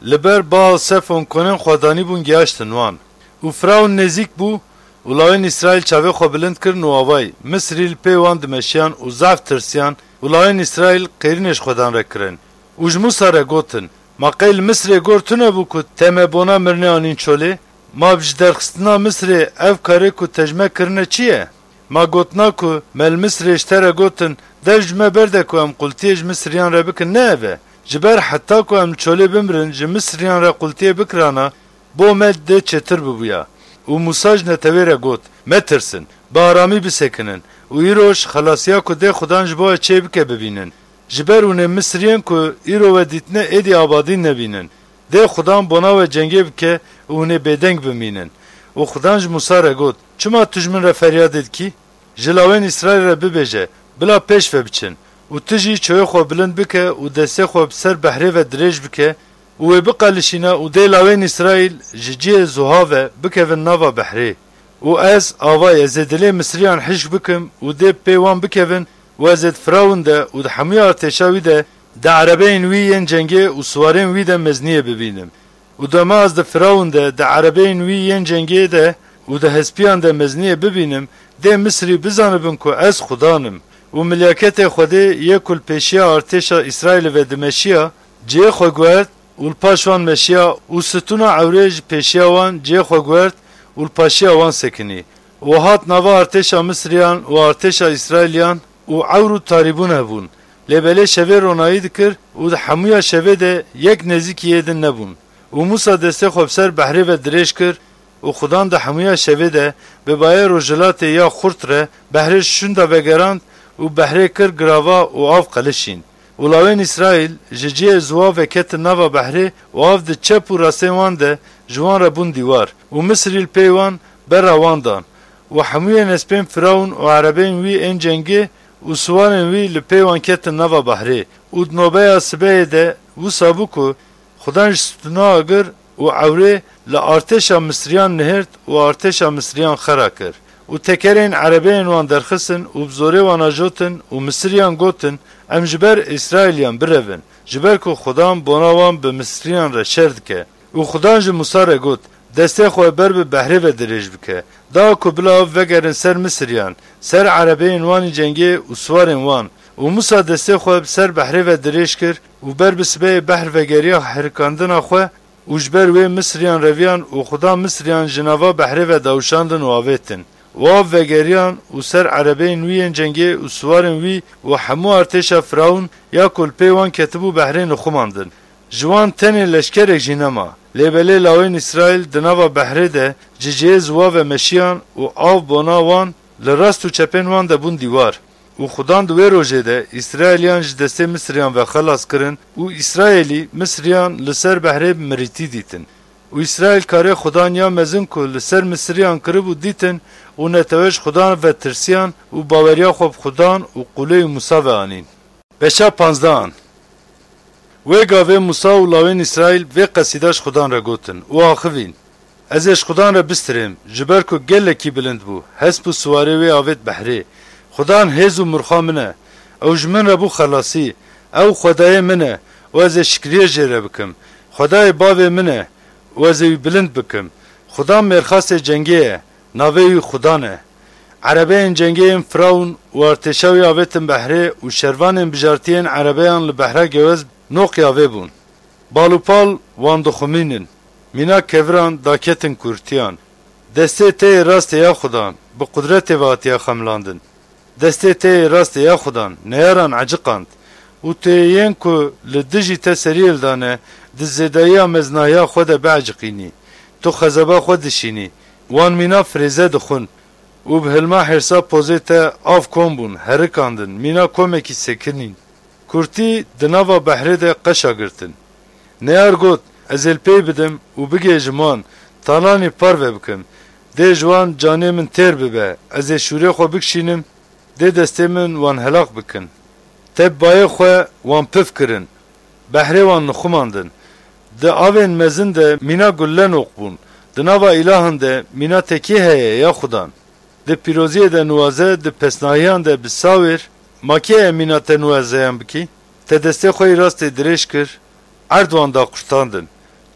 li ber Baal Sefon konên xwe danîbûn gihaştin wan. Û Firawun nêzîk bû û lawên Îsraîl çavê xwe bilind kirin û avayî Misirî li pê wan dimeşiyan û zehf tirsiyan û lawên Îsraîl qêrînê ji xwe dan re kirin. Û ji Mûsa re gotin, Ma qey li Misirê gor tune bû ku te me bona mirinê anîn çolê? Ma bi ji derxistina Misirê ev karê ku te ji me kirine çi ye? Ma gotina ku me li Misirê ji te re gotin, Dev ji me berde ku em qultiyê ji Misiriyan re bikin, ne ev e? Ji ber heta ku em li çolê bimirin, ji Misiriyan re qultiyê bikirana, bo me dê çêtir bibûya. Û Mûsa ji netewê re got, Metirsin, bi aramî bisekinin û îroj xelasiya ku dê Xudan ji bo we çê bike bibînin. Ji ber hûn ê Misiriyên ku îro we dîtine êdî abadî nebînin. Dê Xudan bona we cengê bike û hûn ê bêdeng bimînin. Û Xudan ji Mûsa re got, Çima tu ji min re feryadê dikî? Ji lawên Îsraîl re bibêje, Bila pêş ve biçin. Û tu jî çoyê xwe bilind bike û destê xwe bi ser behrê ve dirêj bike û wê biqelişîne û dê lawên Îsraîl ji cihê zuha ve bikevin nava behrê. Û ez, avayê, ez ê dilê Misiriyan hişk bikim û dê pê wan bikevin û ez ê di Firawun de û di hemûya artêşa wî de, di erebeyên wî yên cengê û siwarên wî de mezniyê bibînim. Û dema ez di Firawun de, di erebeyên wî yên cengê de û di hespiyan de mezniyê bibînim, dê Misirî bizanibin ku ez Xudan im. Û milyaketê Xwedê yê ku li pêşiya artêşa Îsraîlê ve dimeşiya, cihê xwe guhert û li paş wan meşiya û stûna ewrê ji pêşiya wan cihê xwe guhert û li paşiya wan sekinî. Û hat nava artêşa Misiriyan û artêşa Îsraîliyan û ewr û tarîbûn hebûn. Lê belê şevê ronayî dikir û di hemûya şevê de yek nêzîkî yê din nebûn. Û Mûsa destê xwe bi ser behrê ve dirêj kir û Xudan di hemûya şevê de bi bayê rojhilatê ya xurt re behrê ji şûnda vegerand û behrê kir girava û av qelişîn. Û lawên Îsraîl ji cihê ziwa ve ketin nava behrê û av di çep û rastên wan de ji wan re bûn dîwar û Misirî li pey wan berra wan dan. Û hemûyên hespên Firawun û erebeyên wî ên cengê û siwarên wî li pey wan ketin nava behrê. Û di nobeya sibehê de wisa bû ku Xudan ji stûna agir û ewrê li artêşa Misiriyan nihêrt û artêşa Misiriyan xera kir. Û tekerên erebeyên wan derxistin û bi zorê wan ajotin û Misiriyan gotin, Em ji ber Îsraîliyan birevin, ji ber ku Xudan bona wan bi Misiriyan re şer dike. Û Xudan ji Mûsa re got, Destê xwe ber bi behrê ve dirêj bike. Da ku bila ev vegerin ser Misiriyan, ser erebeyên wan ên cengê û siwarên wan. Û Mûsa destê xwe bi ser behrê ve dirêj kir û ber bi sibehê behr vegeriya herikandina xwe û ji ber wê Misiriyan reviyan û Xudan Misiriyan ji nava behrê ve dawişandin û avêtin. Û av vegeriyan û ser erebeyên wî yên cengê û siwarên wî û hemû artêşa Firawun ya ku li pê wan ketibû behrê nixumandin. Ji wan tenê leşkerek jî nema. Lê belê lawên Îsraîl di nava behrê de ji cihê ziwa ve meşiyan û av bona wan li rast û çepên wan de bûn dîwar. Û Xudan di wê rojê de Îsraîliyan ji destê Misiriyan ve xelas kirin û Îsraîlî Misiriyan li ser behrê bi mirîtî dîtin. Û Îsraîl karê Xudan ya mezin ku li ser Misiriyan kiribû dîtin û netewe ji Xudan ve tirsiyan û baweriya xwe bi Xudan û qûlê wî Mûsa ve anîn. Beşa panzdehan. Wê gavê Mûsa û lawên Îsraîl vê qesîda ji Xudan re gotin û axivîn, Ez ê ji Xudan re bistirêm, ji ber ku gelekî bilind bû, hesp û siwarê wê avêt behrê. Xudan hêz û mirxa min e, ew ji min re bû xelasî, ew Xwedayê min e û ez ê şikriyê jê re bikim. Xwedayê bavê min e û ez ê wî bilind bikim. Xudan mêrxasê cengê ye, navê wî Xudan e. Erebeyên cengê yên Firawun û artêşa wî avêtin behrê û şervanên bijartiyên erebeyan li behra gewez noqya vê bûn. Bal û pal wan dixumînin. Mîna keviran daketin kûrtiyan. Destê te yê rastê ya Xudan, bi qudretê ve hatiye xemilandin. Destê te yê rastê ya Xudan, neyaran eciqand. Û tu yê yên ku li dijî te seriyê li dane, di zêdayiya meznahiya xwe de bieciqînî. Tu xezeba xwe dişînî. Wan mîna firêze dixwin. Û bi hilma hêrsa pozê te av kom bûn, herikandin, mîna komekî sekinîn. Kûrtî di nava behrê de qeşa girtin. Neyar got, Ez ê li pey bidim û bigihêjim wan, talanî parve bikim. Dê ji wan canê min têr bibe, ez ê şûrê xwe bikişînim, dê destê min wan helaq bikin. Te bi bayê xwe wan pif kirin, behrê wan nixumandin. Di avên mezin de mîna gulle noq bûn, Di nava îlahan de mîna te kê heye ya Xudan? Di pîroziyê de nuwaze, di pesnahiyan de bi sawêr, ma kê ye mîna te nuwazeyan bikî? Te destê xwe yî rastê dirêj kir, erd wan da qurtandin.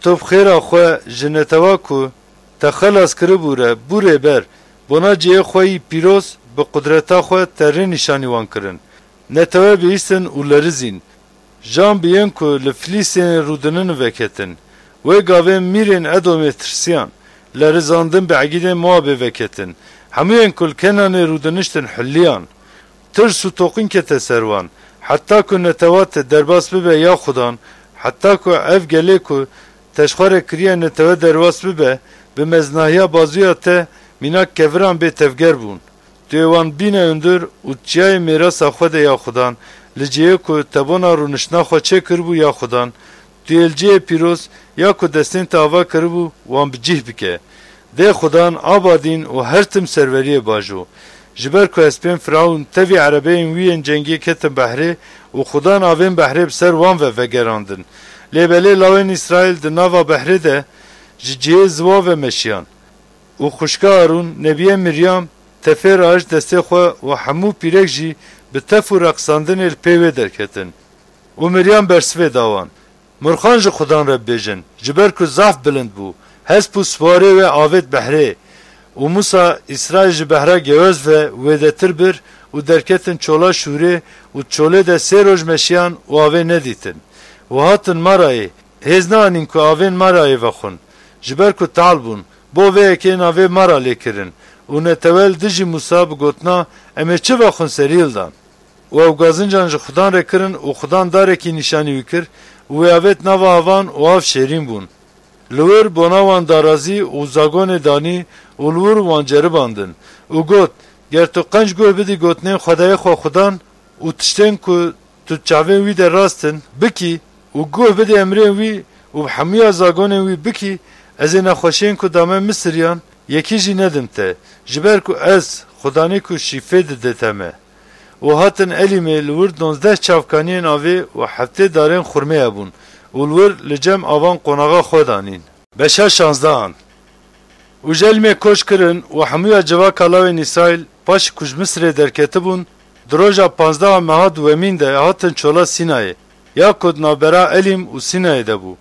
Tu bi xêra xwe ji netewa ku te xelas kiribû re bûrê ber, bona cihê xwe yî pîroz bi qudreta xwe te rê nîşanî wan kirin. Netewe bihîstin û lerizîn. Jan bi yên ku li Filîstînê rûdinin veketin. Wê gavên mîrên Edomê tirsiyan. Lerizandin bi egîdên Moabê veketin. Hemûyên ku li Kenanê rûdiniştin huliyan. Tirs û toqîn kete ser wan. Heta ku netewa te derbas bibe ya Xudan, heta ku ev gelê ku te ji xwe re kiriye netewe derbas bibe, bi meznahiya bazuya te mînak keviran bê tevger bûn. Tu yê wan bîne hundir û çiyayê mêrasa xwe de ya Xudan, li cihê ku te bona rûniştina xwe çêkiribû ya Xudan, tu yê li cihê pîroz ya ku destên te ava kiribû wan bi cih bike. Dê Xudan aba dîn û her tim serveriyê bajo. Ji ber ku hespên Firawûn tevî erebeyên wî yên cengê ketin behrê û Xudan avên behrê bi ser wan ve vegerandin. Lê belê lawên Îsraîl di nava behrê de ji cihê ziwa ve meşiyan. Û xwişka Harûn, nebiyê Miryam, tefê rahişt destê xwe û hemû pîrek jî bi tef û reqsandinê li pê wê derketin. Û Miryam bersivê da wan, Mirxan ji Xudan re bibêjin, ji ber ku zaf bilind bû, hesp û siwarê wê avêt behrê. Û Musa Îsraîl ji behra gewez ve wêdetir bir û derketin çola Şûrê û di çolê de sê roj meşiyan û avê nedîtin. Û hatin Marayê, hêz neanîn ku avên Marayê vexwin, ji ber ku tal bûn, bo vê yekê navê Mara lê kirin. Û netewe li dijî Musa bi gotina, Em ê çi vexwin serî hildan. Û ew gazincan ji Xudan re kirin û Xudan darekî nîşanî wî kir û wê avêt nava avan û av şêrîn bûn. Li wir bona wan darazî û zagonê danî û li wir wan ceribandin û got, Ger tu qenc guh bidî gotinên Xwedayê xwe Xudan û tiştên ku tu çavên wî de rast in, bikî û guh bidî emrên wî û bi hemûya zagonên wî bikî, ez ê nexweşiyên ku dame Misiriyan, yekî jî nedim te, ji ber ku ez, Xudanê ku şîfê dide te me. Û hatin Elîmê li wir duwazdeh çavkaniyên avê û heftê darên xurmê hebûn û li wir li cem avan qonaxa xwe danîn. Beşa şanzdehan. Û ji Elîmê koç kirin û hemûya civaka lawên Îsraîl, paşî ku ji Misirê derketibûn, di roja panzdeha meha duwemîn de hatin çola Sînayê, ya ku di navbera Elîm û Sînayê de bû.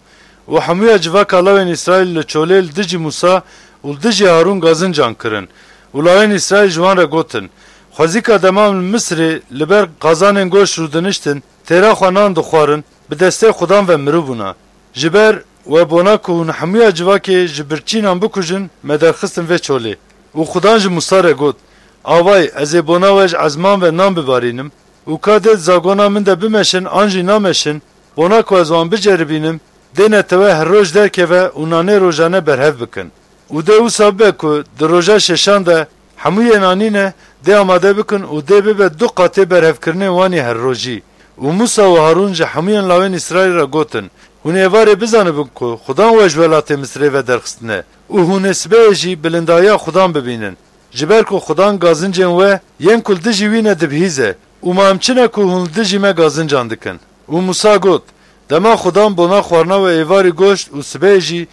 Û hemûya civaka lawên Îsraîl li çolê li dijî Mûsa û li dijî Harûn gazincan kirin. Û lawên Îsraîl ji wan re gotin, Xwezîka dema em li Misirê li ber qazanên goşt rûdiniştin, têra xwe nan dixwarin, bi destê Xudan ve miribûna. Ji ber we bona ku hûn hemûya civakê ji birçînan bikujin, me derxistin vê çolê. Û Xudan ji Mûsa re got, Avay, ez ê bona we ji ezman ve nan bibarînim. Û ka dê di zagona min de bimeşin an jî nameşin, bona ku ez wan biceribînim, dê netewe her roj derkeve û nanê rojane berhev bikin. Û dê wisa bibe ku di roja şeşan de hemû yên anîne dê amade bikin û dê bibe du qatê berhevkirinên wan ê her rojî. Û Mûsa û Harûn ji hemûyên lawên Îsraîl re gotin, Hûn êvarê bizanibin ku Xudan we ji welatê Misirê ve derxistine û hûn ê sibehê jî bilindahiya Xudan bibînin. Ji ber ku Xudan gazincên we yên ku li dijî wî ne dibihîze û ma em çi ne ku hûn li dijî me gazincan dikin? Û Mûsa got, Dema Xudan bona xwarina we êvarî goşt û sibehê jî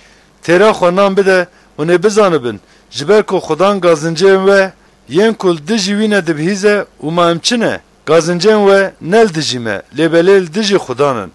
têra xwe nan bide, hûn ê bizanibin, ji ber ku Xudan gazincên we yên ku li dijî wî ne dibihîze û ma em çi ne? Gazincên we ne li dijî me, lê belê li dijî Xudan in.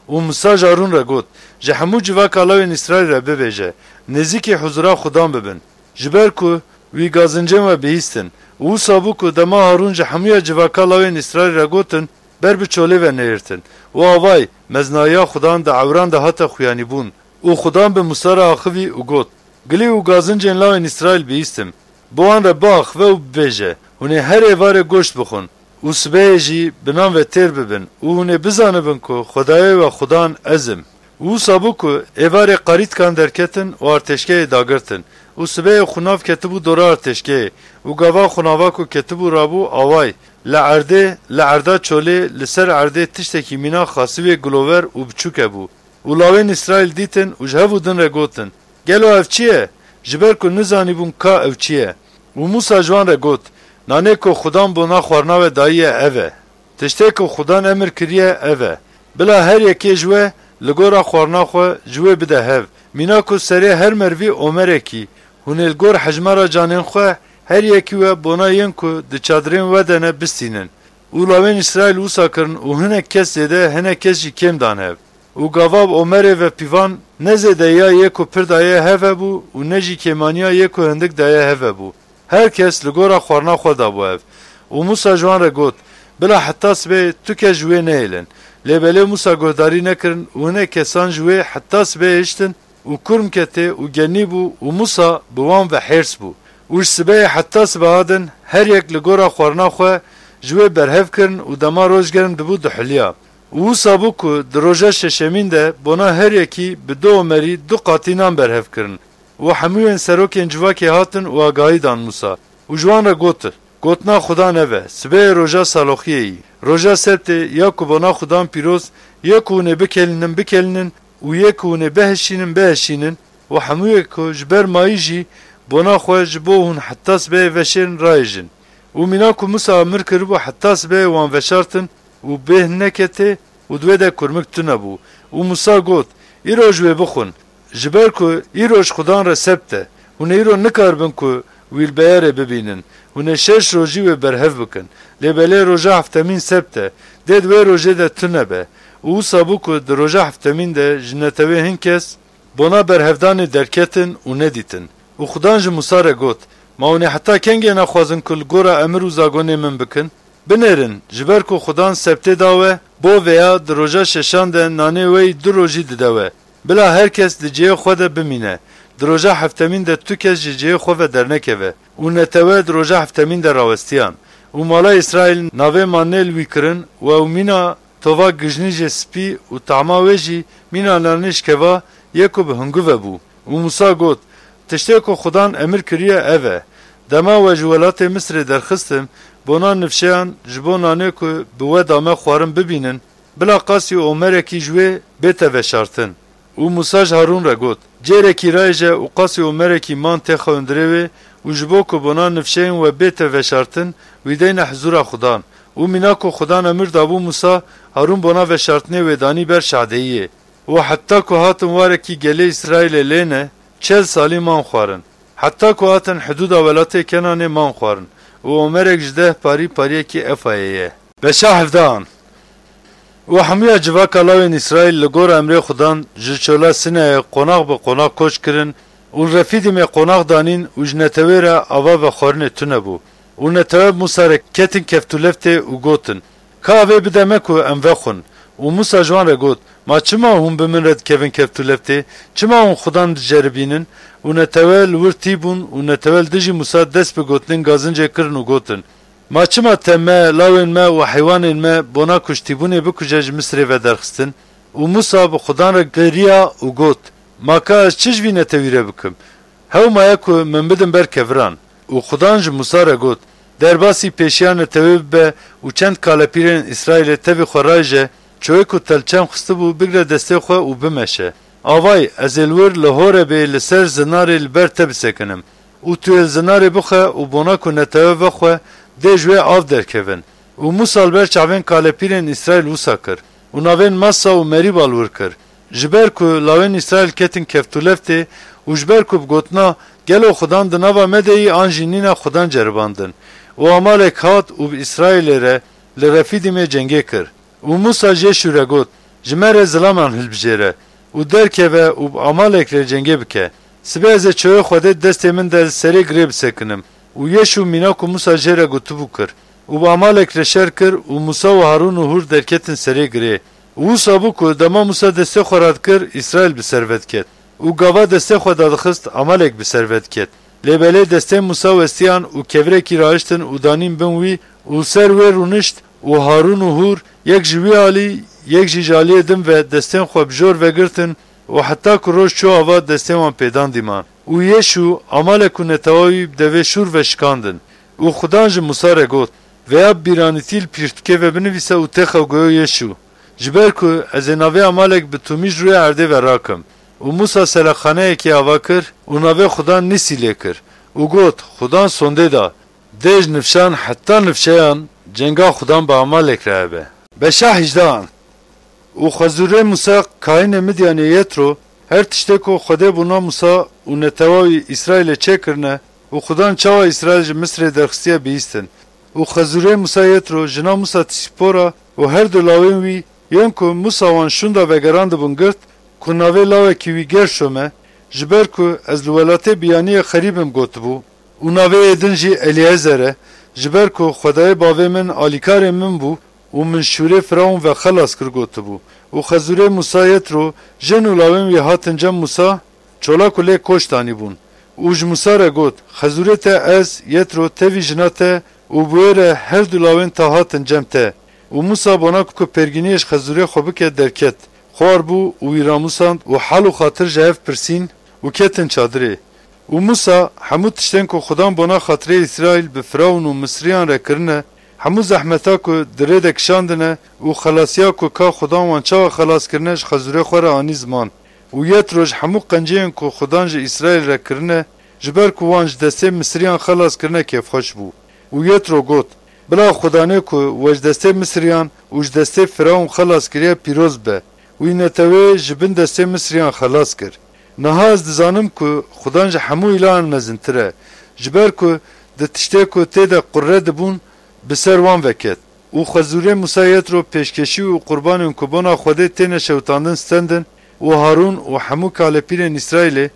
Û Mûsa ji Harûn re got, Ji hemû civaka lawên Îsraîl re bibêje, Nêzîkî huzura Xudan bibin. Ji ber ku wî gazincên we bihîstin. Û wisa bû ku dema Harûn ji hemûya civaka lawên Îsraîl re gotin, ber bi çolê ve neyirtin. Û avay, meznahiya Xudan di ewran de hate xuyanîbûn. Û Xudan bi Mûsa re axivî û got, Gilî û gazincên lawên Îsraîl bihîstim. Bi wan re biaxive û bibêje, Hûn ê her êvarê goşt bixwin û sibehê jî bi nan ve têr bibin û hûn ê bizanibin ku Xwedayê we Xudan ez im. Û wisa bû ku êvarê qarîtkan derketin û artêşgehê dagirtin û sibehê xunav ketibû dora artêşgehê û gava xunava ku ketibû rabû away, li erdê, li erda çolê, li ser erdê tiştekî mîna xasî wê gilover û biçûke bû. Û lawên Îsraîl dîtin û ji hev û din re gotin, Gelo ev çi ye? Ji ber ku nizanîbûn ka ew çi ye. Û Mûsa ji wan re got, Nanê ku Xudan bona xwarina we dayiye ev e. Tiştê ku Xudan emir kiriye ev e. Bila her yekê ji we li gora xwarina xwe ji wê bide hev. Mîna ku serê her mervî omerekî, hûn ê li gor hejmara canên xwe, her yekî we bona yên ku di çadirên we de ne bistînin. Û lawên Îsraîl wisa kirin û hinek kes zêde, hinek kes jî kêm dan hev. Û gava bi omerê ve pîvan ne zêdeyiya yê ku pir daye hev hebû û ne jî kêmaniya yê ku hindik daye hev hebû. Her kes li gora xwarina xwe dabû hev. Û Musa ji wan re got, Bila heta sibê tu kes ji wê nehêlin. Lê belê Musa guhdarî nekirin û hinek kesan ji wê heta sibê hiştin û kurm ketê û genî bû û Musa bi wan ve hêrs bû. Û ji sibeyê heta sibeha din her yek li gora xwarina xwe ji wê berhev kirin û dema roj germ dibû dihuliya. Û wisa bû ku di roja şeşemîn de bona her yekî bi du omerî du qatî nan berhev kirin. Û hemûyên serokên civakê hatin û agahî dan Musa. Û ji wan re got, Gotina Xudan ev e, sibehê roja saloxiyê yî, roja sebtê ya ku bona Xudan pîroz, yê ku hûn ê bikelînin, bikelînin û yê ku hûn ê bihişînin, bihişînin û hemûyê ku ji ber mayî jî bona xwe ji bo hûn heta sibehê veşêrin, rahêjin. Û mîna ku Musa emir kiribû heta sibehê wan veşartin û bêhn neketê û di wê de kurmik tune bû. Û Musa got, Îro ji wê bixwin, ji ber ku îro ji Xudan re sebt e, hûn ê îro nikaribin ku wî li beyerê bibînin, hûn ê şeş rojî wê berhev bikin. Lê belê roja heftemîn sebt e, dê di wê rojê de tune be. Û wisa bû ku di roja heftemîn de ji netewê hin kes bona berhevdanê derketin û nedîtin. Û Xudan ji Musa re got, Ma hûn ê heta kengê naxwazin ku li gora emir û zagonê min bikin? Binêrin, ji ber ku Xudan sebtê da we, bo vêya di roja şeşan de nanê we yî du rojî dide we. Bila her kes di cihê xwe de bimîne. Di roja heftemîn de tu kes ji cihê xwe ve dernekeve û netewe di roja heftemîn de rawestiyan. Û mala Îsraîl navê manê li wî kirin û ew mîna tova gijnî jê spî û tama wê jî mîna nanê şikeva yê ku bi hunguve bû. Û Musa got, Tiştê ku Xudan emir kiriye ev e, Dema we ji welatê Misirê derxistim, bona nifşeyan ji bo nanê ku bi we dame xwarin bibînin, bila qasî û omerekî ji wê bête veşartin. Û Musa ji Harûn re got, Cêrekî rayêje û qasî û omerekî man têxe hundirê wê û ji bo ku bona nifşeyên we bête veşartin, wî deyne hizûra Xudan. Û mîna ku Xudan emir dabû Musa, Harûn bona veşartinê wê danî ber şahdeyiyê. Û heta ku hatin warekî gelê Îsraîlê lê ne, çel salî man xwarin. Heta ku hatin hidûda welatê Kenanê man xwarin. Û omerek ji deh parî pariyekî efayê ye. Beşa hevdehan. Û hemûya civaka lawên Îsraîl li gor emrê Xudan ji çola Sinayê qonax bi qonax koç kirin û li Refîdîmê qonax danîn û ji netewê re ava vexwarinê tune bû. Û netewe bi Musa re ketin keftûleftê û gotin, Ka avê bide me ku em vexwin. Û Musa ji wan re got, Ma çima hûn bi min re dikevin keftûleftê? Çima hûn Xudan diceribînin? Û netewe li wir tî bûn û netewe li dijî Musa dest bi gotinên gazincê kirin û gotin, Ma çima te me, lawên me û heywanên me bona kuştîbûnê bikuje ji Misirê ve derxistin? Û Musa bi Xudan re geriya û got, Ma ka ez çi ji vî netewî re bikim? Hew maye ku min bidin ber keviran. Û Xudan ji Musa re got, Derbasî pêşiya netewê bibe û çend kalepîrên Îsraîlê tevî xwe rayje, çoyê ku te li çem xistibû bigre destê xwe û bimeşe. Avay ez ê li wir li Horebê li ser zinarê li ber te bisekinim. Û tu yê li zinarê bixwe û bona ku netewe vexwe, dê ji wê av derkevin. Û Musa li ber çavên kalepîrên Îsraîl wisa kir û navên Massa û Merîba li wir kir. Ji ber ku lawên Îsraîl ketin keftûleftê û ji ber ku bi gotina, Gelo Xudan di nava me de yî an jî nîna Xudan ceribandin. Û Amalek hat û bi Îsraîlê re li Refîdîmê cengê kir. Û Musa ji Yeşû re got, Ji me re zilaman hilbijêre û derkeve û bi Amalek re cengê bike. Sibê ez ê çoyê Xwedê destê min de li serê girê bisekinim. Û Yeşû mîna ku Musa jê re gotibû kir. Û bi Amalek re şer kir û Musa û Harûn û Hûr derketin serê girê. Û wisa bû ku dema Musa destê xwe radikir, Îsraîl bi ser ve diket. Û gava destê xwe dadixist, Amalek bi ser ve diket. Lê belê destên Musa westiyan û kevirekî rahiştin û danîn bin wî û ser wê rûnişt û Harûn û Hûr, yek ji wî alî, yek jî ji aliyê din ve destên xwe bi jor vegirtin û heta ku roj çû ava destên wan pêdan dîman. Û Yeşû, Amalek û netewa wî bi devê şûr ve şikandin. Û Xudan ji Musa re got, Vêya bi bîranîtî li pîrtûkê ve binivîse û têxe goyo Yeşû. Ji ber ku ez ê navê Amalek bi tûmî ji rûyê erdê ve rakim. Û Musa selexaneyekê ava kir û navê Xudan Nisî lê kir û got, Xudan sondê da. Dê ji nifşan heta nifşeyan cenga Xudan bi Amalek re hebe. Beşa hejdehan. Û xwezûrê Musa, kahînê Midyanê Yetro, Her tiştê ku Xwedê bona Musa û netewa wî Îsraîlê çêkirine û Xudan çawa Îsraîl ji Misirê derxistiye bihîstin. Û Xezûrê Musa Yetro, jina Musa Tîsîpora û her du lawên wî yên ku Musa wan şûnda vegerandibûn girt, ku navê lawekî wî Gerşom e, ji ber ku ez li welatê biyaniyê xerîb im gotibû, û navê yê din jî Elîezer e, ji ber ku Xwedayê bavê min alîkarê min bû û min şûrê Firawûn ve xelas kir gotibû. Û Xezûrê Musa Yetro, jin û lawên wî hatin cem Musa, çola ku lê koç danîbûn. Û ji Musa re got, Xezûrê te ez, Yetro, tevî jina te û bi wê re her du lawên te hatin cem te. Û Musa bona ku pêrgîniyê ji Xezûrê xwe bike derket. Xwar bû û wî ramusand û hal û xatir ji hev pirsîn û ketin çadirê. Û Musa hemû tiştên ku Xudan bona xatirê Îsraîl bi Firawûn û Misriyan re kirine, hemû zehmeta ku di rê de kişandine û xelasiya ku ka Xudan wan çawa xelas kirine ji Xezûrê xwe re anî ziman. Û Yetro ji hemû qenciyên ku Xudan ji Îsraîl re kirine, ji ber ku wan ji destê Misriyan xelas kirine kêfxweş bû. Û Yetro got, Bila Xudanê ku we ji destê Misriyan û ji destê Firawûn xelas kiriye pîroz be. Wî netewê ji bin destê Misriyan xelas kir. Niha ez dizanim ku Xudan ji hemû îlahan mezintir e, ji ber ku di tiştê ku tê de qurre dibûn, bi ser wan ve ket. Û Xezûrê Musa Yetro pêşkeşî û qurbanên ku bona Xwedê têne şewitandin stendin, û Harûn û hemû kalepîrên Îsraîlê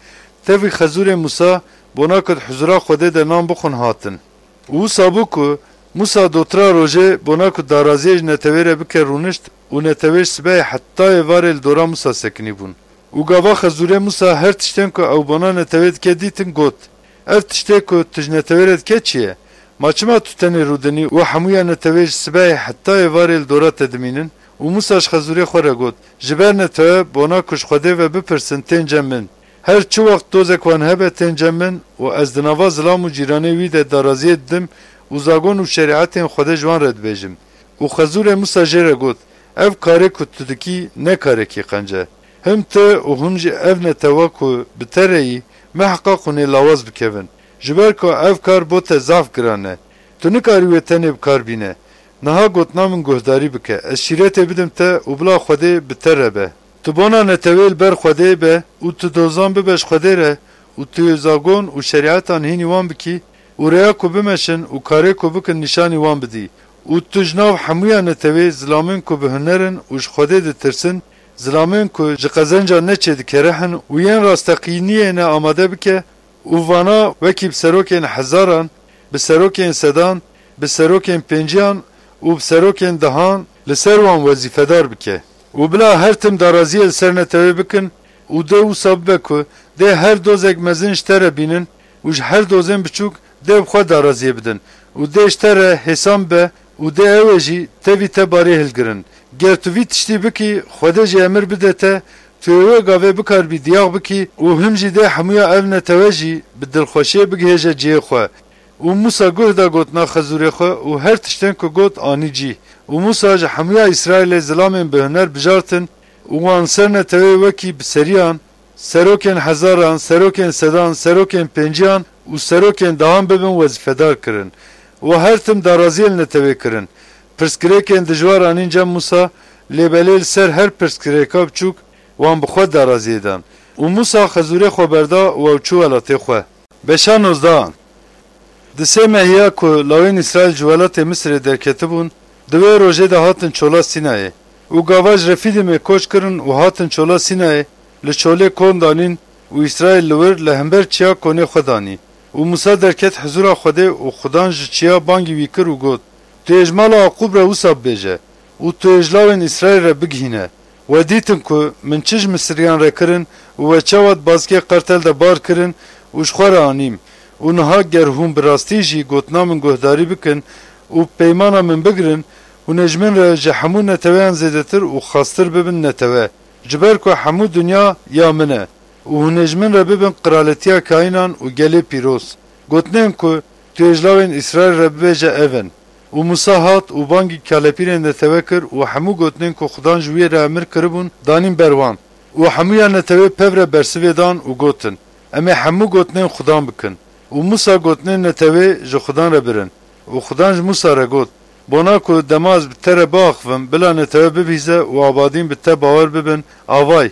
tevî Xezûrê Musa bona ku di huzura Xwedê de nan bixwin hatin. Û wisa bû ku Musa dotira rojê bona ku daraziyê ji netewê re bike rûnişt û netewê ji sibehê heta êvarê li dora Musa sekinî bûn. Û gava Xezûrê Musa her tiştên ku ew bona netewê dike dîtin got, Ev tiştê ku tu ji netewê re dike çi ye? Ma çima tu tenê rûdinî û hemûya netewê ji sibehê heta êvarê li dora te dimînin? Û Musa ji Xezûrê xwe re got, Ji ber netewe bona ku ji Xwedê ve bipirsin tên cem min. Her çi wext dozek wan hebe tên cem min û ez di nava zilam û cîranê wî de daraziyê didim û zagon û şerîetên Xwedê ji wan re dibêjim. Û Xezûrê Musa jê re got, Ev karê ku tu dikî ne karekî qenc e. Him tu û him jî ev netewa ku bi te re yî, miheqa qûnê lawaz bikevin. Ji ber ku ev kar bo te zaf giran e. Tu nikarî wê tenê bi kar bîne. Niha gotina min guhdarî bike. Ez şîretê bidim te û bila Xwedê bi te re be. Tu bona netewê li ber Xwedê be û tu dozan bibe ji Xwedê re û tu zagon û şerîetan hînî wan bikî û rêya ku bimeşin û karê ku bikin nîşanî wan bidî û tu ji nav hemûya netewê zilamên ku bi huner in û ji Xwedê ditirsin, zilamên ku ji qezenca neçê dikerihin û yên rasteqîniyê ne amade bike û vana wekî bi serokên hezaran, bi serokên sedan, bi serokên pênciyan û bi serokên dehan li ser wan wezîfedar bike. Û bila her tim daraziyê li ser netewê bikin û dê wisa bibe ku dê her dozek mezin ji te re bînin û ji her dozên biçûk dê bi xwe daraziyê bidin û dê ji te re hêsan bibe û dê ew ê jî tevî te barê hilgirin. Ger tu vî tiştî bikî, Xwedê jî emir bide te, tu ê wê gavê bikaribî diyax bikî û him jî dê hemûya ev netewe jî bi dilxweşiyê bigihêje cihê xwe. Û Musa guh da gotina Xezûrê xwe û her tiştên ku got anî cî. Û Musa ji hemûya Îsraîlê zilamên bi huner bijartin û wan ser netewê wekî bi seriyan, serokên hezaran, serokên sedan, serokên pênciyan û serokên dehan bibin wezîfedar kirin. Û her tim daraziyê li netewê kirin. Pirsgirêkên dijwar anîn cem Musa, lê belê li ser her pirsgirêka biçûk wan bi xwe daraziyê dan. Û Musa Xezûrê xwe berda û ew çû welatê xwe. Beşa nozdehan. Di sê mehiya ku lawên Îsraîl ji welatê Misirê derketibûn, di wê rojê de hatin çola Sînayê. Û gava ji Refîdîmê koç kirin û hatin çola Sînayê, li çolê kon danîn û Îsraîl li wir li hember çiya konê xwe danî. Û Musa derket hizûra Xwedê û Xudan ji çiya bangî wî kir û got, Tu yê ji mala Aqûb re wisa bibêje û tu yê ji lawên Îsraîl re bigihîne. We dîtin ku min çi ji Misiriyan re kirin û we çawa di bazikê qertel de bar kirin û ji xwe re anîm. Û niha ger hûn bi rastî jî gotina min guhdarî bikin û peymana min bigirin, hûn ê ji min re ji hemû neteweyan zêdetir û xastir bibin netewe. Ji ber ku hemû dinya ya min e û hûn ê ji min re bibin qiraletiya kainan û gelê pîroz. Gotinên ku tu yê ji lawên Îsraîl re bibêje ev in. Û Musa hat û bangî kalepîrên netewe kir û hemû gotinên ku Xudan ji wî re emir kiribûn, danîn ber wan. Û hemûya netewê pev re bersivê dan û gotin, Em ê hemû gotinên Xudan bikin. Û Musa gotinên netewê ji Xudan re birin. Û Xudan ji Musa re got, Bona ku dema ez bi te re biaxivim, bila netewe bibihîze û abadîn bi te bawer bibin, avay.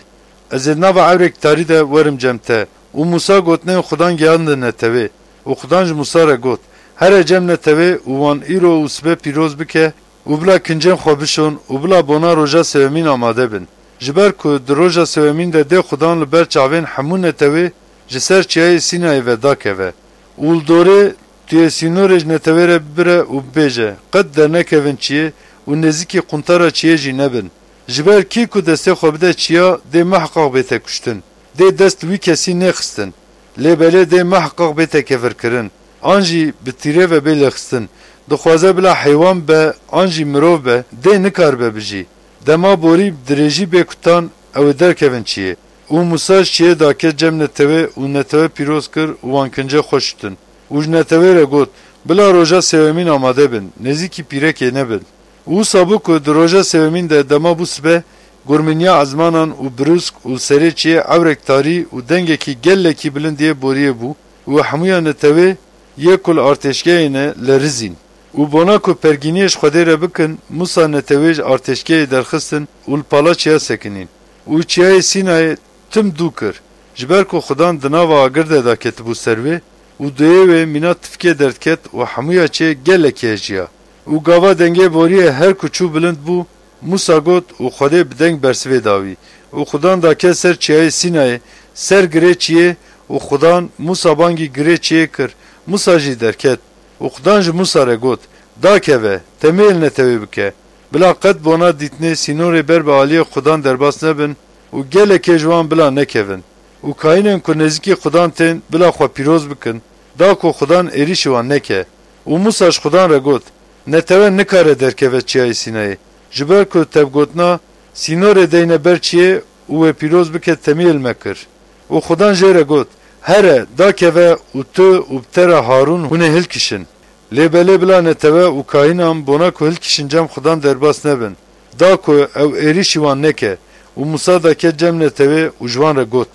Ez ê di nava ewrek tarî de werim cem te. Û Mûsa gotinên Xudan geyandin netewê. Û Xudan ji Mûsa re got, Here cem netewê û wan îro û sibe pîroz bike û bila kincên xwe bişon û bila bona roja sêwemîn amade bin. Ji ber ku di roja sêwemîn de dê Xudan li ber çavên hemû netewê ji ser çiyayê Sînayê ve dakeve. Û li dorê tu yê sînorê ji netewê re bibire û bibêje, Qet dernekevin çiyê û nêzîkî quntara çiyê jî nebin. Ji ber kî ku destê xwe bide çiya, dê mehqaq bête kuştin. Dê dest li wî kesî nêxistin. Lê belê dê mehqaq bête kevirkirin. An jî bi tîrê ve bê lêxistin. Dixwaze bila heywan be, an jî mirov be, dê nikaribe bijî. Dema borî bi dirêjî bê kutan, ew ê derkevin çiyê. Û Mûsa ji çiyê daket cem netewê û netewe pîroz kir û wan kincê xwe şutin. Û ji netewê re got, Bila roja sêwemîn amade bin, nêzîkî pîrekê nebin. Û wisa bû ku di roja sêwemîn de dema bû sibe, gurminiya ezmanan û birûsk û li serê çiyê ewrek tarî û dengekî gelekî bilind yê boriyê bû û hemûya netewê yê ku li artêşgehê ne lerizîn. Û bona ku pergîniyê ji Xwedê re bikin, Mûsa netewê ji artêşgehê derxistin û li pala çiya sekinîn. Û çiyayê Sînayê tim dû kir, ji ber ku Xudan di nava agir de daketibû ser wê û duyê wê mîna tifkê derdiket û hemûya çê gelekî hejiya. Û gava dengê boriyê her ku çû bilind bû, Mûsa got û Xwedê bi deng bersivê da wî. Û Xudan daket ser çiyayê Sînayê, ser girê çiyê û Xudan Mûsa bangî girê çiyê kir. Mûsa jî derket. Û Xudan ji Mûsa re got, Dakeve, temê li netewê bike. Bila qet bona dîtinê sînorê ber bi aliyê Xudan derbas nebin û gelekê ji wan bila nekevin. Û kayînên ku nêzîkî Xudan tên bila xwe pîroz bikin, da ku Xudan êrîşî wan neke. Û Mûsa ji Xudan re got, Netewe nikare derkeve çiyayê Sînayê, ji ber ku te bi gotina, Sînorê deyne ber çiyê û wê pîroz bike temiyê li me kir. Û Xudan jê re got, Here, dakeve û tu û bi te re Harûn hûn ê hilkişin. Lê belê bila netewe û kahînan bona ku hilkişin cem Xudan derbas nebin, da ku ew êrîşî wan neke. Û Mûsa daket cem netewê û ji wan re got.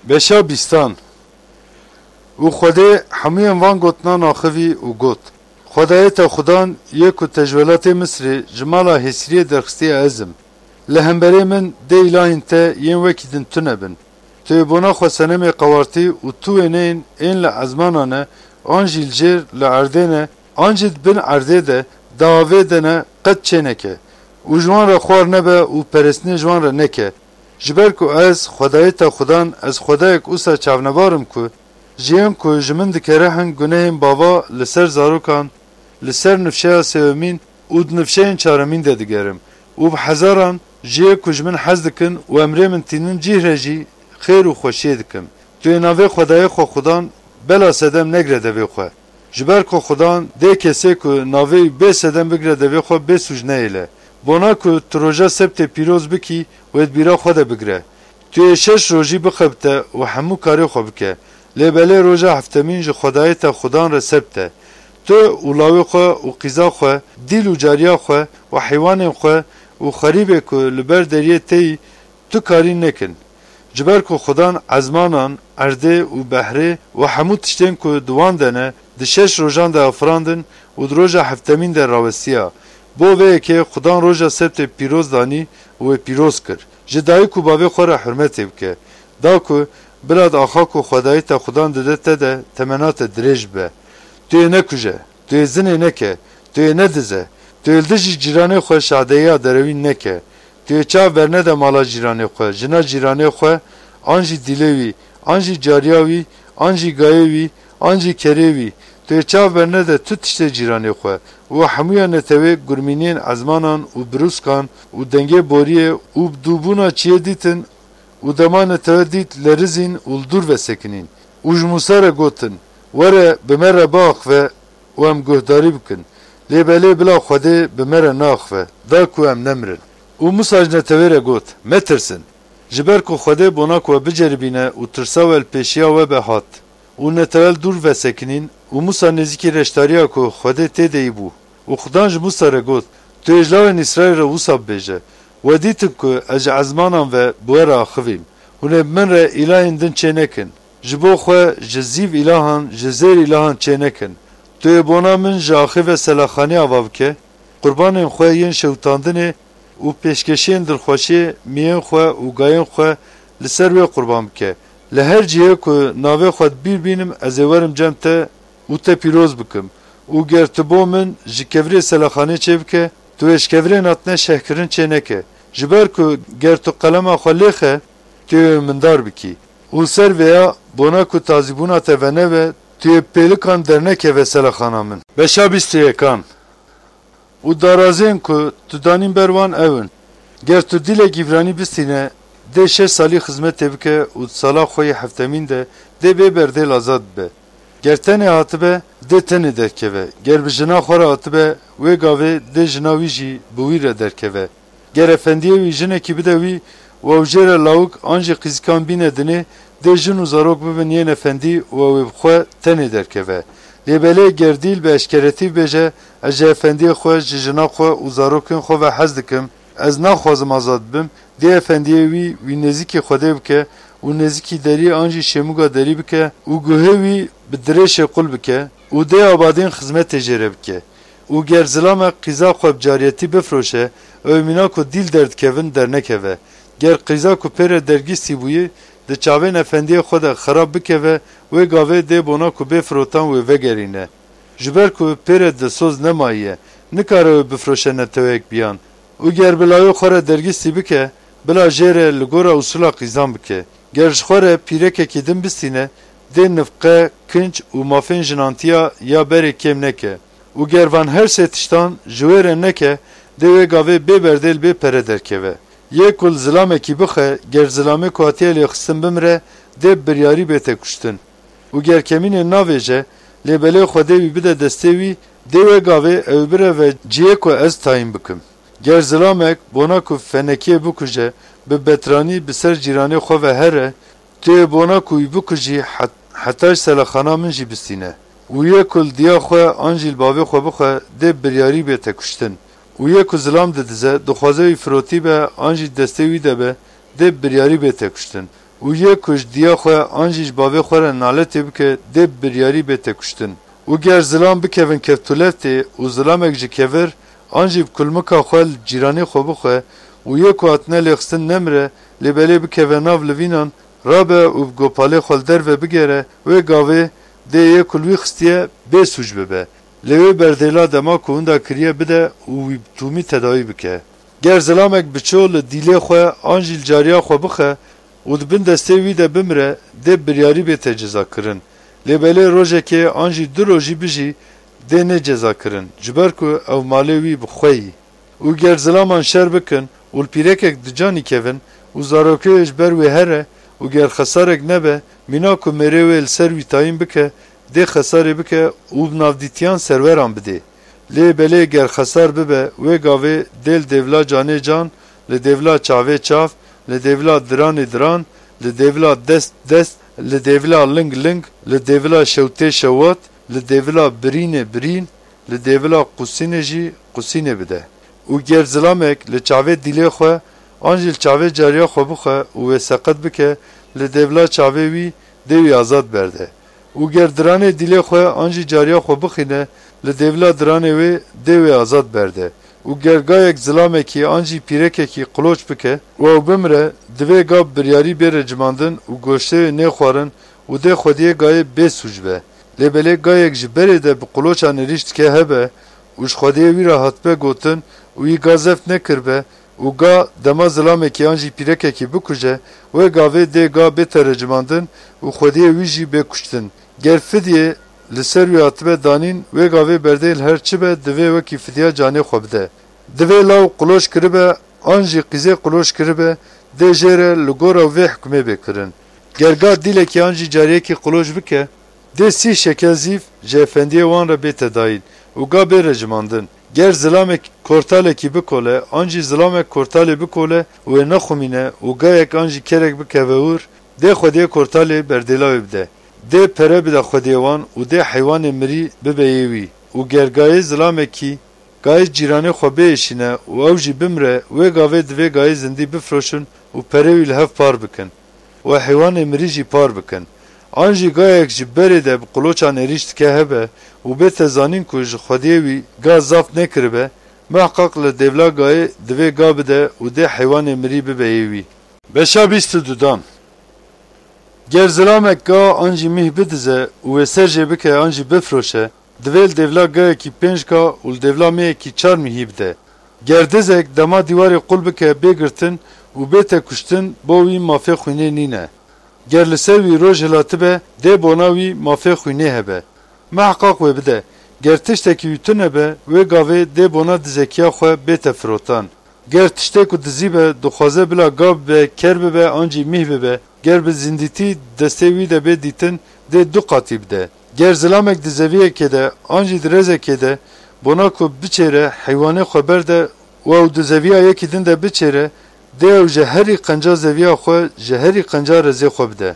Beşa bîstan. Û Xwedê hemûyên van gotinan axivî û got, Xwedayê te Xudan yê ku te ji welatê Misrê, ji mala hêsiriyê derxistiye ez im. Li hemberê min dê îlahên te yên wekî din tune bin. Tu yê bona xwe senemê qewartî û tu wêneyên ên li ezmanan e, an jî li jêr li erdê ne, an jî di bin erdê de, di avê de ne, qet çêneke. Û ji wan re xwar nebe û perestinê ji wan re neke. Ji ber ku ez, Xwedayê te Xudan, ez Xwedayek wisa çavnebar im ku, ji yên ku ji min dikere hin gunehên bava li ser zarokan, li ser nifşeya sêwemîn û di nifşeyên çaremîn de digerim û bi hezaran ji yê ku ji min hez dikin û emrê min tînin cî re jî xêr û xweşiyê dikim. Tu yê navê Xwedayê xwe Xudan bela sedem negire devê xwe. Ji ber ku Xudan dê kesê ku navê wî bê sedem bigire devê xwe bê sûc neyêle. Bona ku tu roja sebtê pîroz bikî, wê di bîra xwe de bigire. Tu yê şeş rojî bixebite û hemû karê xwe bike. Lê belê roja heftemîn ji Xwedayê te Xudan re sebt e. Tu û lawê xwe û qîza xwe, dîl û cariya xwe û heywanên xwe û xerîbê ku li ber deriyê te yî, tu karî nekin. Ji ber ku Xudan ezmanan, erdê û behrê û hemû tiştên ku di wan de ne, di şeş rojan de afirandin û di roja heftemîn de rawestiya. Bo vê yekê Xudan roja sebtê pîroz danî û wê pîroz kir. Ji dayik û bavê xwe re hurmetê bike. Da ku bila di axa ku Xwedayê te Xudan dide te de temena te dirêj bibe. Tu yê nekuje, tu yê zinê neke, tu yê nedize, tu yê li dijî cîranê xwe şadeyiya derewîn neke. Tu yê çav bernede mala cîranê xwe, jina cîranê xwe, an jî dîlê wî, an jî cariya wî, an jî gayê wî, an jî kerê wî. Tu yê çav bernede tu tiştê cîranê xwe û hemûya netewê gurmîniyên ezmanan û birûskan û dengê boriyê û bi dûbûna çiyê dîtin û dema netewe dît lerizîn û li dûr vesekinîn. Û ji Mûsa re gotin, Were bi me re biaxive û em guhdarî bikin. Lê belê bila Xwedê bi me re neaxive, da ku em nemirin. Û Mûsa ji netewê re got, Metirsin. Ji ber ku Xwedê bona ku we biceribîne û tirsa we li pêşiya we be hat. Û netewe li dûr vesekinîn û Mûsa nêzîkî reşdariya ku Xwedê tê de yî bû. Û Xudan ji Mûsa re got, Tu yê ji lawên Îsraîl re wisa bibêje, We dîtin ku ez ji ezmanan ve bi we re axivîm. Hûn ê bi min re îlahên din çê nekin. Ji bo xwe ji zîv îlahan, ji zêr îlahan çê nekin. Tu yê bona min ji axê ve selaxanî ava bike, qurbanên xwe yên şewitandinê û pêşkeşiyên dilxweşiyê miyên xwe û gayên xwe li ser wê qurban bike. Li her cihê ku navê xwe di bîr bînim, ez ê werim cem te û te pîroz bikim. Û ger tu bo min ji kevirê selexanê çêbike, tu wê ji kevirên hatine şehkirin çê neke. Ji ber ku ger tu qelema xwe lêxe, tu yê wê mindar bikî. Û ser vêya, bona ku tazîbûna te veneve, tu yê pêlikan dernekeve selexana min. Beşa bîst û yekan. Û darazên ku tu danîn ber wan ew in: Ger tu dîlek îbranî bistîne, dê şeş salî xizmetê bike û di sala xwe yê heftemîn de dê bê berdêl azad bibe. Ger tenê hatibe, dê tenê derkeve. Ger bi jina xwe re hatibe, wê gavê dê jina wî jî bi wî re derkeve. Ger efendiyê wî jinekî bide wî û ew jê re lawik an jî qîzikan bîne dinê, dê jin û zarok bibin yên efendî û ew ê bi xwe tenê derkeve. Lê belê ger dîl bi eşkeretî bibêje, ez ji efendiyê xwe, ji jina xwe û zarokên xwe ve hez dikim, ez naxwazim azad bibim, dê efendiyê wî, wî nêzîkî Xwedê bike û nêzîkî derî an jî şêmûga derî bike û guhê wî bi dirêşê qul bike û dê abadîn xizmetê jê re bike. Û ger zilamek qîza xwe bi cariyetî bifiroşe, ew ê mîna ku dîl derdikevin dernekeve. Ger qîza ku pê re dergîstî bûyî di çavên efendiyê xwe de xerab bikeve, wê gavê dê bona ku bê firotan wê vegerîne. Ji ber ku pê re dilsoz nemayiye, nikare wê bifiroşe neteweyek biyan. Û ger bi lawê xwe re dergîstî bike, bila jê re li gora usûla qîzan bike. Ger ji xwe re pîrekekî din bistîne, dê nifqe, kinc û mafên jinantiya ya berê kêm neke. Û ger van her sê tiştan ji wê re neke, dê wê gavê bê berdêl bê pere derkeve. Yê ku li zilamekî bixe, ger zilamê ku hatiye lêxistin bimire, dê bi biryarî bête kuştin. Û ger kemînê navêje, lê belê Xwedê wî bide destê wî, dê wê gavê ew ê bireve cihê ku ez tayîn bikim. Ger zilamek bona ku fenekiyê bikuje, bi betranî bi ser cîranê xwe ve here, tu yê bona ku wî bikujî het-, heta ji selexana min jî bistîne. Û yê ku li diya xwe an jî li bavê xwe bixwe, dê bi biryarî bête kuştin. Û yê ku zilam didize, dixwaze wî firotî be an jî destê wî de be, dê bi biryarî bête kuştin. Û yê ku ji diya xwe an jî ji bavê xwe re naletê bike, dê bi biryarî bête kuştin. Û ger zilam bikevin kevtûleftê û zilamek ji kevir an jî bi kulmika xwe li cîranê xwe bixwe û yê ku hatine lêxistin nemire, lê belê bikeve nav livînan, rabe û bi gopalê xwe li derve bigere, wê gavê dê yê ku li wî xistiye bê sûc bibe. Lê wê berdêla dema ku winda kiriye bide û wî bi tûmî tedawî bike. Ger zilamek bi ço li dîlê xwe an jî li cariya xwe bixe û di bin destê wî de bimire, dê bi biryarî bête cezakirin. Lê belê rojekê an jî du rojî bijî, dê nê cezakirin, ji ber ku ew malê wî bi xwe yî. Û ger zilaman şer bikin û li pîrekek di canî kevin û zarokê wê ji ber wê here û ger xesarek nebe, mîna ku mêrê wê li ser wî tayîn bike, dê xesarê bike û bi navdîtiyan serweran bidê. Lê belê ger xesar bibe, wê gavê dê li dêvla canê can, li dêvla çavê çav, li dêvla diranê diran, li dêvla dest dest, li dêvla ling ling, li dêvla şewtê şewat, li dêvla birînê birîn, li dêvila qusînê jî qusînê bide. Û ger zilamek li çavê dîlê xwe an jî li çavê cariya xwe bixwe û wê seqet bike, li dêvila çavê wî dê wî azad berde. Û ger diranê dîlê xwe an jî cariya xwe bixîne, li dêvila diranê wê dê wê azad berde. Û ger gayek zilamekî an jî pîrekekî qiloç bike û ew bimire, divê ga bi biryarî bê recimandin û goştê wê nêxwarin û dê xwediyê gayê bê sûc be. Lê belê gayek ji berê de bi qiloçan êrîş dike hebe û ji xwediyê wî re hatibe gotin û wî ga zeft nekiribe û ga dema zilamekî an jî pîrekekî bikuje, wê gavê dê ga bête recimandin û xwediyê wî jî bê kuştin. Ger fidyê li ser wî hatibe danîn, wê gavê berdê li her çi be, divê wekî fidya canê xwe bide. Divê law qiloç kiribe, an jî qîzê qiloç kiribe, dê jê re li gora vê hikmê bê kirin. Ger ga dîlekî an jî cariyekî qiloç bike, dê sî şekel zîv ji efendiyê wan re bête dayîn û ga bê recimandin. Ger zilamek kortalekî bikole, an jî zilamek kortalê bikole û wê nexumîne û gayek an jî kerek bikeve wir, dê xwediyê kortalê berdêla wê bide. Dê pere bide xwediyê wan û dê heywanê mirî bibe yê wî. Û ger gayê zilamekî gayê cîranê xwe biêşîne û ew jî bimire, wê gavê divê gayê zindî bifroşin û perê wî li hev par bikin û heywanê mirî jî par bikin. An jî gayek ji berê de bi qiloçan êrîş dike hebe û bête zanîn ku ji xwediyê wî ga zaf nekiribe, mehqaq li dêvla gayê divê ga bide û dê heywanê mirî bibe yê wî. Beşa bîst û dudan. Ger zilamek ga an jî mîh bidize û wê ser jê bike an jî bifiroşe, divê li dêvla gayekî pênc ga û li dêvla mêyekî çar mîhî bide. Ger dizek dema dîwarê qul bike bê girtin û bête kuştin, bo wî mafê xwînê nîne. Ger li ser wî roj hilatibe, dê bona wî mafê xwînê hebe. Miheqaq wê bide. Ger tiştekî wî tune be, wê gavê dê bona dizekiya xwe bête firotan. Ger tiştê ku dizî be, dixwaze bila gav bibe, ker bibe an jî mîh bibe, ger bi zindîtî destê wî de bê dîtin, dê du qatî bide. Ger zilamek di zeviyekê de an jî di rêzekê de bona ku biçêre, heywanê xwe berde û ew di zeviya yekî din de biçêre, dê ew ji herî qenca zeviya xwe, ji herî qenca rêzê xwe bide.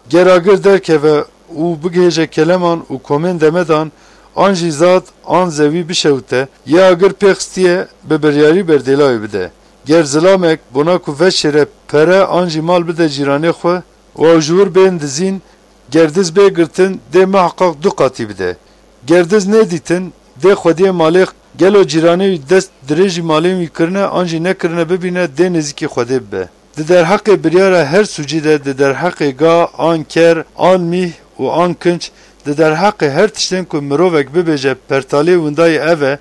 Ger agir derkeve û bigihêje keleman û komên demedan, an jî zad an zewî bişewite, yê agir pê xistiye, bi biryarî berdêla wê bide. Ger zilamek bona ku veşêre pere an jî mal bide cîranê xwe û ew ji wir bên dizîn, ger diz bê girtin, dê miheqaq du qatî bide. Ger diz nêdîtin, dê xwediyê malê, gelo cîranê wî dest dirêjî malên wî kirine an jî nekirine bibîne, dê nêzîkî xwedê bibe. Di derheqê biryara her sûcî de, di derheqê ga an ker, an mîh û an kinç, di derheqê her tiştên ku mirovek bibêje pertalê windayî ev e,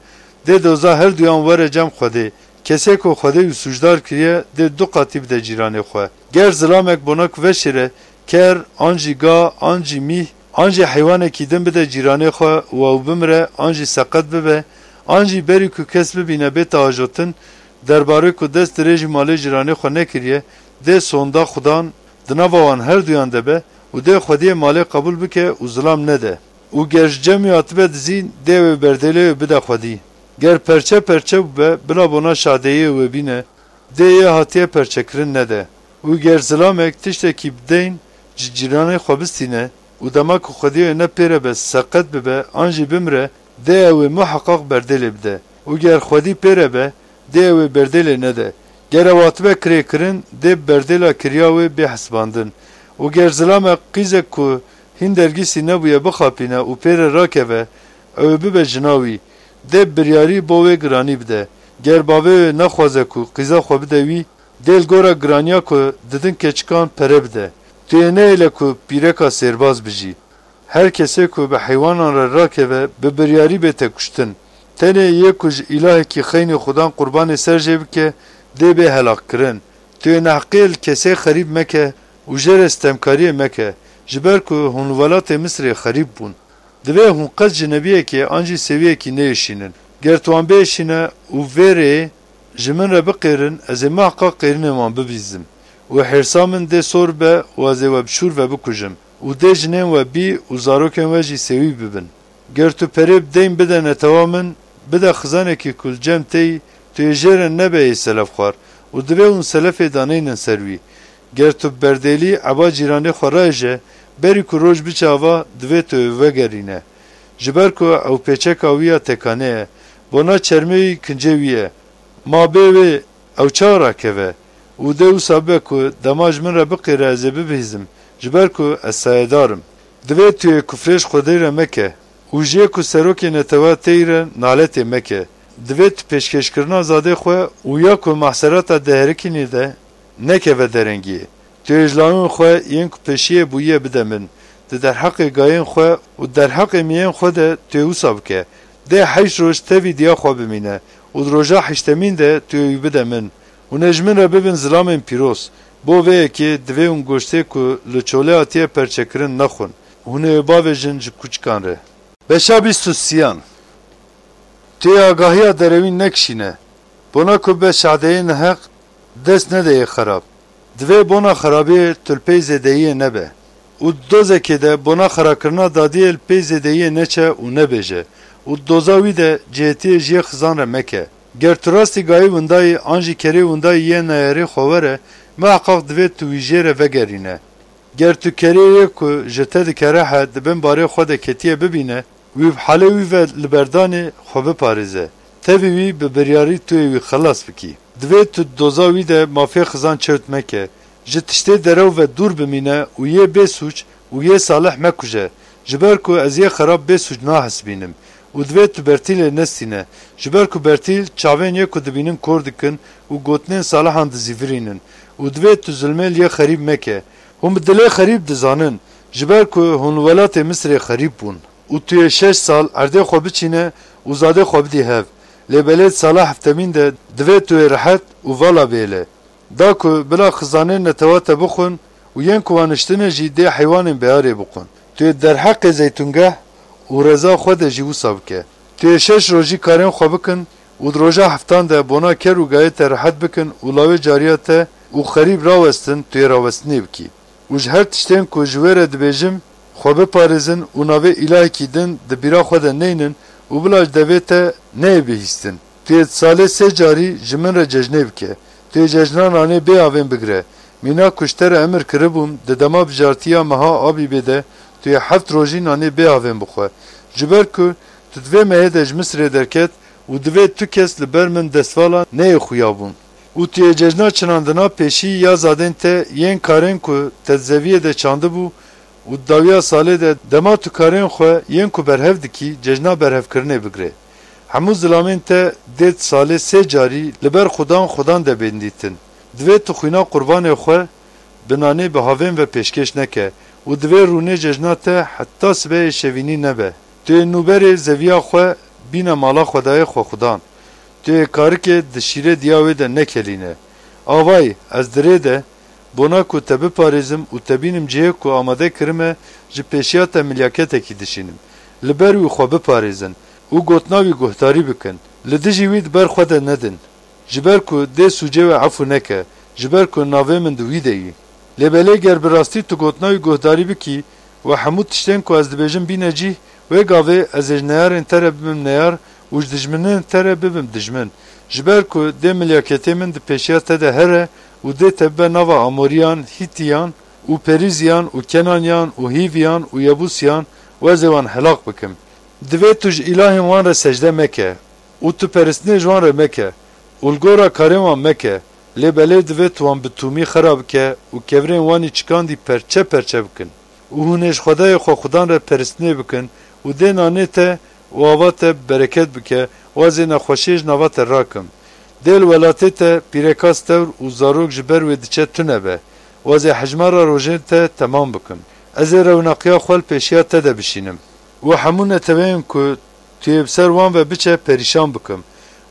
dê doza her duyan were cem Xwedê. Kesê ku Xwedê wî sûcdar kiriye, dê du qatî bide cîranê xwe. Ger zilamek bona ku veşêre, ker, an jî ga, an jî mîh, an jî heywanekî din bide cîranê xwe û ew bimire, an jî seqet bibe, an jî berî ku kes bibîne bête ajotin, derbarê ku dest dirêjî malê cîranê xwe nekiriye, dê sonda Xudan di nava wan her duyan de be û dê xwediyê malê qebûl bike û zilam nede. Û ger ji cem wî hatibe dizî, dê wê berdêlê wê bide xwedî. Ger perçe perçe bûbe, bila bona şadeyê wê bîne, dê yê hatiye perçekirin nede. Û ger zilamek tiştekî bi deyn ji cîranê xwe bistîne û dema ku xwediyê wê ne pêre be, seqet bibe an jî bimire, dê ew ê muheqaq berdêlê bide. Û ger xwedî pêre be, dê ew ê berdêlê nede. Ger ew hatibe kirêkirin, dê bi berdêla kiriya wê bê hesibandin. Û ger zilamek qîzek ku hîn dergîsî nebûye bixapîne û pêre rakeve, ew ê bibe jina wî, dê bi biryarî bo wê giranî bide. Ger bavê wê nexwaze ku qîza xwe bide wî, dê li gora giraniya ku didin keçikan pere bide. Tu yê nehêle ku pîreka sêrbaz bijî. Her kesê ku bi heywanan re rakeve, bi biryarî bête kuştin. Tenê yê ku ji îlahekî xeynî Xudan qurbanê ser jê bike, dê bê helaqkirin. Tu yê neheqiyê li kesê xerîb meke û jê re sitemkariyê meke, ji ber ku hûn li welatê Misirê xerîb bûn. Divê hûn qet ji nebiyekê an jî sêwiyekî nêêşînin. Ger tu wan biêşîne û vê rêyê ji min re biqêrin, ez ê miheqaq qêrînên wan bibîzim û hêrsa min dê sor be û ez ê we bi şûr ve bikujim û dê jinên we bî û zarokên we jî sêwî bibin. Ger tu perê bi deyn bide netewa min, bide xizanekî ku li cem te yî, tu yê jê re nebe yê selefxwar û divê hûn selefê daneynin ser wî. Ger tu bi berdêlî eba cîranê xwe rayêje, berî ku roj biçe ava, divê tu wê vegerîne. Ji ber ku ew pêçeka wî ya tekane ye, bona çermê wî kincê wî ye. Ma bê wê ew çawa rakeve? Û dê wisa bibe ku dema ji min re biqêre ez ê bibihîzim, ji ber ku ez sayedar im. Divê tu yê kufrê ji Xwedê re meke û jê ku serokê netewa te yî re naletê meke. Divê tu pêşkêşkirina zadê xwe û ya ku mahserata deherikînê de nekeve derengiyê. Tu yê ji lawên xwe yên ku pêşiyê bûyî ye bide min. Di derheqê gayên xwe û derheqê miyên xwe de tu yê wisa bike. Dê heşt roj tevî diya xwe bimîne û di roja heştemîn de tu yê wî bide min. Hûn ê ji min re bibin zilamên pîroz. Bo vê yekê divê hûn goştê ku li çolê hatiye perçekirin nexwin. Hûn ê wê bavêjin ji kûçikan re. Beşa bîst û sêyan. Tu yê agahiya derewîn nekişîne. Bona ku be şadeyê neheq dest nede yê xerab. Divê bona xerabiyê tu li pey zêdeyiyê nebe. Û di dozekê de bona xerakirina dadiyê li pey zêdeyiyê neçe û nebêje. Û di doza wî de cihêtiyê ji yê xizan re meke. Ger tu rastî gayî windayî an jî kerê windayî yê neyarê xwe were, miheqaq divê tu wî jê re vegerîne. Ger tu kerê yê ku ji te dikere he di bin barê xwe de ketiye bibîne, wî bi halê wî ve li berdanê xwe biparêze. Tevî wî bi biryarî tu yê wî xelas bikî. Divê tu di doza wî de mafê xizan çewt meke. Ji tiştê derew ve dûr bimîne û yê bê sûc û yê salih mekuje. Ji ber ku ez yê xerab bê sûc nahesibînim û divê tu bertîlê nestîne, ji ber ku bertîl çavên yê ku dibînin kor dikin û gotinên salihan dizîvirînin, û divê tu zulmê li yê xerîb meke. Hûn bi dilê xerîb dizanin, ji ber ku hûn li welatê Misirê xerîb bûn. Û tu yê şeş sal erdê xwe biçîne û zadê xwe bidî hev. Lê belê di sala heftemîn de divê tu yê rehet û vala bêle. Da ku bila xizanên netewa te bixwin û yên ku wan niştine jî dê heywanên beyarê bixwin. Tu yê derheqê zeytûngeh û reza xwe de jî wisa bike. Tu yê şeş rojî karên xwe bikin û di roja heftan de bona ker û gayê te rehet bikin û lawê cariya te û xerîb rawestin, tu yê rawestinê bikî. Û ji her tiştên ku ji wê re dibêjim, xwe biparêzin û navê îlahekî din di bîra xwe de neynin û bila ji devê te neyê bihîstin. Tu yê di salê sê carî ji min re cejnê bike. Tu yê cejna nanê bê avên bigire. Mîna ku ji te re emir kiribûm, di dema bijartiya meha Abîbê de tu yê heft rojî nanê bê avên bixwe. Ji ber ku tu di vê mehê de ji Misirê derket û divê tu kes li ber min destvala neyê xuya bûn. Û tu yê cejna çinandina pêşî ya zadên te yên karên ku te di zeviyê de çandibû û di dawiya salê de dema tu karên xwe yên ku berhev dikî cejna berhevkirinê bigirê. Hemû zilamên te dê di salê sê carî li ber xudan xudan de bên dîtin. Divê tu xwîna qurbanê xwe bi nanê bi havên ve pêşkêş neke û divê rûnê cejna te heta sibehê şevînî nebe. Tu yê nûberê zeviya xwe bîne mala xwedayê xwe xudan. Tu yê karikê di şîrê diya wê de nekelîne. Avayî, ez di rê de, bona ku te biparêzim û te bînim cihê ku amade kirime, ji pêşiya te milyaketekî dişînim. Li ber wî xwe biparêzin û gotina wî guhdarî bikin. Li dijî wî di ber xwe de nedin. Ji ber ku dê sûcê we efû neke, ji ber ku navê min di wî de yî. Lê belê ger bi rastî tu gotina wî guhdarî bikî û hemû tiştên ku ez dibêjim bîne cîh, wê gavê ez ê ji neyarên te re bibim neyar û ji dijminên te re bibim dijmin. Ji ber ku dê milyaketê min di pêşiya te de here û dê te bibe nava Amoriyan, Hîtiyan û Perîziyan û Kenaniyan û Hîviyan û Yebûsiyan û ez ê wan helak bikim. Divê tu ji îlahên wan re secde meke û tu peristinê ji wan re meke û li gora karên wan meke, lê belê divê tu wan bi tûmî xera bike û kevirên wan î çikandî perçe perçe bikin. Û hûn ê ji xwedayê xwe xudan re peristinê bikin û dê nanê te û ava te bereket bike û ez ê nexweşiyê ji nava te rakim. Dê li welatê te pîreka stewr û zarok ji ber wê diçe tune be û ez ê hejmara rojên te temam bikim. Ez ê rewnaqiya xwe li pêşiya te de bişînim û hemû neteweyên ku tu yê bi ser wan ve biçe perîşan bikim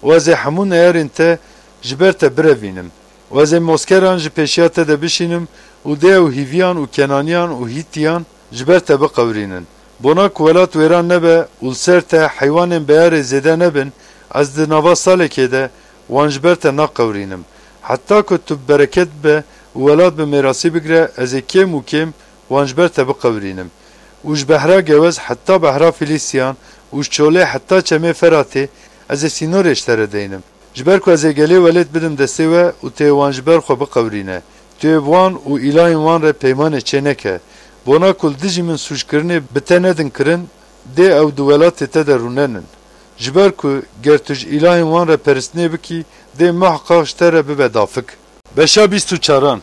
û ez ê hemû neyarên te ji ber te birevînim û ez ê moskeran ji pêşiya te de bişînim û dê ew Hîviyan û Kenaniyan û Hîtiyan ji ber te biqewirînin. Bona ku welat wêran nebe û li ser te heywanên beyarê zêde nebin, ez di nava salekê de wan ji ber te naqewirînim. Heta ku tu bi bereket bibe û welat bi mêrasî bigire, ez ê kêm û kêm wan ji ber te biqewirînim. Û ji behra gewez heta behra Fîlîstiyan û ji çolê heta çemê Feratê ez ê sînorê ji te re deynim. Ji ber ku ez ê gelê welêt bidim destê we û tu yê wan ji ber xwe biqewirîne. Tu yê bi wan û îlahên wan re peymanê çêneke. Bona ku li dijî min sûckirinê bi te nedin kirin, dê ew di welatê te de rûnenin. Ji ber ku ger tu ji îlahên wan re peristinê bikî, dê miheqaq ji te re bibe dafik. Beşa bîst û çaran.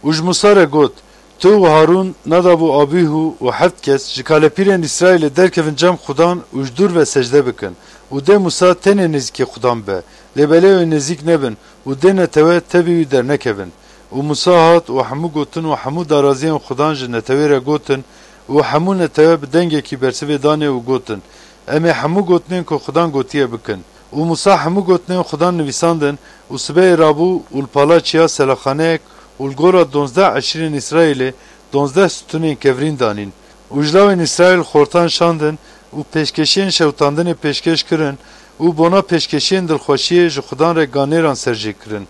Û ji Musa re got, Tu û Harûn, Nadab û Abîhû û heft kes ji kalepîrên Îsraîlê derkevin cem xudan û ji dûr ve secde bikin. Û dê Musa tenê nêzîkî xudan be, lê belê wê nêzîk nebin û dê netewe tevî wî dernekevin. Û Musa hat û hemû gotin û hemû daraziyên xudan ji netewê re gotin û hemû netewe bi dengekî bersivê danê û gotin, Em ê hemû gotinên ku xudan gotiye bikin. Û Musa hemû gotinên xudan nivîsandin û sibehê rabû û li pala çiya selexaneyek û li gora donzdeh eşîrên Îsraîlê donzdeh stûnên kevirîn danîn. Û ji lawên Îsraîl xortan şandin û pêşkêşiyên şewitandinê pêşkêş kirin û bona pêşkêşiyên dilxweşiyê ji xudan re ganêran ser jê kirin.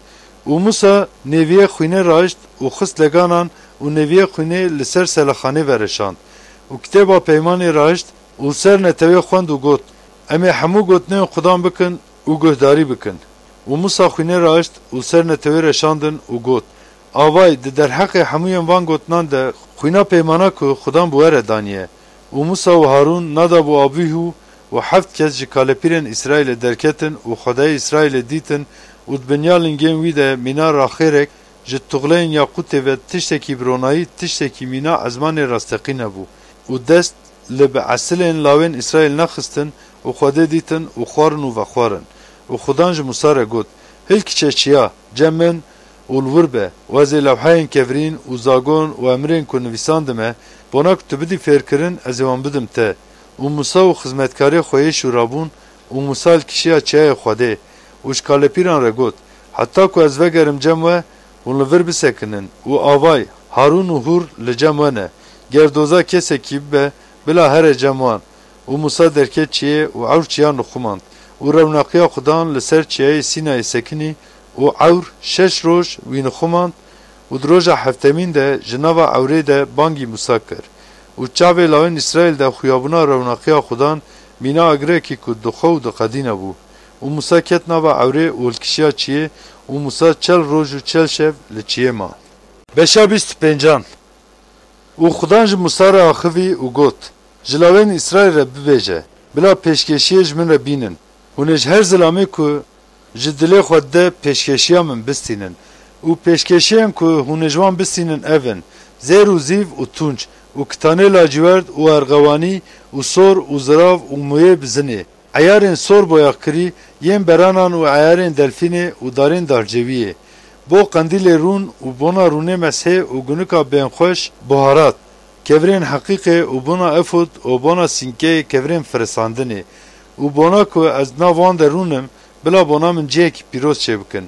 Û Musa nêviyê xwînê rahişt û xist leganan û nêviyê xwînê li ser selexanê vereşand. Û kitêba peymanê rahişt û li ser netewê xwend û got, Em ê hemû gotinên xudan bikin û guhdarî bikin. Û Musa xwînê rahişt û li ser netewê reşandin û got, Avay, di derheqê hemûyên van gotinan de xwîna peymana ku xudan bi we re daniye. Û Musa û Harûn, Nadab û Abîhû û heft kes ji kalepîrên Îsraîlê derketin û Xwedayê Îsraîlê dîtin û di binya lingên wî de mîna raxêrek ji tuxleyên yaqûtê ve tiştekî bi ronahî, tiştekî mîna ezmanê rasteqîne bû û dest li bi esilên lawên Îsraîl nexistin û Xwedê dîtin û xwarin û vexwarin. Û Xudan ji Mûsa re got, Hilkiçe çiya, cem min û li wir be, û ez ê lewheyên kevirîn û zagon û emirên ku nivîsandime, bona ku tu bidî fêrkirin, ez ê wan bidim te. Û Mûsa û xizmetkarê xwe yê şûra bûn, û Mûsa hilkişiya çiyayê Xwedê, û ji kalepîran re got, Heta ku ez vegerim cem we, hûn li vir bisekinin, û avay, Harûn û Hûr li cem we ne. Ger doza kesekî bibe, bila here cem wan. Û Mûsa derket çiyê û ewr çiyan nixumand. Û rewnaqiya Xudan li ser çiyayê Sînayê sekinî û ewr şeş roj wî nixumand û di roja heftemîn de ji nava ewrê de bangî Mûsa kir. Û çavê lawên Îsraîl de xuyabûna rewnaqiya Xudan mîna agirekî ku dixwe û diqedîne bû. Û Mûsa ket nava ewrê û hilkişiya çiyê û Mûsa çel roj û çel şev li çiyê ma. Beşa bîst û pêncan. Û Xudan ji Mûsa re axivî û got, Ji lawên Îsraîl re bibêje, bila pêşkêşiyê ji min re bînin. Hûn ê ji her zilamê ku ji dilê xwe dide pêşkêşiya min bistînin. Û pêşkêşiyên ku hûn ê ji wan bistînin ev in, zêr û zîv û tûnc û kitanê lacîwerd û erxewanî û sor û zirav û moyê bizinê. Eyarên sor boyaxkirî yên beranan û eyarên delfînê û darên darcewiyê. Bo qendîlê rûn û bona rûnê mesihê û gunika bênxweş buharat, kevirên heqîqê û bona efod û bona sînkeyê kevirên firisandinê. Û bona ku ez di nav wan de rûnim, bila bona min cihekî pîroz çêbikin.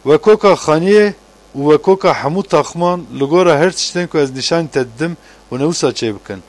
Wekoka xaniyê û wekoka hemû taximan li gora her tiştên ku ez nîşanî te didim, hûn ê wisa çêbikin.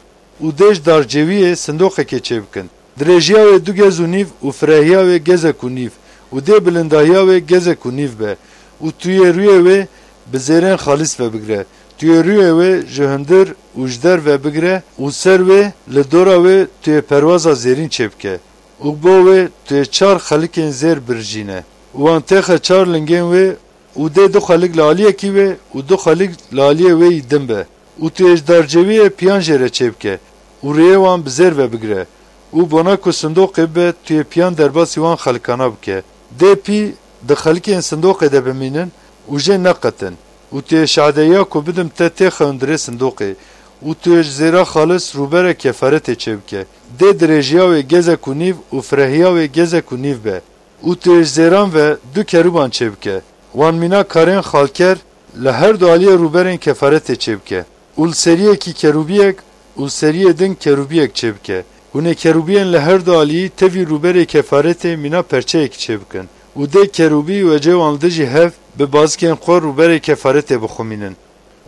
Û dê ji darcewiyê sindoqekê çêbikin. Dirêjiya wê du gez û nîv û firehiya wê gezek û nîv û dê bilindahiya wê gezek û nîv be û tu yê rûyê wê bi zêrên xalîs vebigire. Tu yê rûyê wê ji hundir û ji derve bigire û ser wê li dora wê tu yê perwaza zêrîn çêbike û bo wê tu yê çar xelikên zêr birijîne û wan têxe çar lingên wê û dê du xelik li aliyekî wê û du xelik li aliyê wê yî din be û tu yê ji darcewiyê piyan jê re çêbike û rêyê wan bi zêr ve bigire û bona ku sindoqê bibe tu yê piyan derbasî wan xelikana bike. Dê pî di xelikên sindoqê de bimînin û jê neqetin û tu yê şadeyiya ku bidim te têxe hundirê sindoqê û tu yê ji zêra xalis rûberê kefaretê çêbike. Dê dirêjiya wê gezek û nîv û firehiya wê gezek û nîv be. Û tu yê ji zêran ve du kerûban çêbike. Wan mîna karên xalker li her du aliyê rûberên kefaretê çêbike. Û li seriyekî kerûbiyek û li seriyê din kerûbiyek çêbike. Hûn ê kerûbiyên li her du aliyî tevî rûberê kefaretê mîna perçeyekî çêbikin. Û dê kerûbî wecê wan li dijî hev bi bazikên xwe rûberê kefaretê bixumînin.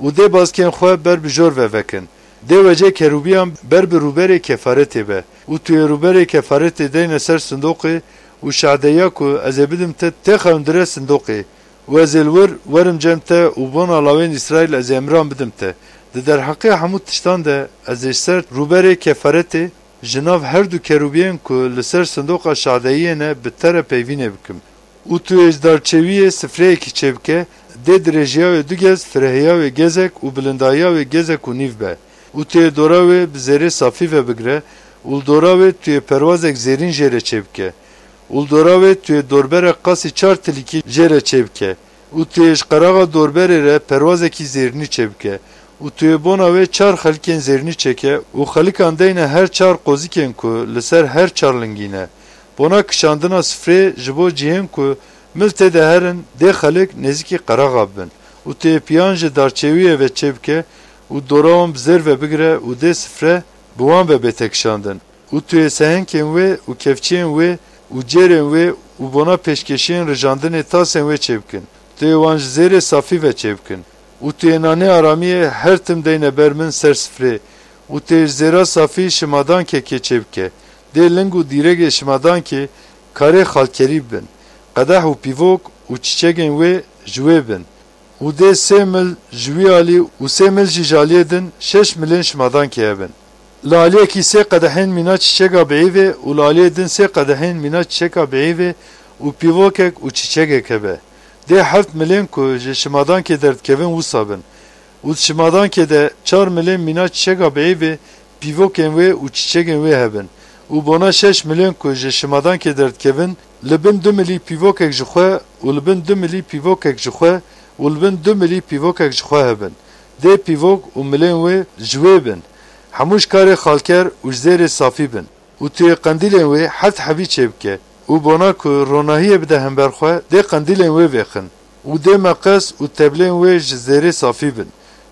Û dê bazikên xwe ber bi jor ve vekin. Dê wecê kerûbiyan ber bi rûberê kefaretê be. Û tu yê rûberê kefaretê deyne ser sindoqê û şadeya ku ez ê bidim te têxe hundirê sindoqê. Û ez ê li wir werim cem te û bona lawên Îsraîl ez ê emiran bidim te. Di derheqê hemû tiştan de ez ê ji ser rûberê kefaretê ji nav her du kerûbiyên ku li ser sindoqa şadeyiyê ne bi te re peyvînê bikim. Û tu yê ji darçewiyê sifreyekî çêbike, dê dirêjiya wê du gez, firehiya wê gezek û bilindahiya wê gezek û nîv be. Û tu yê dora wê bi zêrê safî ve bigire û li dora wê tu yê perwazek zêrîn jê re çêbike. Û li dora wê tu yê dorberek qasî çar tilîkî jê re çêbike. Û tu yê ji qeraxa dorberê re perwazekî zêrînî çêbike. Û tu yê bona wê çar xelikên zêrînî çêke û xelikan deyne her çar qozikên ku li ser her çar lingî ne. Bona kişandina sifrê ji bo cihên ku mil tê de herin, dê xelik nêzîkî qeraxa bibin. Û tu yê piyan ji darçewiyê ve çêbike û dora wan bi zêr ve bigire û dê sifre bi wan ve bête kişandin. Û tu yê sehenkên wê û kevçiyên wê û cêrên wê û bona pêşkêşiyên rijandinê tasên wê çêbikin. Tu yê wan ji zêrê safî ve çêbikin. Û tu yê nanê aramiyê her tim deyne ber min ser sifrê. Û tu yê ji zêra safî şimadankekê çêbike. Dê ling û dîregê şimadankê karê xalkerî bibin. Qedeh û pîvok û çîçegên wê ji wê bin. Û dê sê mil ji wî alî û sê mil jî ji aliyê din şeş milên şimadankê hebin. Li aliyekî sê qedehên mîna çîçega biîvê û li aliyê din sê qedehên mîna çîçeka biîvê û pîvokek û çîçegek hebe. Dê heft milên ku ji şimadankê derdikevin wisa bin. Û di şimadankê de çar milên mîna çîçega biîvê pîvokên wê û çîçegên wê hebin û bona şeş milên ku ji şimadankê derdikevin, li bin du milî pîvokek ji xwe û li bin du milî pîvokek ji xwe û li bin du milî pîvokek ji xwe hebin. Dê pîvok û milên wê ji wê bin. Hemû ji karê xalker û ji zêrê safî bin. û tu yê qendîlên wê heft hebî çêbike û bona ku ronahiyê bide hember xwe, dê qendîlên wê vêxin û dê meqes û teblên wê ji zêrê safî bin.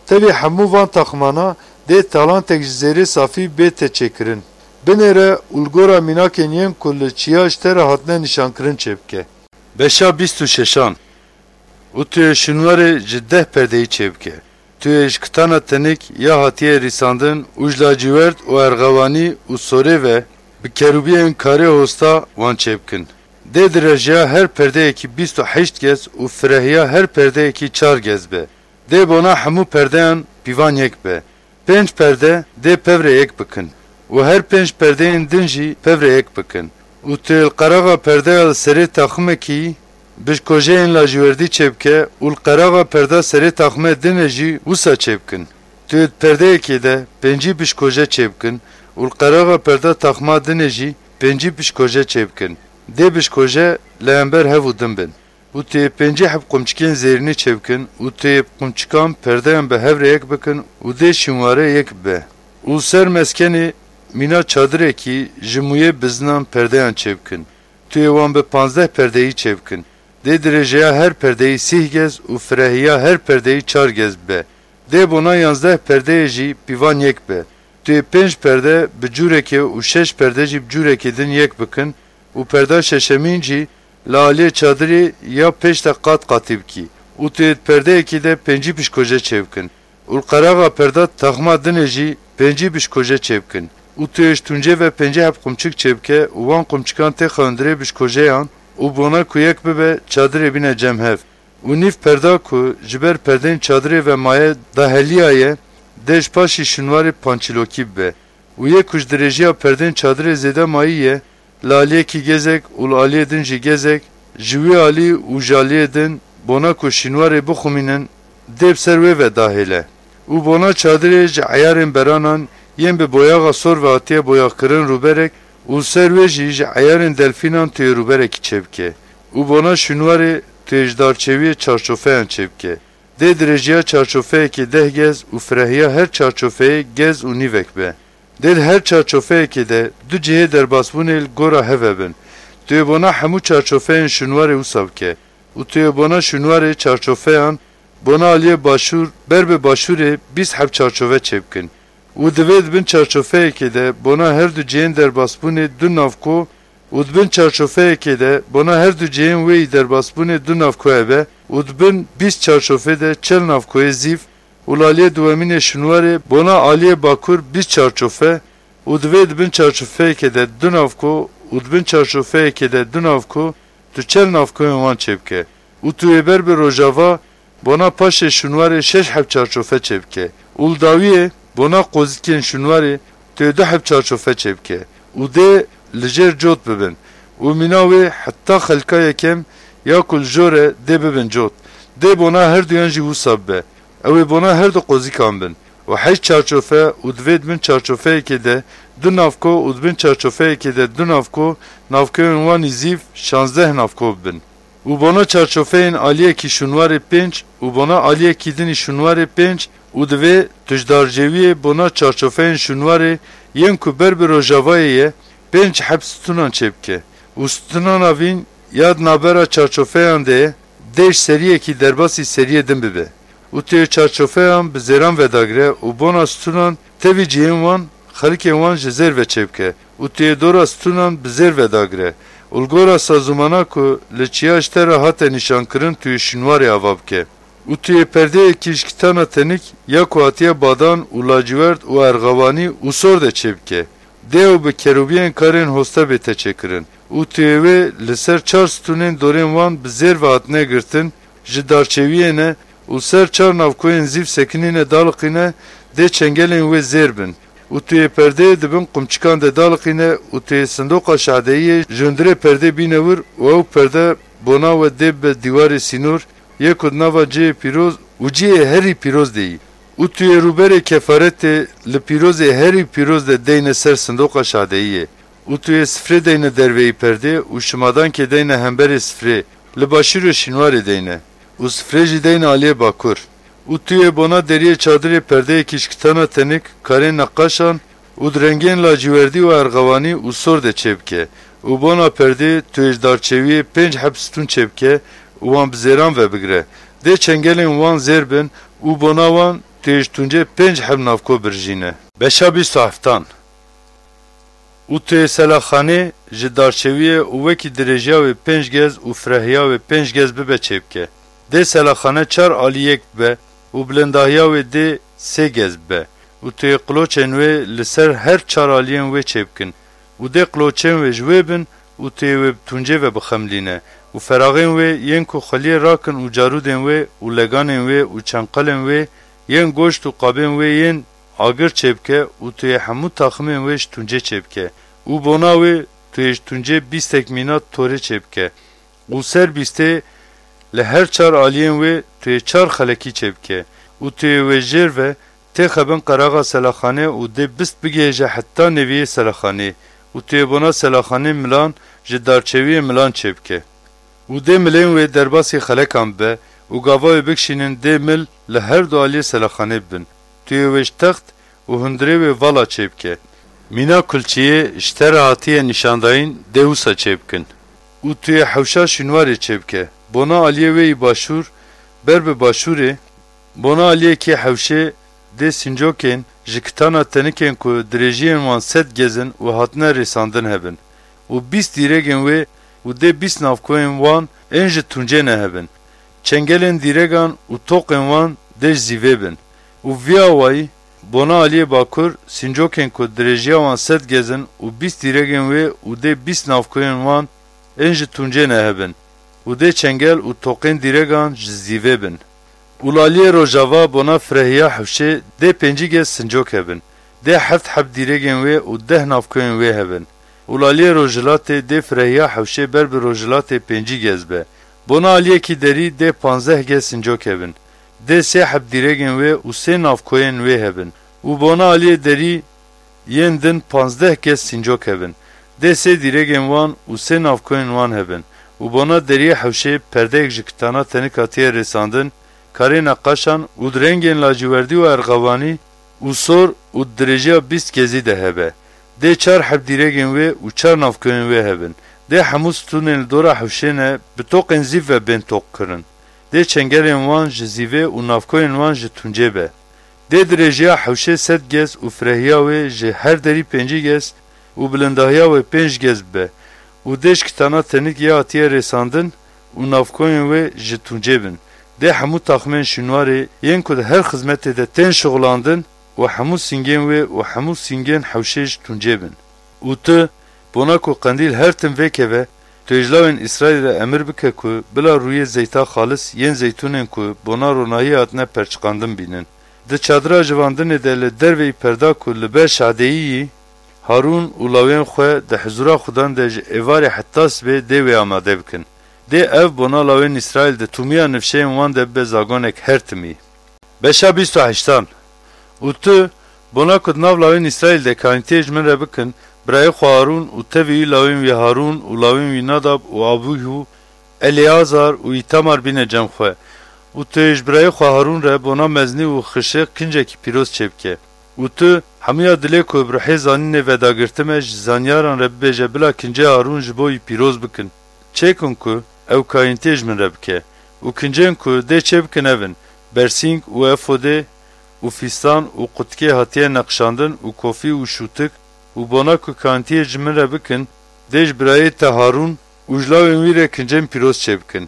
Tevî hemû van taximana dê talantek ji zêrê safî bête çêkirin. Binêre û li gora mînakên yên ku li çiya ji te re hatine nîşankirin çêbike. Beşa bîst û şeşan. Û tu yê şûnwarê ji deh perdeyî çêbike. Tu yê ji kitana tenik ya hatiye rîsandin û ji lacîwerd û erxewanî û sorê ve bi kerûbiyên karê hosta wan çêbikin. Dê dirêjiya her perdeyekî bîst û heşt gez û firehiya her perdeyekî çar gez be. Dê bona hemû perdeyan pîvan yek be. Pênc perde dê pevrê yek bikin û her pênc perdeyên din jî pevrê yek bikin. Û tu yê li qeraxa perdeya li serê taximekî bişkojeyên lajîwerdî çêbike û li qeraxa perda serê taximê din e jî wisa çêbikin. Tu yê di perdeyekê de pêncî bişkoje çêbikin û li qeraxa perda taxima din e jî pêncî bişkoje çêbikin. Dê bişkoje li hember hev û din bin. Û tu yê pêncî heb qumçikên zêrînî çêbikin û tu yê bi qumçikan perdeyan bi hev re yek bikin û dê şînware yek bibe. Û ser meskenê mîna çadirekî ji mûyê bizinan perdeyan çêbikin. Tu yê wan bi panzdeh perdeyî çêbikin. Dê dirêjeya her perdeyî sîh gez û firehiya her perdeyî çar gez bibe. Dê bona yanzdeh perdeyê jî pîvan yek be. Tu yê pênc perde bi cûrekê û şeş perde jî bi cûrekê din yek bikin û perda şeşemîn jî li aliyê çadirê ya pêş de qat qatî bikî û tu yê di perdeyekî de pêncî pişkoje çêbikin û li qeraxa perda taxma dinê jî pêncî pişkoje çêbikin û tu yê ji tûncê ve pêncî heb qumçik çêbike û wan qumçikan têxe hundirê bişkojeyan û bona ku yek bibe çadirê bîne cem hev. Û nîv perda ku ji ber perdên çadirê ve maye daheliya ye, dê ji paşî şinwarê pançîlokî bibe. Û yê ku ji dirêjiya perdên çadirê zêde mayî ye, li aliyekî gezek û li aliyê din jî gezek, ji wî alî û ji aliyê din, bona ku şînwarê bixumînin, dê bi ser wê ve dahêle. Û bona çadirê ji eyarên beranan yên bi boyaxa sor ve hatiye boyaxkirin rûberek û ser wê jî ji eyarên delfînan tu yê rûberekî çêbike. Û bona şûnwarê tu yê ji darçewiyê çarçofeyan çêbike. Dê dirêjiya çarçofeyekê deh gez û firehiya her çarçofeyê gez û nîvek be. Dê di her çarçofeyekê de du cihê derbasbûnê li gora hev hebin. Tu yê bona hemû çarçofeyên şûnwarê wisa bike û tu yê bona şûnwarê çarçofeyan bona aliyê başûr ber bi başûrê bîst heb çarçove çêbikin. Û divê di bin çarçofeyekê de bona her du cihên derbasbûnê du navko û di bin çarçofeyekê de bona her du cihên wê yî derbasbûnê du navko hebe û di bin bîst çarçofê de çel navkoyê zîv û li aliyê duwemînê şinwarê bona aliyê bakur bîst çarçofe û divê di bin çarçofeyekê de du navko û di bin çarçofeyekê de du navko tu çel navkoyên wan çêbike û tu yê ber bi rojava bona paşê şûnwarê şeş heb çarçofe çêbike û li dawiyê bona qozikên şûnwarê tu yê du heb çarçofe çêbike û dê li jêr cot bibin û mîna wê heta xelka yekem ya ku li jor e dê bibin cot. Dê bona her duyan jî wisa bibe. Ew ê bona her du qozikan bin û heşt çarçofe û divê di bin çarçofeyekê de du navko û di bin çarçofeyekê de du navko, navkoyên wan î zîv şazdeh navko bibin. Û bona çarçofeyên aliyekî şûnwarê pênc û bona aliyekî din î şûnwarê pênc û divê tu ji darcewiyê bona çarçofeyên şûnwarê yên ku ber bi rojavayê ye pênc heb stûnan çêbike û stûnana vîn ya di navbera çarçofeyan de ye, dê ji seriyekî derbasî seriyê din bibe. Û tu yê çarçofeyan bi zêran vedagire û bona stûnan tevî cihên wan, xelikên wan ji zêr ve çêbike û tu yê dora stûnan bi zêr vedagire û li gora sazûmana ku li çiya ji te re hate nîşankirin tu yê şînwarê ava bike. Û tu yê perdeyekî ji kitana tenik ya ku hatiye badan û lacîwerd û erxewanî û sor de çêbike. Dê ew bi kerûbiyên karên hoste bête çêkirin û tu yê wê li ser çar stûnên dorên wan bi zêr ve hatine girtin, ji darçewiyê ne û ser çar navkoyên zîv sekinîne daliqîne, dê çengelên wê zêr bin û tu yê perdeyê di bin qumçikan de daliqîne û tu yê sindoqa şadeyiyê ji hundirê perdê bîne wir û ew perde bona we dê bibe dîwarê sînor, yê ku di nava cihê pîroz û cihê herî pîroz de yî. Û tu yê rûberê kefaretê li pîrozê herî pîroz de deyne ser sindoqa şadeyiyê. Û tu yê sifrê deyne derveyî perdê û şimadankê deyne hemberê sifrê, li başûrê şînwarê deyne. Û sifrê jî deyne aliyê bakur. Û tu yê bona deriyê çadirê perdeyekî ji kitana tenik, karê neqaşan Û di rengên lacîwerdî û erxewanî û sor de çêbike. Û bona perdê tu yê ji darçewiyê pênc heb stûn çêbike û wan bi zêran ve bigire. Dê çengelên wan zêr bin û bona wan tu yê ji tûncê pênc heb navko birjîne. Beşa bîst û heftan. Û tu yê selaxanê ji darçewiyê û wekî dirêjiya wê pênc gez û firehiya wê pênc gez bibe çêbike. Dê selaxane çar alî yek bibe û bilindahiya wê dê sê gez bibe. Û tu yê qiloçên wê li ser her çar aliyên wê çêbikin. Û dê qiloçên wê ji wê bin û tu yê wê bi tûncê ve bixemilîne. Û feraxên wê yên ku xweliyê rakin û carûdên wê û leganên wê û çenqelên wê yên goşt û qabên wê yên agir çêbike û tu yê hemû taximên wê ji tûncê çêbike. Û bona wê tu yê ji tûncê bîstek mîna torê çêbike. Û ser bîstê li her çar aliyên wê tu yê çar xelekî çêbike. Û tu yê wê jêr ve têxe bin qeraxa selaxanê û dê bist bigihêje heta nêviyê selaxanê. Û tu yê bona selaxanê milan ji darçewiyê milan çêbike. Û dê milên wê derbasî xelekan bibe û gava wê bikişînin dê mil li her du aliyê selaxanê bibin. Tu yê wê ji text û hundirê wê vala çêbike. Mîna kulçiyê ji te re hatiye nîşandayîn dê wisa çêbikin. Û tu yê hewşa şînwarê çêbike. Bona aliyê wê yî başûr, ber bi başûrê, bona aliyekî hewşê dê sincokên ji kitana tenikên ku dirêjiyên wan sed gez in û hatine rêsandin hebin. Û bîst dîregên wê û dê bîst navkoyên wan ên ji tûncê ne hebin. Çengelên dîregan û toqên wan dê ji zîvê bin. Û vî awayî bona aliyê bakur sincokên ku dirêjiya wan sed gez in û bîst dîregên wê û dê bîst navkoyên wan ên ji tûncê ne hebin. Û dê çengel û toqên dîregan ji zîvê bin. Û li aliyê rojava bona firehiya hewşê dê pêncî gez sincok hebin. Dê heft heb dîregên wê û deh navkoyên wê hebin. Û li aliyê rojhilatê dê firehiya hewşê ber bi rojhilatê pêncî gez be. Bona aliyekî derî dê panzdeh gez sincok hebin. Dê sê heb dîregên wê û sê navkoyên wê hebin. Û bona aliyê derî yên din panzdeh gez sincok hebin. Dê sê dîregên wan û sê navkoyên wan hebin. Û bona deriyê hewşê perdeyek ji kitana tenik hatiye rêsandin, karê neqaşan û di rengên lacîwerdî û erxewanî û sor û di dirêjiya bîst gezî de hebe. Dê çar heb dîregên wê û çar navkoyên wê hebin. Dê hemû stûnên li dora hewşê ne bi toqên zîv ve bên toqkirin. Dê çengelên wan ji zîvê û navkoyên wan ji tûncê be. Dê dirêjiya hewşê sed gez û firehiya wê ji her derî pêncî gez û bilindahiya wê pênc gez bibe û dê ji kitana tenik yê hatiye rêsandin û navkoyên wê ji tûncê bin. Dê hemû taxmên şînwarê yên ku di her xizmetê de tên şixulandin û hemû sîngên wê û hemû sîngên hewşê ji tûncê bin. Û tu, bona ku qendîl her tim vêkeve, tu yê ji lawên Îsraîlî re emir bike ku bila rûyê zeyta xalis yên zeytûnên ku bona ronahiyê hatine perçiqandin bînin. Di çadira jivandinê de li derveyî perda ku li ber şadeyî yî, Harûn û lawên xwe di hizûra Xudan de ji êvarê heta sibê dê wê amade bikin. Dê ev bona lawên Îsraîl di tûmiya nifşeyên wan de bibe zagonek her timî. Beşa bîst û heştan. Û tu, bona ku di nav lawên Îsraîl de kanîtiyê ji min re bikin, birayê xwe Harûn û tevî wî lawên wî Harûn û lawên wî Nadab û Abîhû, Eleazar û Îtamar bîne cem xwe. Û tu yê ji birayê xwe Harûn re bona meznî û xişê kincekî pîroz çêbike. Û tu, hemûya dilê ku bi ruhê zanînê vedagirtime ji zanyaran re bibêje bila kincê Harûn ji bo wî pîroz bikin. Çêkin ku ew kayîntiyê ji min re bike. Û kincên ku dê çêbikin ev in, bersîng û efodê û fîstan û qutikê hatiye neqşandin û kofî û şûtik û bona ku kayîntiyê ji min re bikin, dê ji birayê te Harûn û ji lawên wî re kincên pîroz çêbikin.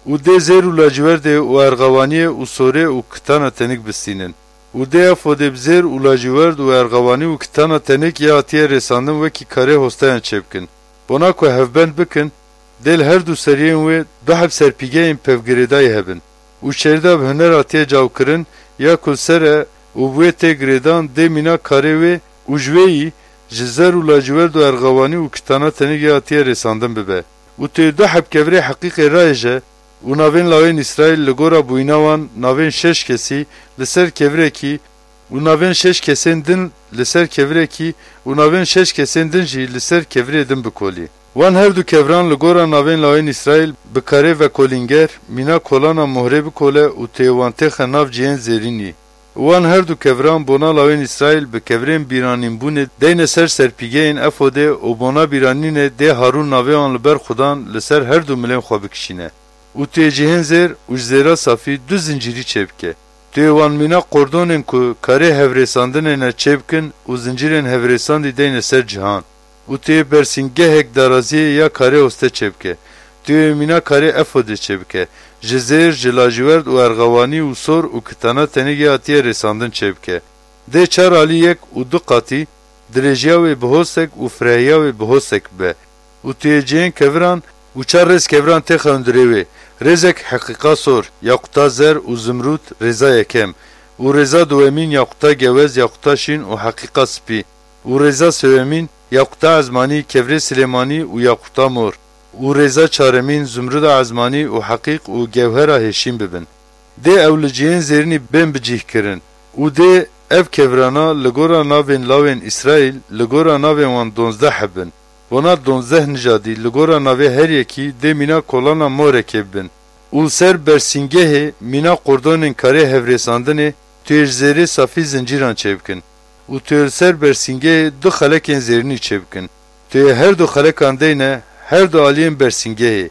Û dê zêr û lacîwerdê û erxewaniyê û sorê û kitana tenik bistînin. Û dê efodê bi zêr û lacîwerd û erxewanî û kitana tenik yê hatiye rêsandin wekî karê hosteyan çêbikin. Bona ku hevbend bikin, dê li her du seriyên wê du heb serpîgeyên pevgirêdayî hebin. Û şerîda bi huner hatiye cawkirin ya ku li ser e û bi wê tê girêdan dê mîna karê wê û ji wê yî ji zer û lacîwerd û erxewanî û kitana tenik yê hatiye rêsandin bibe. Û tu yê du heb kevirê heqîqê rayêje û navên lawên Îsraîl li gora bûyîna wan navên şeş kesî li ser kevirekî û navên şeş kesên din li ser kevirekî û navên şeş kesên din jî li ser kevirê din bikolî. Wan her du keviran li gora navên lawên Îsraîl bi karê vekolînger mîna kolana mohrê bikole û tu yê wan têxe nav cihên zêrînî. Wan her du keviran bona lawên Îsraîl bi kevirên bîranînbûnê deyne ser serpîgehên efodê û bona bîranînê dê Harûn navê wan li ber Xudan li ser her du milên xwe bikişîne. Û tu yê cihên zêr û ji zêra safî du zincîrî çêbike. Tu yê wan mîna qordonên ku karê hevrêsandinê ne çêbikin û zincîrên hevrêsandî deyne ser cihan. Û tu yê bersîngehek daraziyê ya karê oste çêbike. Tu yê mîna karê efodê çêbike. Ji zêr, ji lacîwerd û erxewanî û sor û kitana tenêgê hatiye rêsandin çêbike. Dê çar alî yek û du qatî, dirêjiya wê bi hosek û firehiya wê bi hosek be. Û tu yê cihên keviran û çar rêz keviran têxe hundirê wê. Rêzek heqîqa sor, yaquta zer û zimrûd, rêza yekem. Û rêza duwemîn yaquta gewez, yaquta şîn û heqîqa spî. Û rêza sêwemîn yaquta ezmanî, kevirê silêmanî û yaquta mor. Û rêza çaremîn zimrûda ezmanî û heqîq û gewhera hêşîn bibin. Dê ew li cihên zêrînî bên bi cih kirin. Û dê ev kevirana li gora navên lawên Îsraîl, li gora navên wan donzdeh hebin. Bona donzdeh nijadî li gora navê her yekî dê mîna kolana morekê bibin. Û li ser bersîngehê mîna qordonên karê hevrêsandinê tu yê ji zêrê safî zincîran çêbikin. Û tu yê li ser bersîngehê du xelekên zêrînî çêbikin. Tu yê her du xelekan deyne her du aliyên bersîngehê.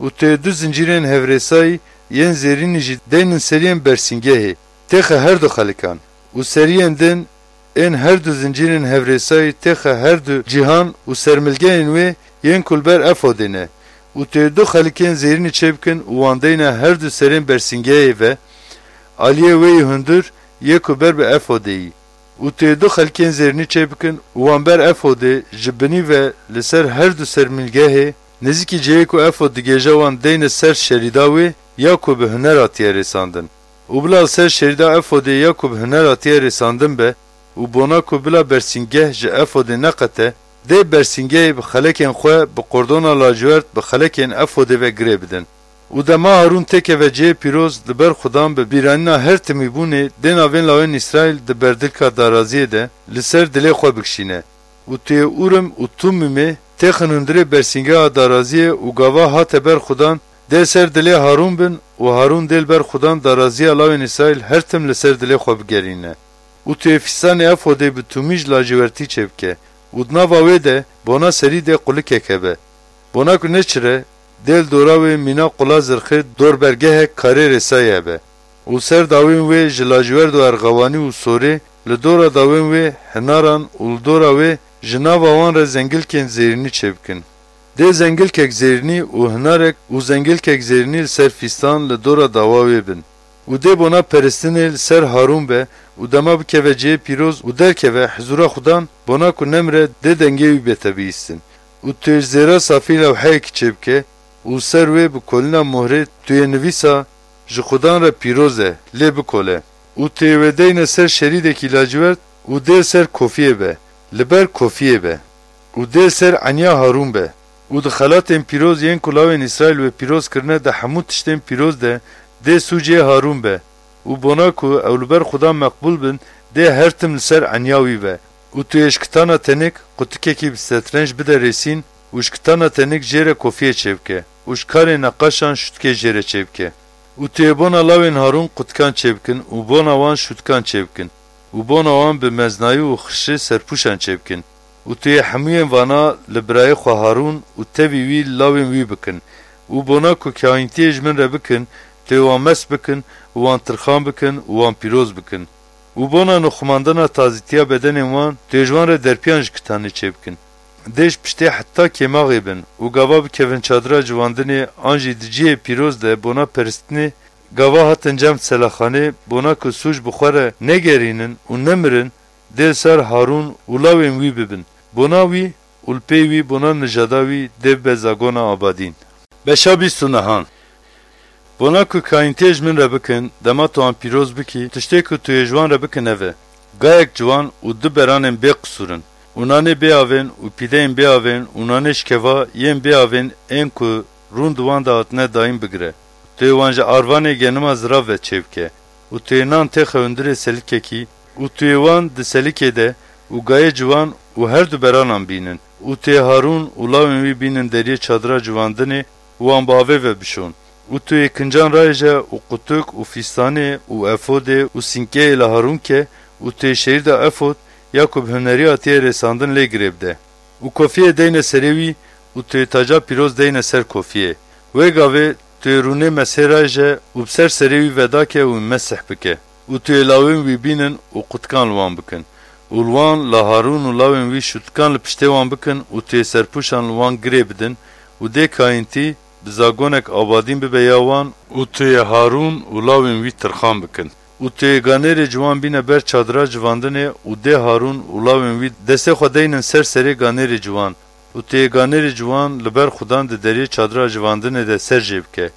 Û tu yê du zincîrên hevrêsayî yên zêrînî jî deynin seriyên bersîngehê. Têxe her du xelikan. Û seriyên din ên her du zincîrên hevrêsayî têxe her du cîhan û sermilgeyên wê yên ku li ber efodê ne. Û tu yê du xelikên zêrînî çêbikin û wan deyne her du serên bersîngehê ve, aliyê wê yî hundir yê ku ber bi efodê yî. Û tu yê du xelkên zêrînî çêbikin û wan ber efodê ji binî ve li ser her du sermilgehê, nêzîkî cihê ku efod digêje wan deyne ser şerîda wê ya ku bi huner hatiye rêsandin. Û bila li ser şerîda efodê ya ku bi huner hatiye rêsandin be û bona ku bila bersîngeh ji efodê neqete, dê bersîngehê bi xelekên xwe bi qordona lacwerd bi xelekên efodê ve girê bidin. Û dema Harûn têkeve cihê pîroz li ber Xudan bi bîranîna her timîbûnê dê navên lawên Îsraîl di berdilka daraziyê de li ser dilê xwe bikişîne. Û tu yê Ûrim û Tumîmê têxin hundirê bersîngeha daraziyê û gava hate ber Xudan dê ser dilê Harûn bin û Harûn dê li ber Xudan daraziya lawên Îsraîl her tim li ser dilê xwe bigerîne. Û tu yê fîstanê efodê bi tûmî ji lacîwertî çêbike û di nava wê de bona serî dê qulikek hebe. Bona ku neçire, dê li dora wê mîna qula zirxê dorbergehek karê rêsayê hebe. Û ser dawên wê ji lacîwerd û erxewanî û sorê, li dora dawên wê hinaran û li dora wê ji nava wan re zengilkên zêrînî çêbikin. Dê zengilkek zêrînî û hinarek û zengilkek zêrînî li ser fîstan li dora dawa wê bin. Û dê bona peristinê li ser Harûn be û dema bikeve cihê pîroz û derkeve hizûra Xudan, bona ku nemire dê dengê wî bête bihîstin. Û tu yê ji zêra safî lewheyekî çêbike û ser wê bi kolîna mohrê tu yê nivîsa, "Ji Xudan re pîroz e, lê bikole." Û tu yê wê deyne ser şerîdekî lacivert û dê li ser kofiyê be, li ber kofiyê be. Û dê li ser eniya Harûn be. Û di xelatên pîroz yên ku lawên Îsraîl wê pîroz kirine di hemû tiştên pîroz de dê sûcê Harûn be. Û bona ku ew li ber Xudan meqbûl bin, dê her tim li ser eniya wî be. Û tu yê ji kitana tenik qutikekî bi setrenc bide rêsîn û ji kitana tenik jê re kofiyê çêbike û ji karê neqaşan şûtikê jê re çêbike. Û tu yê bona lawên Harûn qutikan çêbikin û bona wan şûtikan çêbikin û bona wan bi meznayî û xişê serpûşan çêbikin. Û tu yê hemûyên vana li birayê xwe Harûn û tevî wî li lawên wî bikin û bona ku kahîntiyê ji min re bikin, tu yê wan mest bikin û wan tirxan bikin û wan pîroz bikin. Û bona nixumandina tazîtiya bedenên wan, tu yê ji wan re derpiyan ji kitanê çêbikin. Dê ji piştê heta kêmaxê bin û gava bikevin çadira civandinê an jî di cihê pîroz de bona peristinê, gava hatin cem selaxanê, bona ku sûc bi xwe re negerînin û nemirin, dê li ser Harûn û lawên wî bibin. Bona wî û li pê wî bona nijada wî dê bibe zagona abadîn. Beşa bîst û nehan. Bona ku kahîntiyê ji min re bikin, dema tu wan pîroz bikî, tiştê ku tu yê ji wan re bikin ev e: gayek ciwan û du beranên bê qisûr in, û nanê bê avên û pîdeyên bê avên û nanê şikeva yên bê avên ên ku rûn di wan de hatine dayîn bigire. Tu yê wan ji arvanê genima zirav ve çêbike û tu yê nan têxe hundirê selikekî û tu yê wan di selikê de û gayê ciwan û her du beranan bînin û tu yê Harûn û lawên wî bînin deriyê çadira civandinê û wan bi avê ve bişon. Û tu yê kincan rayêje û qutuk û fîstanê û efodê û sînkeyê li Harûn ke û tu yê şêrîda efod ya ku bi huneriya tê yê rêsandin lê girê bide. Û kofiyê deyne serê wî û tu yê taca pîroz deyne ser kofiyê. Wê gavê tu yê rûnê mesê rayêje û bi ser serê wî vedake û mesih bike. Û tu yê lawên wî bînin û qutikan li wan bikin. Û li wan li Harûn û lawên wî şûtikan li piştê wan bikin û tu yê serpûşan li wan girê bidin û dê kayîntî bi zagonek abadîn bibe ya wan û tu yê Harûn û lawên wî tirxan bikin. Û tu yê ganêrê ciwan bîne ber çadira civandinê û dê Harûn û lawên wî destê xwe deynin ser serê ganêrê ciwan û tu yê ganêrê ciwan li ber xudan di deriyê çadira civandinê de ser jê bike.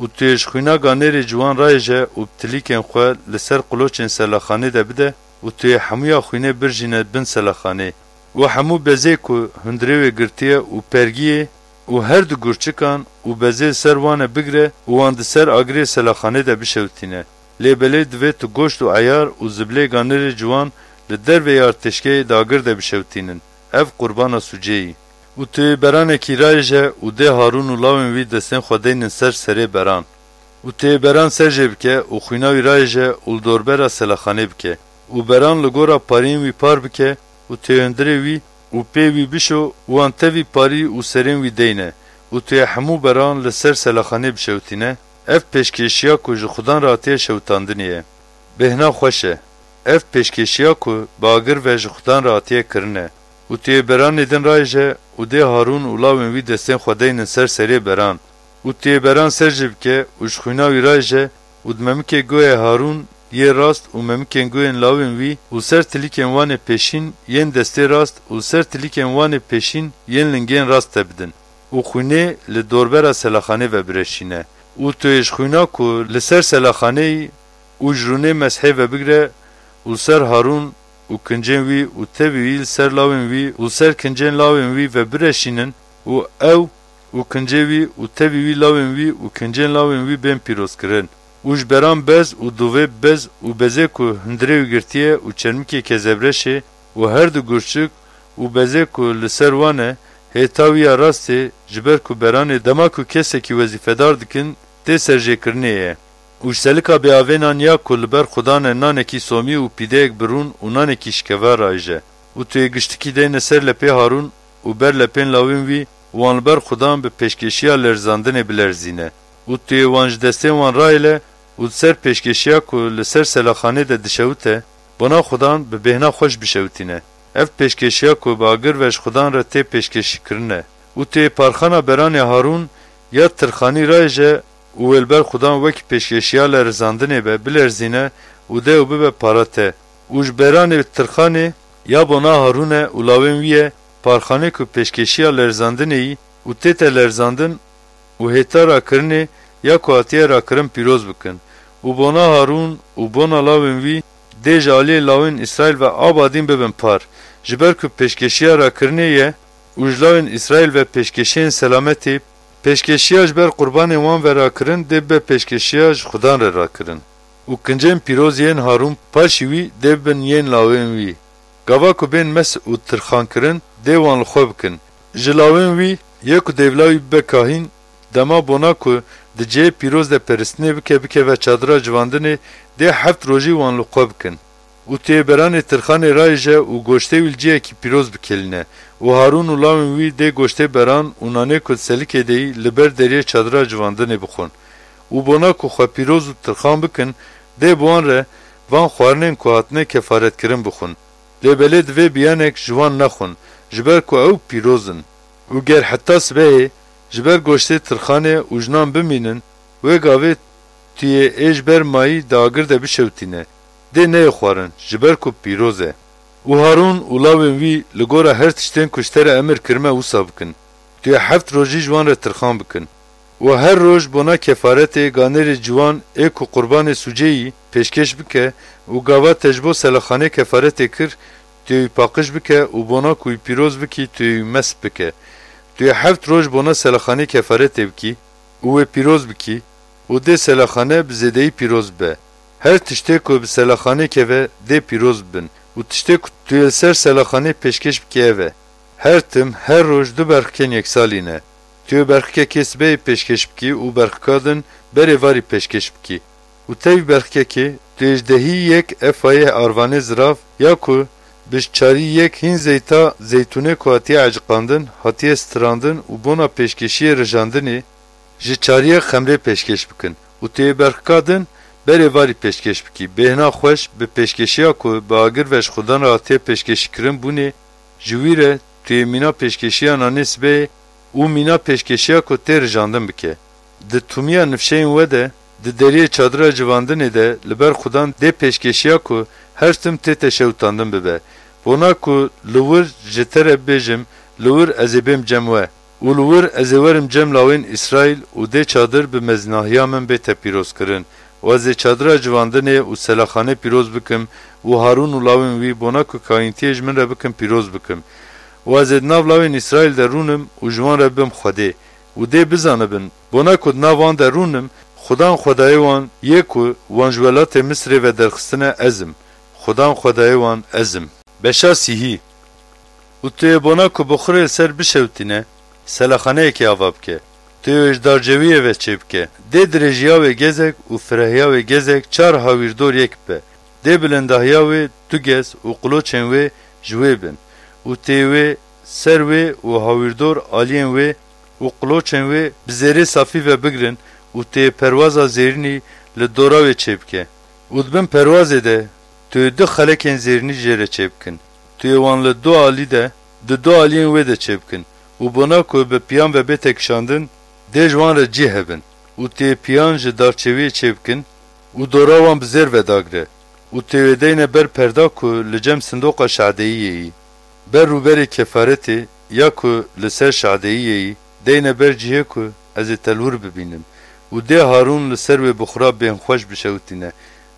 Û tu yê ji xwîna ganêrê ciwan rayêje û bi tilîkên xwe li ser qiloçên selaxanê de bide û tu yê hemûya xwînê birjîne bin selaxanê. Û hemû bezê ku hundirê wê girtiye û pergiyê û her du gurçikan û bezê li ser wan e bigire û wan di ser agirê selaxanê de bişewitîne. Lê belê divê tu goşt û eyar û ziblê ganêrê ciwan li derveyî artêşgehê di agir de bişewitînin. Ev qurbana sûcê yî. Û tu yê beranekî rayêje û dê Harûn û lawên wî destên xwe deynin ser serê beran. Û tu yê beran ser jê bike û xwîna wî rayêje û li dorbera selaxanê bike. Û beran li gora pariyên wî par bike û tu yê hundirê wî û pê wî bişo û wan tevî parî û serên wî deyne. Û tu yê hemû beran li ser selaxanê bişewitîne. Ev pêşkêşiya ku ji xudan re hatiye şewitandinê ye. Bêhna xweş e. Ev pêşkêşiya ku bi agir ve ji xudan re hatiye kirine. Û tu yê beranê din rayêje û dê Harûn û lawên wî destên xwe deynin ser serê beran. Û tu yê beran ser jê bike û ji xwîna wî rayêje û di memikê goyê Harûn yê rast û memikên goyên lawên wî û ser tilîkên wan ê pêşîn yên destê rast û ser tilîkên wan ê pêşîn yên lingên rast te bidin û xwînê li dorbera selaxanê ve bireşîne. Û tu yê ji xwîna ku li ser selaxanê yî û ji rûnê meshê ve bigire û li ser Harûn û kincên wî û tevî wî li ser lawên wî û li ser kincên lawên wî ve bireşînin û ew û kincê wî û tevî wî lawên wî û kincên lawên wî bên pîrozkirin. Û ji beran bez û dûvê bez û bezê ku hundirê wî girtiye û çermikê kezebreşê û her du gurçik û bezê ku li ser wan e, hêta wî ya rastê, ji ber ku beranê dema ku kesekî wezîfedar dikin, tê serjêkirinê ye. Û ji selika bêavênan ya ku li ber xudan e nanekî somî û pîdeyek bi rûn û nanekî şikeva rayije. Û tu yê giştikî deyne ser lepê Harûn û ber lepên lawên wî û wan li ber xudan bi pêşkêşiya lerzandinê bilerzîne. Û tu yê wan ji destên wan rayêle û di ser pêşkêşiya ku li ser selaxanê de dişewite, bona xudan bi bêhna xweş bişewitîne. Ev pêşkêşiya ku bi agir ve ji xudan re tê pêşkêşî kirine. Û tu yê parxana beranê Harûn ya tirxanî rayêje û wê li ber xudan wekî pêşkêşiya lerizandinê be bilerzîne û de û bibe para te. Û ji beranê tirxanê ya bona Harûn e û lawên wî ye, parxanê ku pêşkêşiya lerizandinê yî û tête lerizandin û hêta rakirinê ya ku hatiye rakirin pîroz bikin. Û bona Harûn û bona lawên wî dê ji aliyê lawên Îsraîl ve abadîn bibin par, ji ber ku pêşkêşiya rakirinê ye û ji lawên Îsraîl ve pêşkêşiyên selametê, pêşkêşiya ji ber qurbanên wan ve rakirin dê bibe pêşkêşiya ji xudan re rakirin. Û kincên pîroz yên Harûn paşî wî dê bibin yên lawên wî. Gava ku bên mes û tirxankirin, dê wan li xwe bikin. Ji lawên wî yê ku dêvla wî bibe kahîn, dema bona ku di cihê pîroz de peristinê bike, bikeve çadira civandinê, dê heft rojî wan li xwe bikin. Û tu yê beranê tirxanê rayêje û goştê wî li cihekî pîroz bikêlîne. Û Harûn û lawên wî dê goştê beran û nanê ku di selikê de yî li ber deriyê çadira civandinê bixwin. Û bona ku xwe pîroz û tirxan bikin, dê bi wan re van xwarinên ku hatine kefaretkirin bixwin. Lê belê divê biyanek ji wan nexwin, ji ber ku ew pîroz in. Û ger heta sibehê ji ber goştê tirxanê û jinan bimînin, wê gavê tu yê ê ji ber mayî di agir de bişewtîne, dê neyê xwarin, ji ber ku pîroz e. Û Harûn û lawên wî li gora her tiştên ku ji te re emir kirime wisa bikin. Tu yê heft rojî ji wan re tirxan bikin. Û her roj bona kefaretê ganêrê ciwan ê ku qurbanê sûcê yî pêşkêş bike û gava te ji bo selaxanê kefaretê kir, tu yê wî paqij bike û bona ku wî pîroz bikî, tu yê wî mesp bike. Tu yê heft roj bona selaxanê kefaretê bikî û wê pîroz bikî û dê selaxane bi zêdeyî pîroz bibe. Her tiştê ku bi selaxanê keve, dê pîroz bibin û tiştê ku tu yê li ser selaxanê pêşkêş bikî ev e. Her tim, her roj du berxikên yeksalî ne. Tu yê berxikekê sibehê pêşkêş bikî û berxika din berê varî pêşkêş bikî. Û tevî berxikekê tu yê ji dehî yek efayê arvanê zirav ya ku bi çarî yek hîn zeyta zeytûnê ku hatiye eciqandin, hatiye stirandin û bona pêşkêşiyê rijandinê, ji çariyê xemrê pêşkêş bikin û tu yê berxika din berê varî pêşkêş bikî. Bêhna xweş bi pêşkêşiya ku bi agir ve ji Xudan re hatiye pêşkêşîkirin bûnê, ji wî re tu yê mîna pêşkêşiya nanê sibehê û mîna pêşkêşiya ku tê rijandin bike. Di tûmiya nifşeyên we de, di deriyê çadira civandinê de li ber Xudan dê pêşkêşiya ku her tim tête şewitandin bibe. Bona ku li wir ji te re bibêjim, li wir ez ê bêm cem we. Û li wir ez ê werim cem lawên Îsraîl û dê çadir bi mezinahiya min bête pîrozkirin. Û ez ê çadira civandinê û selaxanê pîroz bikim û Harûn û lawên wî bona ku kayîntiyê ji min re bikin pîroz bikim. Û ez ê di nav lawên Îsraîl de rûnim û ji wan re bibim Xwedê. Û dê bizanibin, bona ku di nav wan de rûnim, Xudan Xwedayê wan yê ku wan ji welatê Misirê ve derxistine ez im. Xudan Xwedayê wan ez im. Beşa sîhî. Û tu yê bona ku bixurê li ser bişewitîne, selaxaneyekê ava bike. Tu yê wê ji darcewiyê ve çêbike. Dê dirêjiya wê gezek û firehiya wê gezek çar hawîrdor yek bibe. Dê bilindahiya wê du gez û qiloçên wê ji wê bin. Û tu yê wê ser wê û hawîrdor aliyên wê û qiloçên wê bi zêrê safî ve bigrin û tu yê perwaza zêrînî li dora wê çêbike. Û di bin perwazê de tu yê du xelekên zêrînî jê re çêbikin. Tu yê wan li du alî de, di du aliyên wê de çêbikin û bona ku bi piyan ve bête kişandin, dê ji wan re cî hebin û tu yê piyan ji darçewiyê çêbikin û dora wan bi zêr vedagre û tu yê wê deyne ber perda ku li cem sindoqa şadeyiyê yî, ber rûberê kefaretê ya ku li ser şadeyiyê yî, deyne ber cihê ku ez ê te li wir bibînim. Û dê Harûn li ser wê bixura bêhnxweş bişewitîne.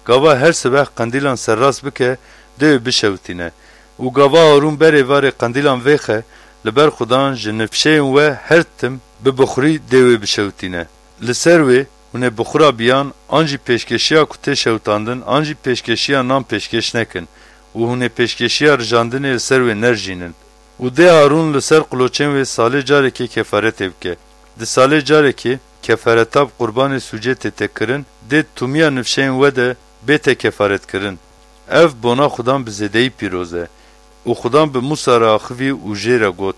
Gava her sibeh qendîlan serrast bike, dê wê bişewitîne. Û gava Harûn berê varê qendîlan vêxe, li ber Xudan ji nifşeyên we her tim bi bixurî dê wê bişewitîne. Li ser wê hûn ê bixura biyan an jî pêşkêşiya ku tê şewitandin, an jî pêşkêşiya nan pêşkêş nekin û hûn ê pêşkêşiya rijandinê li ser wê nerijînin. Û dê Harûn li ser qiloçên wê salê carekê kefaretê bike. Di salê carekê kefareta bi qurbanê sûcê tête kirin, dê tûmiya nifşeyên we de bête kefaretkirin. Ev bona Xudan bi zêdeyî pîroz e. Û Xudan bi Mûsa re axivî û jê re got,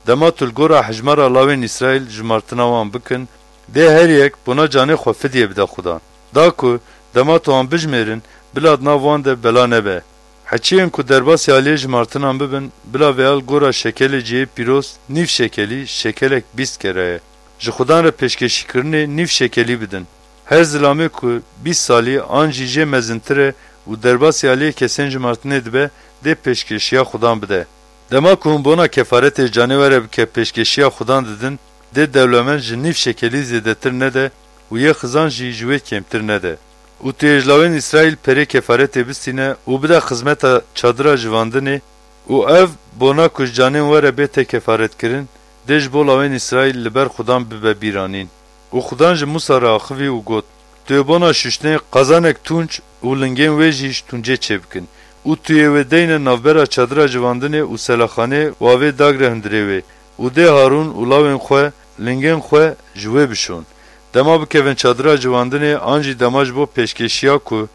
Dema tu li gora hejmara lawên Îsraîl jimartina wan bikin, dê her yek bona canê xwe fidye bide Xudan. Da ku dema tu wan bijmêrin, bila di nav wan de bela nebe. Heçiyên ku derbasî aliyê jimartinan bibin, bila vêya li gora şekelê cihê pîroz nîv şekelî, şekelek bîst kere ye. Ji Xudan re pêşkêşîkirinê nîv şekelî bidin. Her zilamê ku bîst salî an jî jê mezintir e û derbasî aliyê kesên jimartinê dibe, dê pêşkêşiya Xudan bide. Dema ku hûn bona kefaretê canê we re bike pêşkêşiya Xudan didin, dê dewlemend ji nîv şekelî zêdetir nede û yê xizan jî ji wê kêmtir nede. Û tu yê ji lawên Îsraîl perê kefaretê bistîne û bide xizmeta çadira civandinê, û ev bona ku ji canên we re bête kefaretkirin, dê ji bo lawên Îsraîl li ber Xudan bibe bîranîn. Û Xudan ji Mûsa re axivî û got, Tu yê bona şuştinê qazanek tûnc û lingên wê jî ji tûncê çêbikin. Û tu yê wê deyne navbera çadira civandinê û selaxanê û avê dagre hundirê wê. Û dê Harûn û lawên xwe lingên xwe ji wê bişon. Dema bikevin çadira civandinê an jî dema ji bo pêşkêşiya ku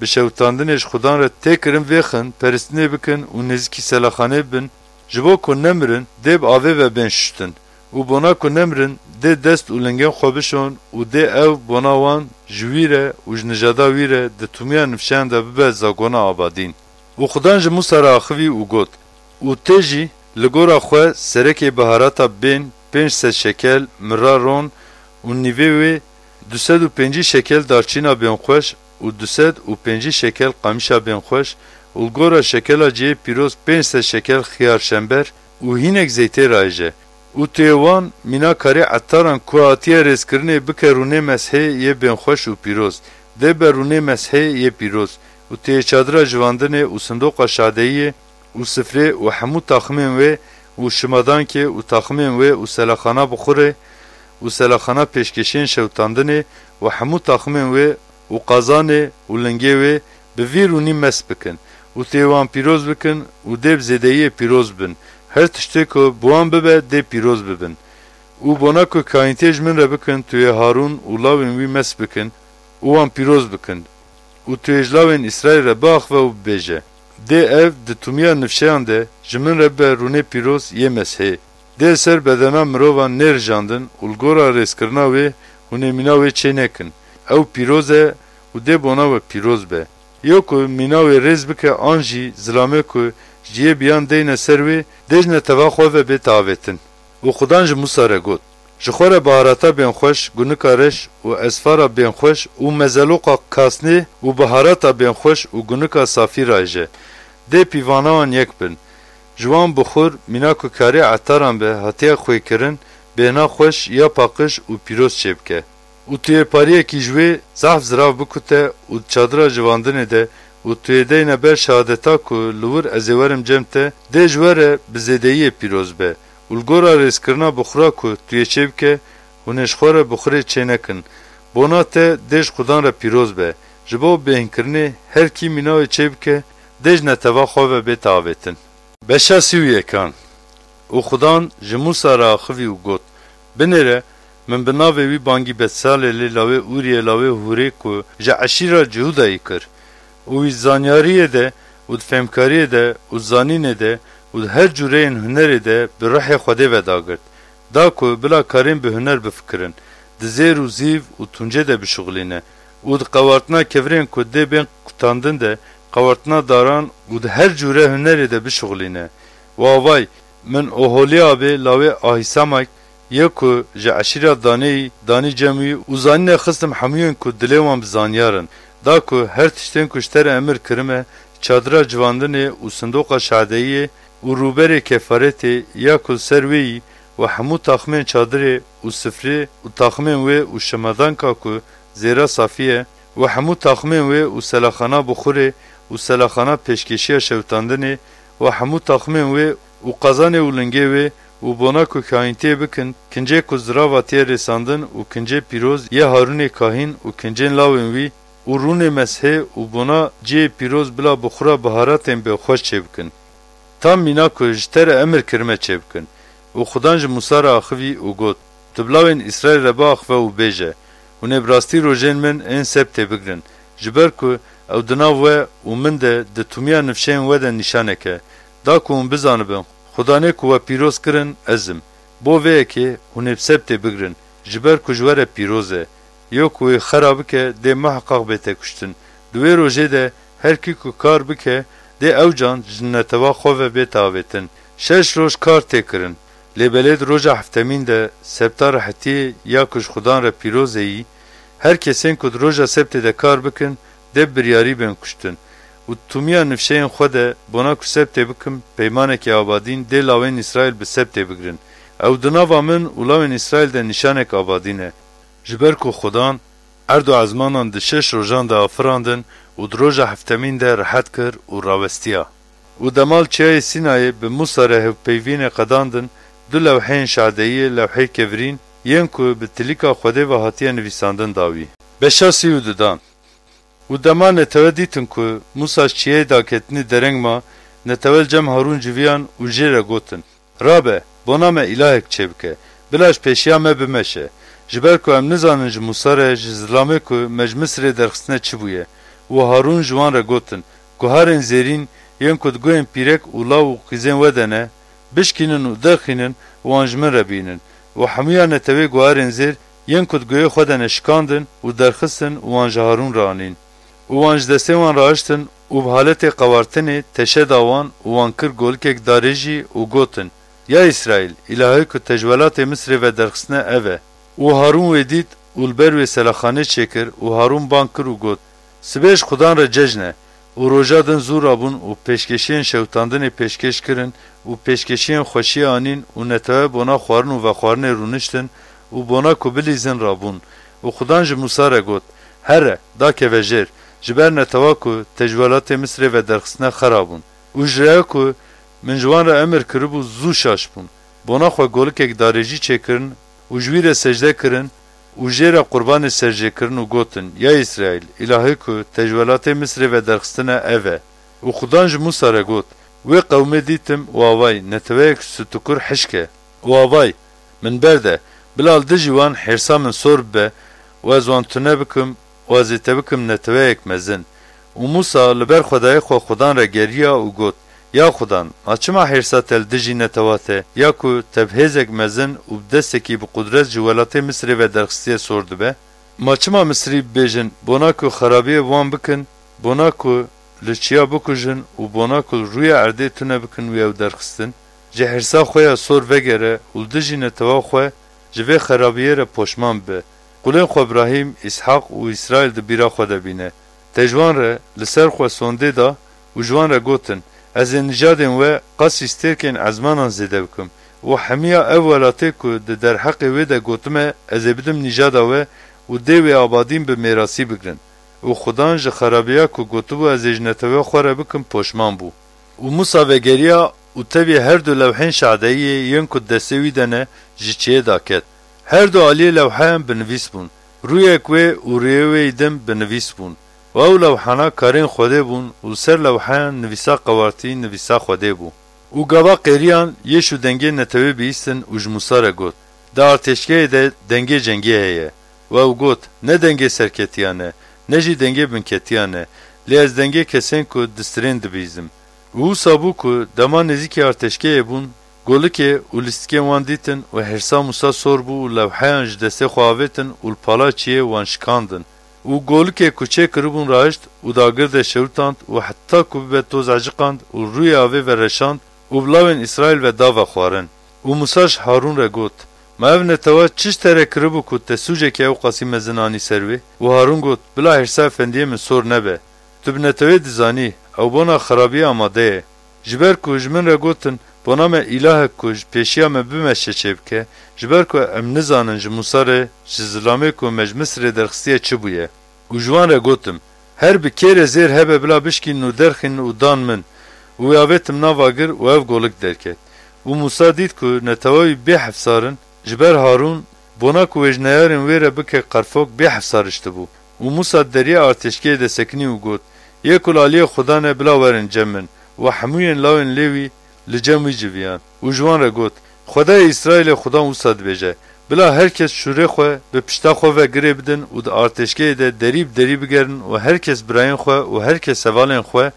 bi şewitandinê ji Xudan re tê kirin vêxin, peristinê bikin û nêzîkî selaxanê bibin, ji bo ku nemirin, dê bi avê ve bên şuştin. Û bona ku nemirin, dê dest û lingên xwe bişon û dê ew bona wan ji wî re û ji nijada wî re di tûmiya nifşeyan de bibe zagona abadîn. Û Xudan ji Mûsa re axivî û got, Û tê jî li gora xwe serekê biharata bên pênc sed şekel mirra ron û nîvê wê du sed û pêncî şekel darçîna bênxweş û du sed û pêncî şekel qamîşa bênxweş û li gora şekela cihê pîroz pênc sed şekel xiyar şember û hînek zeytê raêje. Û tu yê wan mîna karê etaran ku hatiye rêzkirinê bike rûnê meshê yê bênxweş û pîroz. Dê be rûnê meshê yê pîroz. Û tu yê çadira civandinê û sindoqa şadeyiyê û sifrê û hemû taximên wê û şimadankê û taximên wê û selaxana bixurê û selaxana pêşkêşiyên şewitandinê û hemû taximên wê û qazanê û lingê wê bi vî rûnî mesk bikin û tê wan pîroz bikin û dê bi zêdeyiyê pîroz bibin. Her tiştê ku bi wan bibe dê pîroz bibin. Û bona ku kahîntiyê ji min re bikin, tu yê Harûn û lawên wî mesk bikin û wan pîroz bikin. Û tu yê ji lawên Îsraîl re biaxive û bibêje, Dê ev di tumiya nifşeyan de ji min re bibe rûnê pîroz yê meshê. Dê li ser bedena mirovan nêrijandin û li gora rêzkirina wê hûn ê mîna wê çê nekin. Ew pîroz e û dê bona we pîroz be. Yo ku mîna wê rêz bike an jî zilamê ku ji yê biyan deyne ser wê, dê ji neteva xwe ve bête avêtin. Û Xudan ji Mûsa re got, Ji xwe re baharata bên xweş, gunika reş û esfara bên xweş û mezeloqa kasnê û baharata bên xweş û gunika safî raêje. Dê pîvana wan yek bin. Ji wan bixur, mîna ku karê etaran be, hatiye xwêkirin, bêhna xweş ya paqij û pîroz çêbike. Û tu yê pariyekî ji wê zehf zirav bikute û di çadira civandinê de û tu yê deyne ber şehadeta ku li wir ez ê werim cem te, dê ji we re bi zêdeyiyê pîroz be û li gora rêzkirina bixura ku tu yê çêbike, hûn ê ji xwe re bixurê çê nekin. Bona te dê ji Xudan re pîroz be. Ji bo bêhnkirinê her kî mîna wê çêbike, dê ji neteva xwe ve bête avêtin. Beşa sî û yekan. Û Xudan ji Mûsa re axivî û got, Binêre, min bi navê wî bangî Betsalelê lawê Ûriyê lawê Hûrê ku ji eşîra Cihûdayî kir. Û wî di zanyariyê de û di fêmkariyê de û di zanînê de û di her cûreyên hunerê de bi ruhê Xwedê ve dagirt. Da ku bila karên bi huner bifikirin, di zêr û zîv û tuncê de bişuxulîne û di qewartina kevirên ku dê bên qutandin de, qewartina daran û di her cûre hunerê de bişuxulîne. Û avay, min Oholiyabê lawê Ahîsamak yê ku ji eşîra Danê yî, danî cem wî û zanînê xistim hemûyên ku dilê wan bi zanyar in, da ku her tiştên ku ji te re emir kirime, çadira civandinê û sindoqa şadeyiyê û rûberê kefaretê ya ku li ser wê yî û hemû taximên çadirê û sifrê û taximên wê û şemadanka ku zêra safî ye û hemû taximên wê û selaxana bixurê û selaxana pêşkêşiya şewitandinê û hemû taximên wê û qazanê û lingê wê û bona ku kahîntiyê bikin, kincê ku zirav hatiye rêsandin û kincê pîroz yê Harûnê kahîn û kincên lawên wî û rûnê meshê û bona cihê pîroz bila bixura biharatên bêxweş çêbikin. Tam mîna ku ji te re emir kirime çêbikin. Û Xudan ji Mûsa re axivî û got, Tu bi lawên Îsraîl re biaxive û bêje, Hûn ê bi rastî rojên min ên sebtê bigrin, ji ber ku ew di nav we û min de di tumiya nifşeyên we de nîşanek e, da ku hûn bizanibin, Xudanê ku we pîroz kirin, ez im. Bo vê yekê hûn ê bi sebtê bigrin, ji ber ku ji we re pîroz e. Yo ku wê xera bike, dê miheqaq bête kuştin. Di wê rojê de her kî ku kar bike, dê ew can ji netewa xwe ve bête avêtin. Şeş roj kar tê kirin. Lê belê di roja heftemîn de, sebta rehetiyê ya ku ji Xudan re pîroz e yî, her kesên ku di roja sebtê de kar bikin, dê bi biryarî bên kuştin. Û di tumiya nifşeyên xwe de, bona ku sebtê bikim, peymanekê abadîn, dê lawên Îsraîl bi sebtê bigrin. Ew di nava min û lawên Îsraîl de nîşanek abadîn e. Ji ber ku Xudan erd û ezmanan di şeş rojan de afirandin û di roja heftemîn de rehet kir û rawestiya. Û dema li çiyayê Sînayê bi Mûsa re hevpeyvînê qedandin, du lewheyên şadeyiyê, lewheyê kevirîn, yên ku bi tilîka Xwedê ve hatiye nivîsandin, da wî. Beşa sî û dudan. Û dema netewe dîtin ku Mûsa ji çiyayê daketinî dereng ma, netewe li cem Harûn civiyan û jê re gotin, Rabe, bona me îlahek çêbike, bila ji pêşiya me bimeşe. Ji ber ku em nizanin ji Mûsa re, ji zilamê ku me ji Misirê derxistine çi bûye. Û Harûn ji wan re gotin, Guharên zêrîn, yên ku di guhên pîrek û law û qîzên we de ne, bişkînin û derxînin û wan ji min re bînin. Û hemûya netewê guharên zêr, yên ku di guhê xwe de ne, şikandin û derxistin û wan ji Harûn re anîn. Û wan ji destê wan rahiştin û bi haletê qewartinê teşe da wan û wan kir golikek darêjî û gotin, Ya Îsraîl, îlahê ku te ji welatê Misirê ve derxistine ev e. Û Harûn wê dît û li ber wê selaxanê çêkir û Harûn bang kir û got, Sibê ji Xudan re cejn e. Û roja din zû rabûn û pêşkêşiyên şewitandinê pêşkêş kirin û pêşkêşiyên xweşiyê anîn û netewe bona xwarin û vexwarinê rûniştin û bona ku bilîzin rabûn. Û Xudan ji Mûsa re got, Here, dakeve jêr, ji ber netewa ku te ji welatê Misirê ve derxistine xera bûn. Û ji reya ku min ji wan re emir kiribû zû şaş bûn. Bona xwe golikek darêjî çêkirin û ji wî re secde kirin û jê re qurbanê serjêkirin û gotin, Ya Îsraîl, îlahê ku te ji welatê Misirê ve derxistine ev e. Û Xudan ji Mûsa re got, Wê qewmê dîtim û avay, neteweyek stûkur hişk e. Û avay, min berde, Bila li dijî wan hêrsa min sor bibe û ez wan tune bikim û ez ê te bikim neteweyek mezin. Û Mûsa li ber Xwedayê xwe Xudan re geriya û got, Ya Xudan, ma çima hêrsa te li dijî netewa te, ya ku te bi hêzek mezin û bi destekî bi qudret ji welatê Misirê ve derxistiye sor dibe? Ma çima Misirî bibêjin, bona ku xerabiyê bi wan bikin, bona ku li çiya bikujin û bona ku li rûyê erdê tune bikin wî ew derxistin? Ji hêrsa xwe ya sor vegere û li dijî netewa xwe ji vê xerabiyê re poşman bibe. Qulên xwe Birahîm, Îshaq û Îsraîl di bîra xwe de bîne. Te ji wan re li ser xwe sondê da û ji wan re gotin, Ez ê nijadên we qasî stêrkên ezmanan zêde bikim û hemiya ev welatê ku di derheqê wê de gotime, ez ê bidim nijada we û dê wê abadîn bi mêrasî bigrin. Û Xudan ji xerabiya ku gotibû ez ê ji netewe xwe re bikim poşman bû. Û Musa vegeriya û tevî her du lewhên şadeyiyê yên ku di destê wî de ne ji çiyê daket. Her du aliyê lewheyan bi nivîs bûn. Rûyek wê û rûyê wê yî din bi nivîs bûn. Û ew lewhana karên Xwedê bûn û li ser lewheyan nivîsa qewartî nivîsa Xwedê bû. Û gava qêriyan yê şû dengê netewê bihîstin û ji Musa re got, Di artêşgehê de dengê cengê heye. Û ew got, Ne dengê serketiyan e, ne jî dengê binketiyan e, lê ez dengê kesên ku distirên dibihîzim. Û wisa bû ku dema nêzîkî artêşgehê bûn, golikê û lîstikên wan dîtin û hêrsa Musa sor bû û lewheyan ji destê xwe avêtin û li pala çiyê wan şikandin. Û golikê ku çê kiribûn rahişt û di agir de şewitand û heta ku bibe toz eciqand û rûyê avê vereşand û bi lawên Îsraîl ve da vexwarin. Û Musa ji Harûn re got, Ma ev netewa çi ji te re kiribû ku te sûcekî ewqasî mezin anî ser wê? Û Harûn got, Bila hêrsa efendiyê min sor nebe. Tu bi netewê dizanî, ew bona xerabiyê amade ye. Ji ber ku ji min re gotin, Bona me îlahek ku ji pêşiya me bimeşe çêbike, ji ber ku em nizanin ji Musa re, ji zilamê ku me ji Misirê derxistiye çi bûye. Û ji wan re gotim, Her bi kêrê zêr hebe bila bişkînin û derxînin û dan min. Û wê avêtim nav agir û ev golik derket. Û Musa dît ku netewa wî bê hefsar in, ji ber Harûn, bona ku wê ji neyarên wê re bike qerfok bê hefsar riştibû. Û Musa di deriyê artêşgehê de sekinî û got, Yê ku li aliyê Xudan e bila werin cem min. Û hemûyên lawên Lêwî li cem wî civiyan û ji wan re got, Xwedayê Îsraîlê Xudan wisa dibêje, Bila her kes şûrê xwe bi pişta xwe ve girê bidin û di artêşgehê de derî bi derî bigerin û her kes birayên xwe û her kes hevalên xwe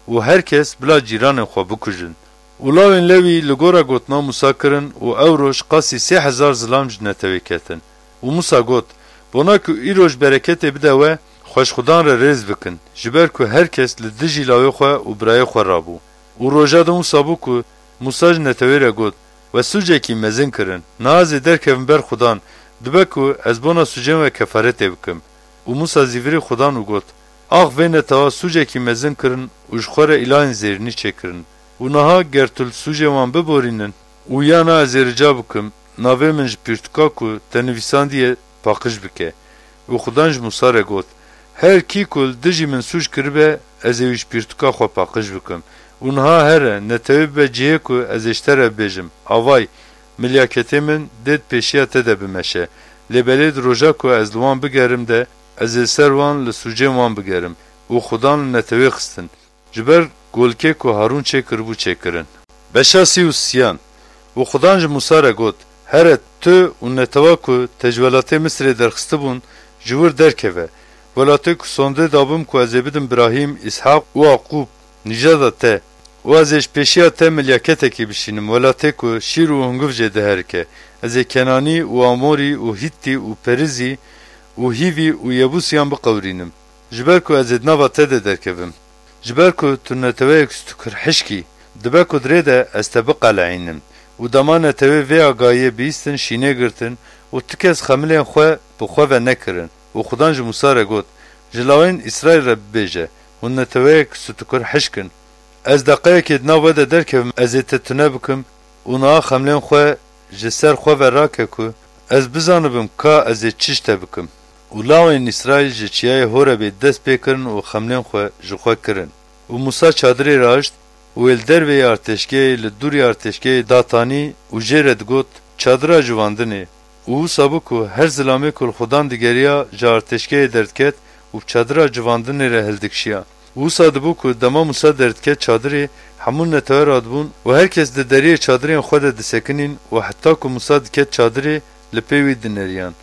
û her kes bila cîranên xwe bikujin. Û lawên Lewî li gora gotina Musa kirin û ew roj qasî sê hezar zilam ji netewê ketin. Û Musa got, Bona ku îroj bereketê bide we, xwe ji Xudan re rêz bikin, ji ber ku her kes li dijî lawê xwe û birayê xwe rabû. Û roja din wisa bû ku Musa ji netewê re got, We sûcekî mezin kirin, niha ez ê derkevim ber Xudan, dibe ku ez bona sûcên we kefaretê bikim. Û Musa zîvirî Xudan û got, Ax vê netewa sûcekî mezin kirin û ji xwe re îlahên zêrînî çêkirin. Û niha ger tu li sûcên wan biborînin û ya na ez ê rica bikim, navê min ji pirtûka ku te nivîsandiye paqij bike. Û Xudan ji Musa re got, Her kî ku li dijî min sûc kiribe, ez ê wî ji pirtûka xwe paqij bikim. Û niha here, netewê bibe cihê ku ez ê ji te re bibêjim, Avay, milyaketê min dê di pêşiya te de bimeşe. Lê belê di roja ku ez li wan bigerim de, ez ê li ser wan li sûcên wan bigerim. Û Xudan li netewê xistin. Ji ber golikê ku Harûn çêkiribû çêkirin. Beşa sî û siyan. Û Xudan ji Musa re got, Here tu û netewa ku te ji welatê Misirê derxistibûn, ji wir derkeve. Welatê ku sondê dabim ku ez ê bidim Birahîm, Îshaq û Yaqûb, nîjada te. Û ez ê ji pêşiya te milyaketekî bişînim, welatê ku şîr û hungiv jê diherike. Ez ê Kenanî û Amorî û Hîtî û Perizî û Hîvî û Yebûsiyan biqewirînim. Ji ber ku ez ê di nava te de derkevim. Ji ber ku tu neteweyek stûkirhişk î, dibe ku di rê de ez te biqeleînim. Û dema netewê vê agahiyê bihîstin şînê girtin û ti kes xemilên xwe bi xwe ve nekirin. Û Xudan ji Musa re got, Ji lawên Îsraîl re bibêje, hûn neteweyek stûkirhişk in. Ez deqeyekê di nav we de derkevim, ez ê te tune bikim û niha xemlên xwe ji ser xwe ve rake ku ez bizanibim ka ez ê çi ji te bikim. Û lawên Îsraîl ji çiyayê Horebê dest pê kirin û xemlên xwe ji xwe kirin. Û Musa çadirê rahişt û wê li derveyî artêşgehê li dûrî artêşgehê datanî û jê re digot, Çadira civandinê. Û wisa bû ku her zilamê ku li Xudan digeriya ji artêşgehê derdiket û bi çadira civandinê re hildikişiya. Û wisa dibû ku dema Musa derdiket çadirê, hemû netewe radibûn û her kes di deriyê çadirên xwe de disekinîn û heta ku Musa diket çadirê, li pê wî dineriyan.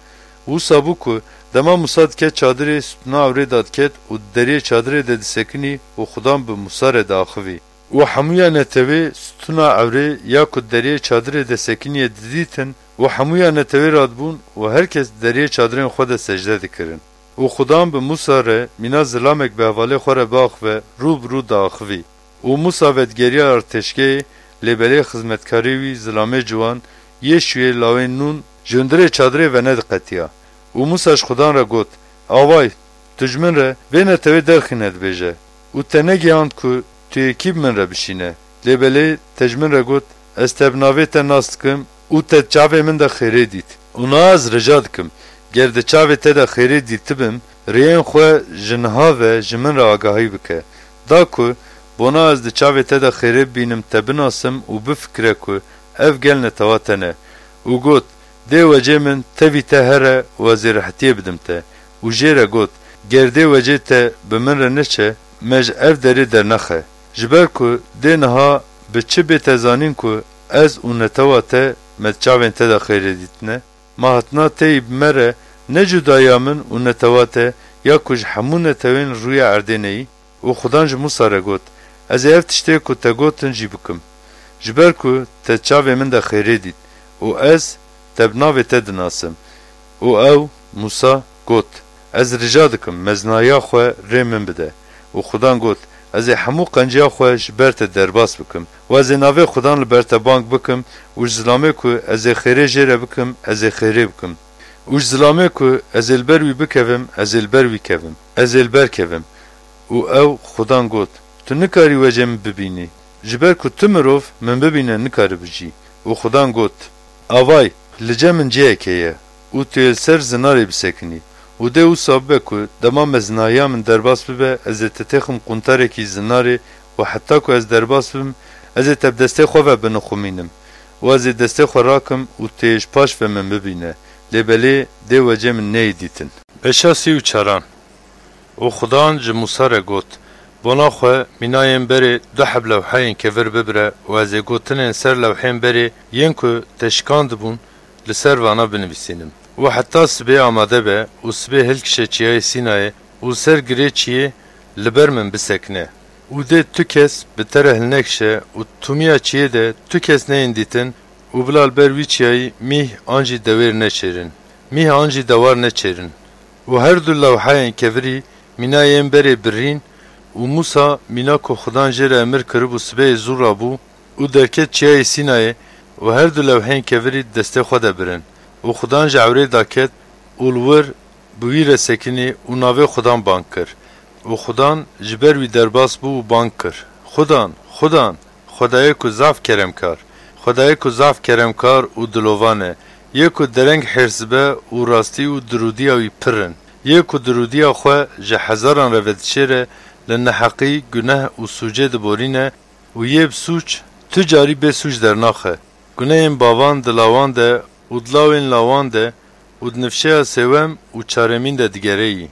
Wisa bû ku dema Musa diket çadirê, stûna ewrê dadiket û di deriyê çadirê de disekinî û Xudan bi Musa re diaxivî. Û hemûya netewê stûna ewrê ya ku di deriyê çadirê de sekiniye didîtin û hemûya netewê radibûn û her kes di deriyê çadirên xwe de secde dikirin. Û Xudan bi Musa re mîna zilamek bi hevalê xwe re biaxive rû bi rû diaxivî. Û Musa vedigeriya artêşgehê, lê belê xizmetkarê wî zilamê ciwan yê şûyê lawên Nûn ji hundirê çadirê venediqetiya. Û Musa ji Xudan re got, Avay, tu ji min re vê netewê derxîne dibêje. Û te negihand ku tu yê kî bi min re bişîne. Lê belê te ji min re got, Ez te bi navê te nas dikim û te di çavê min de xêrê dît. Û niha ez rica dikim, ger di çavê te de xêrê dîtibim, rêyên xwe ji niha ve ji min re agahî bike. Da ku bona ez di çavê te de xêrê bibînim te binasim û bifikire ku ev gel netewa te ne. Û got, Dê wecê min tevî te here û ez ê rehetiyê bidim te. Û jê re got, Ger dê wecê te bi min re neçe, me ji ev derê dernexe. Ji ber ku dê niha bi çi bê te zanîn ku ez û netewa te me di çavên te de xêrê dîtine? Ma hatina te yî bi me re ne cudayiya min û netewa te ya ku ji hemû netewên rûyê erdê ne yî? Û Xudan ji Musa re got, Ez ê ev tiştê ku te gotin jî bikim, ji ber ku te çavê min de xêrê dît û ez te bi navê te dinasim. Û ew, Musa, got, Ez rica dikim, mezinahiya xwe rê min bide. Û Xudan got, Ez ê hemû qenciya xwe ji ber te derbas bikim û ez ê navê Xudan li ber te bang bikim û ji zilamê ku ez ê xêrê jê re bikim, ez ê xêrê bikim. Û ji zilamê ku ez ê li ber wî bikevim, ez ê li ber wî kevim, ez ê li ber kevim. Û ew, Xudan got, Tu nikarî wecê min bibînî, ji ber ku tu mirov min bibîne nikare bijî. Û Xudan got, Avay, li cem min cihekê ye û tu yê li ser zinarê bisekinî. Û dê wisa bibe ku dema mezinahiya min derbas bibe, ez ê te têxim quntarekî zinarê û heta ku ez derbas bibim, ez ê te bi destê xwe ve binixumînim û ez ê destê xwe rakim û tu yê ji paş ve min bibîne. Lê belê dê wecê min neyê dîtin. Beşa sî û çaran. Û Xudan ji Musa re got, Bona xwe mîna yên berê du heb lewheyên kevir bibire û ez ê gotinên ser lewhên berê yên ku te şikandibûn li ser vana binivîsînim. Û heta sibê amade be û sibê hilkişe çiyayê Sînayê û li ser girê çiyê li ber min bisekine. Û dê tu kes bi te re hilnekişe û tûmiya çiyê de tu kes neyên dîtin û bila li ber wî çiyayî mîh an jî dewêr neçêrin, mîh an jî dewar neçêrin. Û her du lewheyên kevirî mîna yên berê birîn û Musa mîna ku Xudan jê re emir kiribû sibehê zû rabû û derket çiyayê Sînayê û her du lewheyên kevirî di destê xwe de birin. Û Xudan ji ewrê daket û li wir bi wî re sekinî û navê Xudan bang kir. Û Xudan ji ber wî derbas bû û bang kir, Xudan, Xudan, Xwedayê ku zaf keremkar, Xwedayê ku zaf keremkar û dilovan e, yê ku dereng hêrs dibe û rastî û dirûdiya wî pir in, yê ku dirûdiya xwe ji hezaran re vedişêre, li neheqî, guneh û sûcê diborîne û yê bi sûc tu carî bê sûc dernaxe. Gunehên bavan di lawan de û di lawên lawan de û di nifşeya sêwem û çaremîn de digereyî.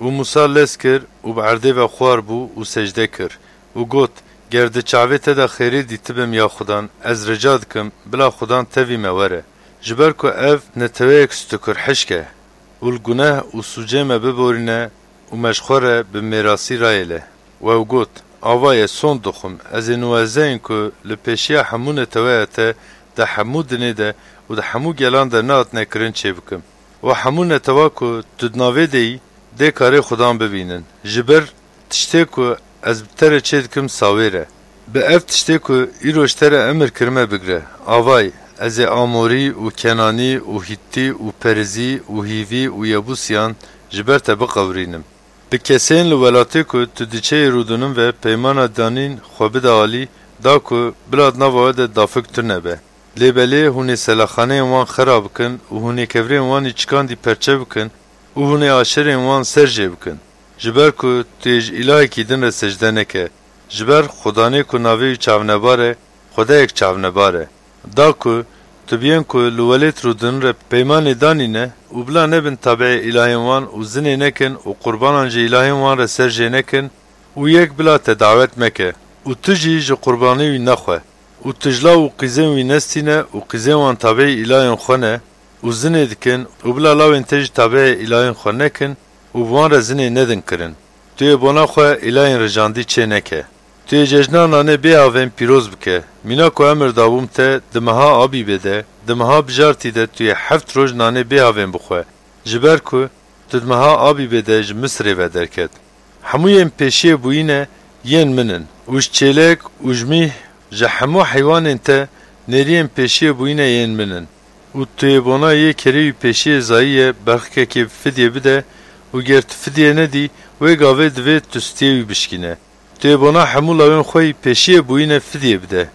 Û Musa lez kir û bi erdê ve xwar bû û secde kir û got, Ger di çavê te de xêrê dîtibim ya Xudan, ez rica dikim, bila Xudan tevî me were. Ji ber ku ev neteweyek stûkurhişk e û li guneh û sûcê me biborîne û me ji xwe re bi mêrasî rayêle. Û ew got, Ava ye, sond dixwim, ez ê nuwezeyên ku li pêşiya hemû neteweya te di hemû dinê de û di hemû gelan de nehatine kirin çêbikim. Û hemû netewa ku tu di navê de yî, dê karê Xudan bibînin. Ji ber tiştê ku ez bi te re çê dikim sawêr e. Bi ev tiştê ku îro ji te re emir kirime bigire. Avay, ez ê Amorî û Kenanî û Hîttî û Perizî û Hîvî û Yebûsiyan ji ber te biqewirînim. Bi kesên li welatê ku tu diçeyê rûdinin ve peymana danîn xwe bide alî, da ku bila di nava we de dafik tune be. Lê belê hûn ê selaxaneyên wan xera bikin û hûn ê kevirên wan î çikandî perçe bikin û hûn ê aşerên wan ser jê bikin. Ji ber ku tu yê ji îlahekî din re secde neke, ji ber Xudanê ku navê wî çavnebar e, Xwedayek çavnebar e. Da ku tu bi yên ku li welêt rûdin re peymanê danîne û bila nebin tabiê îlahên wan û zinê nekin û qurbanan ji îlahên wan re ser jê nekin û yek bila te dawet meke û tu jî ji qurbanê wî nexwe û tu ji law û qîzên wî nestîne û qîzên wan tabiê îlahên xwe ne û zinê dikin û bila lawên te jî tabeê îlayên xwe nekin û bi wan re zinê nedin kirin. Tu yê bona xwe îlayên rijandî çê neke. Tu yê cejna nanê bê havên pîroz bike. Mîna ku emir dabûm te, di meha Abîbê de, di meha bijartî de tu yê heft roj nanê bê havên bixwe, ji ber ku tu di meha Abîbê de ji Misirê ve derket. Hemû yên pêşiyê bûyîne yên min in û ji çêlek û ji mîh, ji hemû heywanên te nêriyên pêşiyê bûyîne yên min in. Û tu yê bona yê kerê wî pêşiyê zayî ye berxikekê fidyê bide û ger tu fidyê nedî, wê gavê divê tu stiyê wî bişkîne. Tu yê bona hemû lawên xwe yî pêşiyê bûyîne fidyê bide.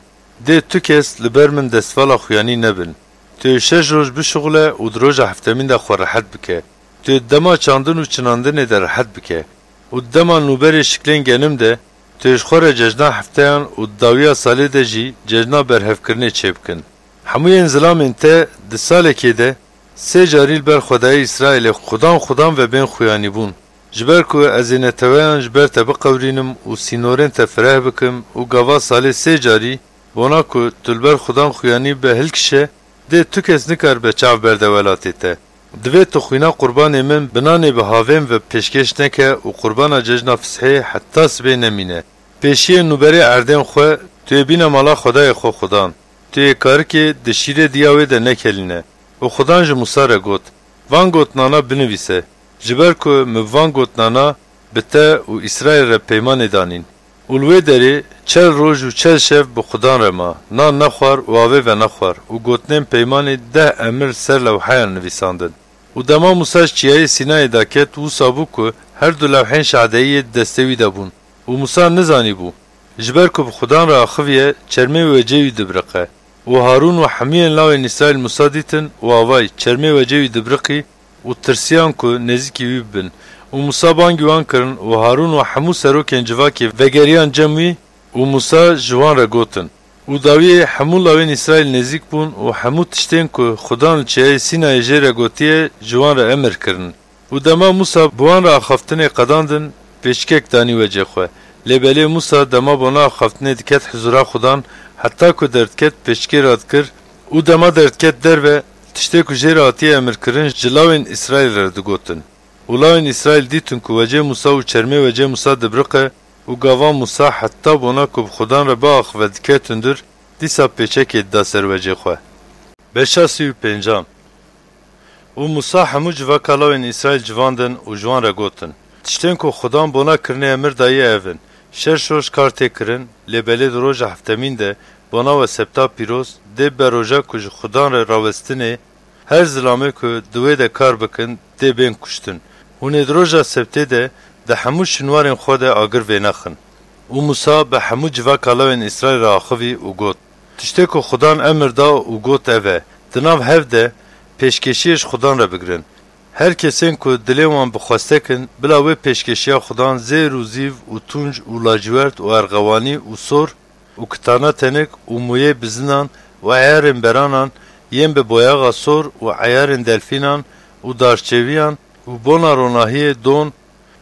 Dê tu kes li ber min destvala xuyanî nebin. Tu yê şeş roj bişuxule û di roja heftemîn de xwe rehet bike. Tu yê dema çandin û çinandinê de rehet bike. Û dema nûberê şiklên genim de, tu yê ji xwe re cejna hefteyan û di dawiya salê de jî cejna berhevkirinê çêbikin. Hemû yên zilamên te di salekê de sê carî li ber Xwedayê Îsraîlê xudan xudan ve bên xuyanîbûn. Ji ber ku ez ê neteweyan ji ber te biqewirînim û sînorên te fireh bikim û gava salê sê carî, bona ku tu li ber xudan xuyanî be hilkişe, dê tu kes nikaribe çav berde welatê te. Divê tu xwîna qurbanê min bi nanê bi havên ve pêşkêş neke û qurbana cejna Fisihê heta sibê nemîne. Pêşiyê nûberê erdên xwe, tu yê bîne mala Xwedayê xwe xudan. Tu yê karikê di şîrê diya wê de nekelîne. Û xudan ji Mûsa re got, Van gotnana binivîse, ji ber ku min bi van gotnana bi te û Îsraîl re peymanê danîn. Û li wê derê çel roj û çel şev bi xudan re ma, nan nexwar û avê venexwar û gotnên peymanê deh emir ser lewheyan nivîsandin. Û dema Mûsa ji çiyayê Sînayê daket, wisa bû ku her du lewhên şahdeyiyê di destê wî de bûn. Û Mûsa nizanîbû, ji ber ku bi xudan re axiviye, çermê wecê wî dibiriqe. Û Harûn û hemiyên lawên Îsraîl Mûsa dîtin û avayî çermê wecê wî dibiriqî û tirsiyan ku nêzîkî wî bibin. Û Mûsa bangî wan kirin û Harûn û hemû serokên civakê vegeriyan cem wî û Mûsa ji wan re gotin. Û dawiyê hemû lawên Îsraîl nêzîk bûn û hemû tiştên ku xudan li çiyayê Sînayê jê re gotiye ji wan re emir kirin. Û dema Mûsa bi wan re axaftinê qedandin, pêçikek danî wecê xwe. Lê belê Mûsa dema bona axaftinê diket hizûra xudan, heta ku derdiket pêçikê radikir û dema derdiket derve, tiştê ku jê re hatiye emirkirin ji lawên Îsraîl re digotin. Û lawên Îsraîl dîtin ku wecê Mûsa û çermê wecê Mûsa dibiriqe û gava Mûsa heta bona ku bi xudan re biaxive diket hundir, dîsa pêçekê dida ser wecê xwe. Beşa sî û pêncan. Û Mûsa hemû civaka lawên Îsraîl civandin û ji wan re gotin, Tiştên ku xudan bona kirinê emir daye ev in, şeş roj kar tê kirin, lê belê di roja heftemîn de bona we sebta pîroz, dê be roja ku ji xudan re rawestinê, her zilamê ku di wê de kar bikin, dê bên kuştin. Hûn ê di roja sebtê de di hemû şinwarên xwe de agir vênexin. Û Mûsa bi hemû civaka lawên Îsraîl re axivî û got, Tiştê ku xudan emir da û got ev e, di nav hev de pêşkêşiyê ji xudan re bigirin. Her kesên ku dilê wan bi xwestek in, bila wê pêşkêşiya xudan zêr û zîv û tûnc û lacwert û erxewanî û sor û kitana tenik û mûyê bizinan û eyarên beranan yên bi boyaxa sor û eyarên delfînan û darçêviyan û bona ronahiyê don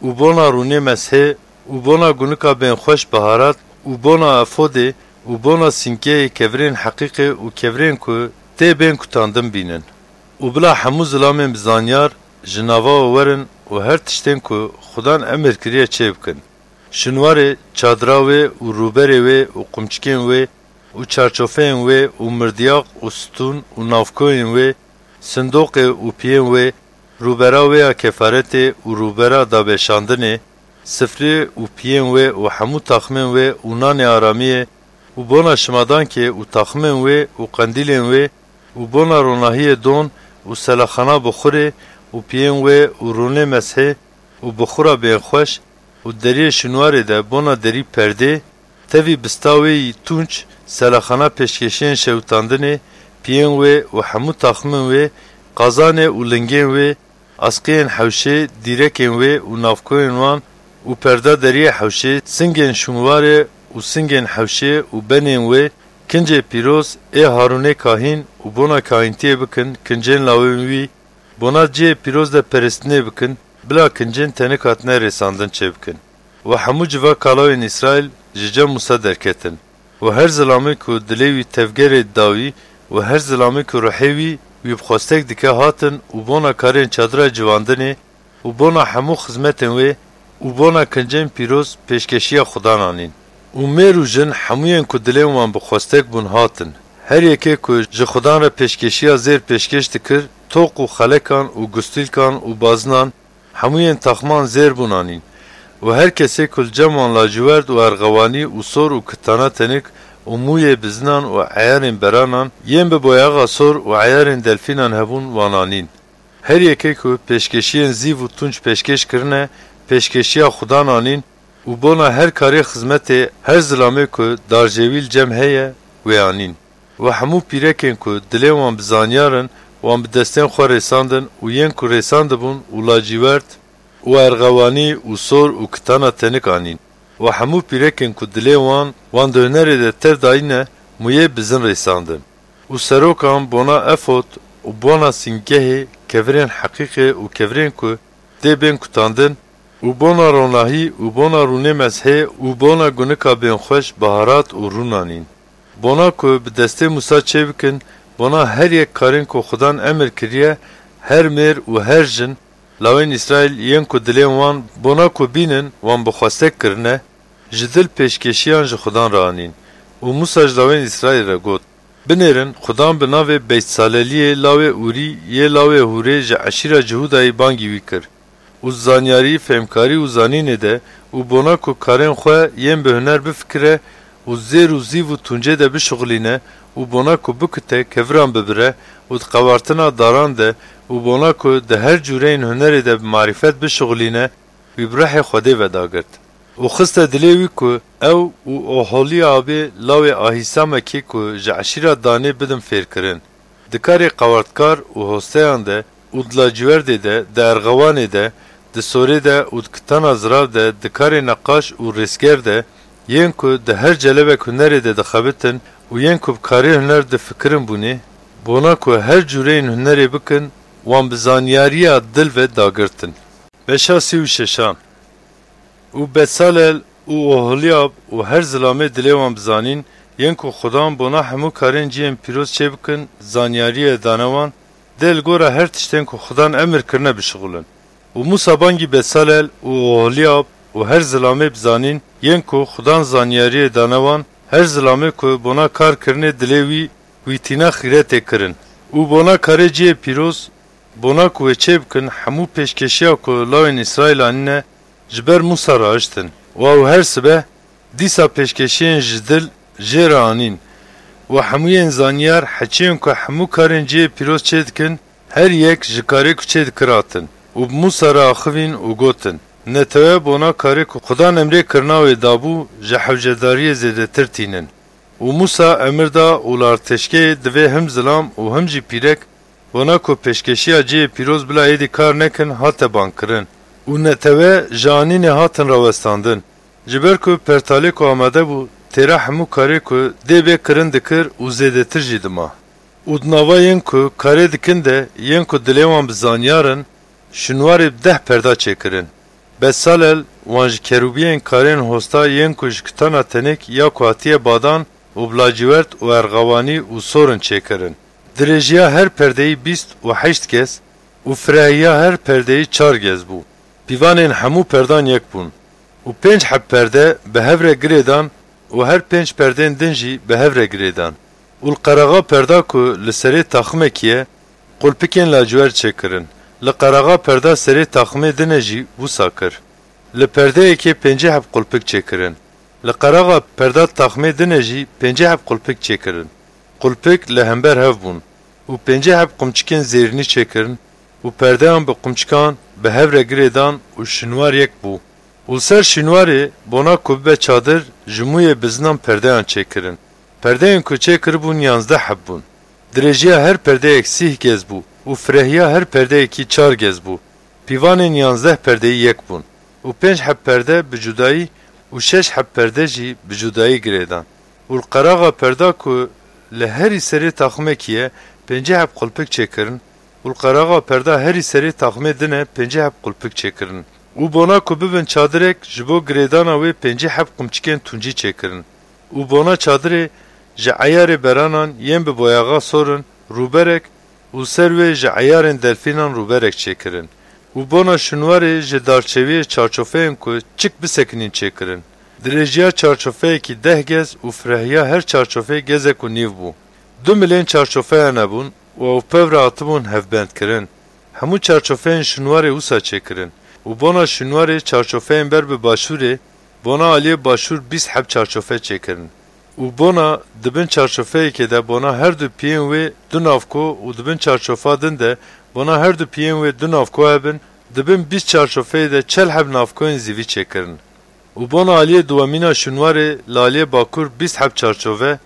û bona rûnê meshê û bona gunika bênxweş biharat û bona efodê û bona sînkeyê kevirên heqîqê û kevirên ku tê bên kutandin bînin. Û bila hemû zilamên bi zanyar ji nava we werin û her tiştên ku xudan emir kiriye çê bikin. Şinwarê çadira wê û rûberê wê û qumçikên wê û çarçofeyên wê û mirdiyaq û stûn û navkoyên wê, sindoqê û piyên wê, rûbera wê ya kefaretê û rûbera dabeşandinê, sifrê û piyên wê û hemû taxmên wê û nanê aramiyê û bona şimadankê û taxmên wê û qendîlên wê û bona ronahiyê don û selaxana bixurê û piyên wê û rûnê meshê û bixura bênxweş û deriyê şinwarê de bona derî perdê, tevî bista wê yî tûnç, selaxana pêşkêşiyên şewitandinê, piyên wê û hemû taxmên wê, qazanê û lingên wê, asqiyên hewşê, dîrekên wê û navkoyên wan û perda deriyê hewşê, singên şinwarê û singên hewşê û benên wê, kincê pîroz ê Harûnê kahîn û bona kahîntiyê bikin, kincên lawên wî, bona cihê pîroz de peristinê bikin, bila kincên tenik hatine rêsandin çêbikin. Û hemû civaka lawên Îsraîl ji cem Mûsa derketin. Û her zilamê ku dilê wî tevgerê dawî û her zilamê ku ruhê wî wî bi xwestek dike hatin û bona karên çadira civandinê û bona hemû xizmetên wê û bona kincên pîroz pêşkeşiya Xudan anîn. Û mêr û jin hemûyên ku dilên wan bi xwestek bûn hatin. Her yekê ku ji Xudan re pêşkeşiya zêr pêşkêş dikir, toq û xelekan û gustîlkan û bazinan, hemûyên taxman zêr bûn anîn. Û her kesê ku li cem wan laciverd û erxewanî û sor û kitana tenik û mûyê bizinan û eyarên beranan yên bi boyaxa sor û eyarên delfînan hebûn wan anîn. Her yekê ku pêşkeşiyên zîv û tunc pêşkêş kirine, pêşkeşiya Xudan anîn û bona her karê xizmetê her zilamê ku darcê wî li cem heye, wê anîn. Û hemû pîrekên ku dilê wan bi zanyar in, wan bi destên xwe rêsandin û yên ku rêsandibûn û laciverd û erxewanî û sor û kitana tenik anîn. Û hemû pîrekên ku dilê wan, wan di hunerê de tev dayîne, mûyê bizin rêsandin. Û serokan bona efod û bona sîngehê, kevirên heqîqê û kevirên ku dê bên kutandin, û bona ronahî û bona rûnê mezhê û bona gunika bênxweş baharat û rûn anîn. Bona ku bi destê Mûsa çêbikin, bona her yek karên ku Xudan emir kiriye, her mêr û her jin, lawên Îsraîl yên ku dilên wan bona ku bînin wan bi xwestek kirine, ji dil pêşkêşiyan ji Xudan re anîn. Û Mûsa ji lawên Îsraîl re got, Binêrin, Xudan bi navê Beytsaleliyê lawê Ûrî yê lawê Hûrê ji eşîra Cihûdayî bangî wî kir. Û zanyarî, fêmkarî û zanînê de û bona ku karên xwe yên bi huner bifikire û zêr û zîv û tuncê de bişuxulîne û bona ku bikute, keviran bibire û di qewartina daran de û bona ku di her cûreyên hunerê de bi marîfet bişuxulîne, wî bi ruhê Xwedê ve dagirt. Û xiste dilê wî ku ew û Oholîabê lawê Ahîsamekê ku ji eşîra Danê bidin fêrkirin. Di karê qewartkar û hosteyan de û di laciverdê de, di erxewanê de, di sorê de û di kitana zirav de, di karê neqaş û rêzger de, yên ku di her celebek hunerê de dixebitin û yên ku bi karê huner difikirin bûnê, bona ku her cûreyên hunerê bikin, wan bi zanyariya dil ve dagirtin. Beşa sî û şeşan. Û Besalel û Oholiyab û her zilamê dilê wan bizanîn, yên ku Xudan bona hemû karên cihên pîroz çêbikin, zanyariyê dane wan, dê li gora her tiştên ku Xudan emir kirine bişixulin. Û Mûsa bangî Besalel û Oholiyab û her zilamê bizanîn, yên ku Xudan zanyariyê dane wan, her zilamê ku bona kar kirinê dilê wî, wî tîna xîretê kirin. Û bona karê cihê pîroz, bona ku wê çêbikin, hemû pêşkeşiya ku lawên Îsraîl anîne, ji ber Mûsa rahiştin. Û ew her sibe dîsa pêşkeşiyên ji dil jê re anîn. Û hemûyên zanyar heçiyên ku hemû karên cihê pîroz çêdikin, her yek ji karê ku çêdikir hatin û bi Mûsa re axivîn û gotin, Netewe bona karê ku Xudan emrê kirina wê dabû, ji hewcedariyê zêdetir tînin. Û Mûsa emir da û li artêşgehê divê him zilam û him jî pîrek, bona ku pêşkeşiya cihê pîroz bila êdî kar nekin, hate bangkirin. Û netewe ji anînê hatin rawestandin. Ji ber ku pertalê ku amade bû, têra hemû karê ku dê bê kirin dikir û zêdetir jî dima. Û di nava yên ku karê dikin de, yên ku dilê wan bi zanyar in, şinwarê bi deh perda çêkirin. Besalel wan ji kerûbiyên karên hosta yên ku ji kitana tenik ya ku hatiye badan û bi lacivert û erxewanî û sorin çêkirin. Dirêjiya her perdeyî bîst û heşt gez û firehiya her perdeyî çar gez bû. Pîvanên hemû perdan yek bûn. Û pênc heb perde bi hev re girêdan û her pênc perdên din jî bi hev re girêdan. Û li qerexa perda ku li serê taximekî ye, qulpikên lacivert çêkirin. Li qerexa perda serê taximê din e jî wisa kir. Li perdeyekê pêncî heb qulpik çêkirin. Li qerexa perda taximê din e jî pêncî heb qulpik çêkirin. Qulpik li hember hev bûn û pêncî heb qumçikên zêrînî çêkirin û perdeyan bi qumçikan bi hev re girêdan û şinwar yek bû. Û li ser şînwarê, bona ku bibe çadir, ji mûyê bizinan perdeyan çêkirin. Perdeyên ku çêkiribûn yanzdeh heb bûn. Dirêjiya her perdeyek sîh gez bû û firehiya her perdeyekî çar gez bû. Pîvanên yanzdeh perdeyî yek bûn. Û pênc heb perde bi cudayî û şeş heb perde jî bi cudayî girêdan. Û li qeraxa perda ku li herî serê taximekî ye, pêncî heb qulpik çêkirin, û li qeraxa perda herî serê taximê din e pêncî heb qulpik çêkirin. Û bona ku bibin çadirek, ji bo girêdana wê pêncî heb qumçikên tuncî çêkirin. Û bona çadirê ji eyarê beranan yên bi boyaxa sor in, rûberek û ser wê ji eyarên delfînan rûberek çêkirin. Û bona şûnwarê ji darçewiyê çarçofeyên ku çik bisekinîn çêkirin. Dirêjiya çarçofeyekî deh gez û firehiya her çarçofê gezek û nîv bû. Du milên çarçofeyan hebûn û ew pev re hatibûn hevbendkirin. Hemû çarçofeyên şûnwarê wisa çêkirin. Û bona şûnwarê çarçofeyên ber bi başûrê, bona aliyê başûr bîst heb çarçofe çêkirin. Û bona di bin çarçofeyekê de bona her du piyên wê du navko û di bin çarçofa din de bona her du piyên wê du navko hebin, di bin bîst çarçofeyê de çel heb navkoyên zîvî çêkirin. Û bona aliyê duwemîna şûnwarê li aliyê bakur bîst heb çarçove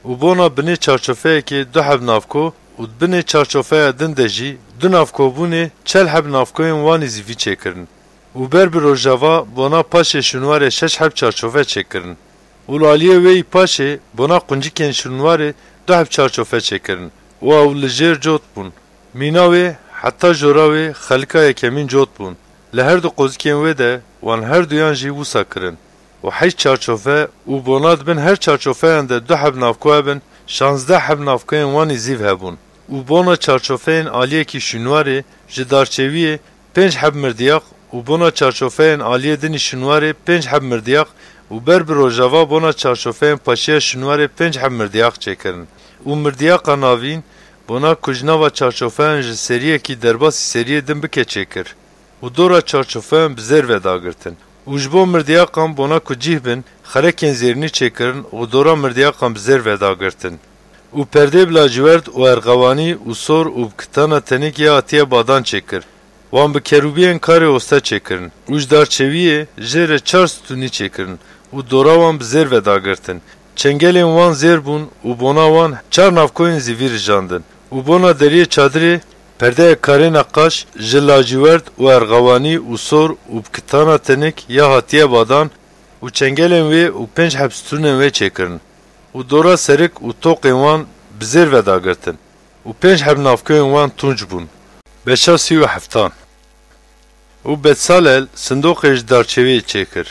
û bona binê çarçofeyekê du heb navko û di binê çarçofeya din de jî du navkobûnê çel heb navkoyên wanî zîvî çêkirin. Û ber bi rojava bona paşê şûnwarê şeş heb çarçove çêkirin. Û li aliyê wê yî paşê bona quncikên şûnwarê du heb çarçofe çêkirin û ew li jêr cot bûn. Mîna wê heta jora wê xelika yekemîn cot bûn. Li her du qozikên wê de wan her duyan jî wisa kirin. Û heşt çarçofe û bona di bin her çarçofeyan de du heb navko hebin, şazdeh heb navkoyên wanî zîv hebûn. Û bona çarçofeyên aliyekî şûnwarê ji darçewiyê pênc heb mirdiyaq û bona çarçofeyên aliyê dinî şûnwarê pênc heb mirdiyaq û ber bi rojava bona çarçofeyên paşiya şûnwarê pênc heb mirdiyaq çêkirin. Û mirdiyaqa navîn bona ku ji nava çarçofeyan ji seriyekî derbasî seriyê din bike çêkir. Û dora çarçofeyan bi zêr ve dagirtin. Û ji bo mirdiyaqan bona ku cih bin, xelekên zêrnî çêkirin û dora mirdiyaqan bi zêr ve dagirtin. Û perdê bi lacîwerd û erxewanî û sor û bi kitana tenêk ya hatiye badan çêkir. Wan bi kerûbiyên karê oste çêkirin û ji darçewiyê jê re çar stûnî çêkirin û dora wan bi zêr ve dagirtin. Çengelên wan zêr bûn û bona wan çar navkoyên zîvî rijandin û bona deriyê çadirê perdeyek karê neqaş ji lacîwerd û erxewanî û sor û bi kitana tenêk ya hatiye badan û çengelên wê û pênc heb stûnên wê çêkirin û dora serik û toqên wan bi zêr ve dagirtin û pênc heb navkoyên wan tunc bûn. Beşa sî û heftan. Û Betsalel sindoqê ji darçewiyê çêkir.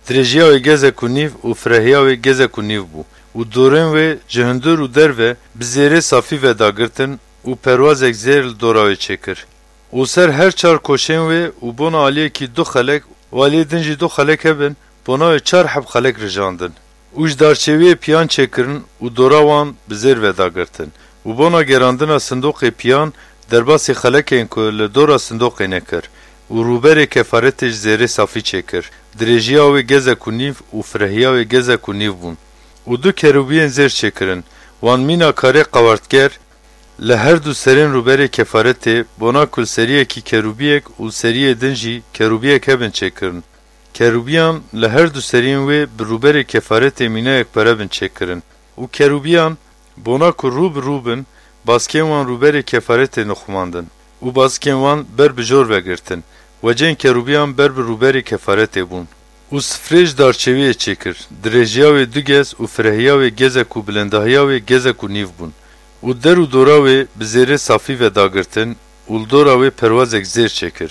Dirêjiya wê gezek û nîv û firehiya wê gezek û nîv bû û dorên wê ji hundir û derve bi zêrê safî ve dagirtin û perwazek zêr li dora wê çêkir. Û ser her çar koşên wê û bona aliyekî du xelek û aliyê din jî du xelek hebin, bona wê çar heb xelek rijandin. Û ji darçewiyê piyan çêkirin û dora wan bi zêr ve dagirtin. Û bona gerandina sindoqê piyan derbasî xelekên ku li dora sindoqê nekir û rûberê kefaretê ji zêrê safî çêkir. Dirêjiya wê gezek û nîv û firehiya wê gezek û nîv bûn. Û du kerûbiyên zêr çêkirin. Wan mîna karê qewertger li her du serên rûberê kefaretê, bona ku li seriyekî kerûbiyek û li seriyê din jî kerûbiyek hebin çêkirin. Kerûbiyan li her du seriyên wê bi rûberê kefaretê mîna yekpere bin çêkirin û kerûbiyan bona ku rû bi rû bin, baskên wan rûberê kefaretê nixumandin û baskên wan ber bi jor ve girtin, wecên kerûbiyan ber bi rûberê kefaretê bûn. Û sifrê ji darçewiyê çêkir, dirêjiya wê du gez û firehiya wê gezek û bilindahiya wê gezek û nîv bûn. Û der û dora wê bi zêrê safî ve dagirtin û li dora wê perwazek zêr çêkir.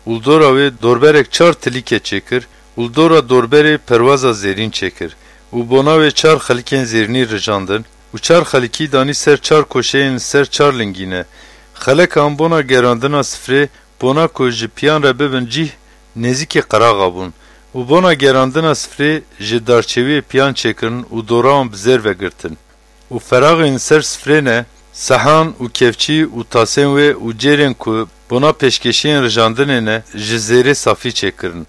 Û li dora wê dorberek çar tilîke çêkir û li dora dorberê perwaza zêrîn çêkir. Û bona wê çar xelikên zêrnî rijandin û çar xelikî danî ser çar koşeyên li ser çar lingîne. Xelekan bona gerandina sifrê, bona ku ji piyan re bibin cîh, nêzîkî qeraxa bûn. Û bona gerandina sifrê ji darçewiyê piyan çêkirin û dora wan bi zêr ve girtin. Û feraxên li ser sifrê ne, sehan û kevçî û tasên wê û cêrên ku bona pêşkêşiyên rijandinê ne, ji zêrê safî çêkirin.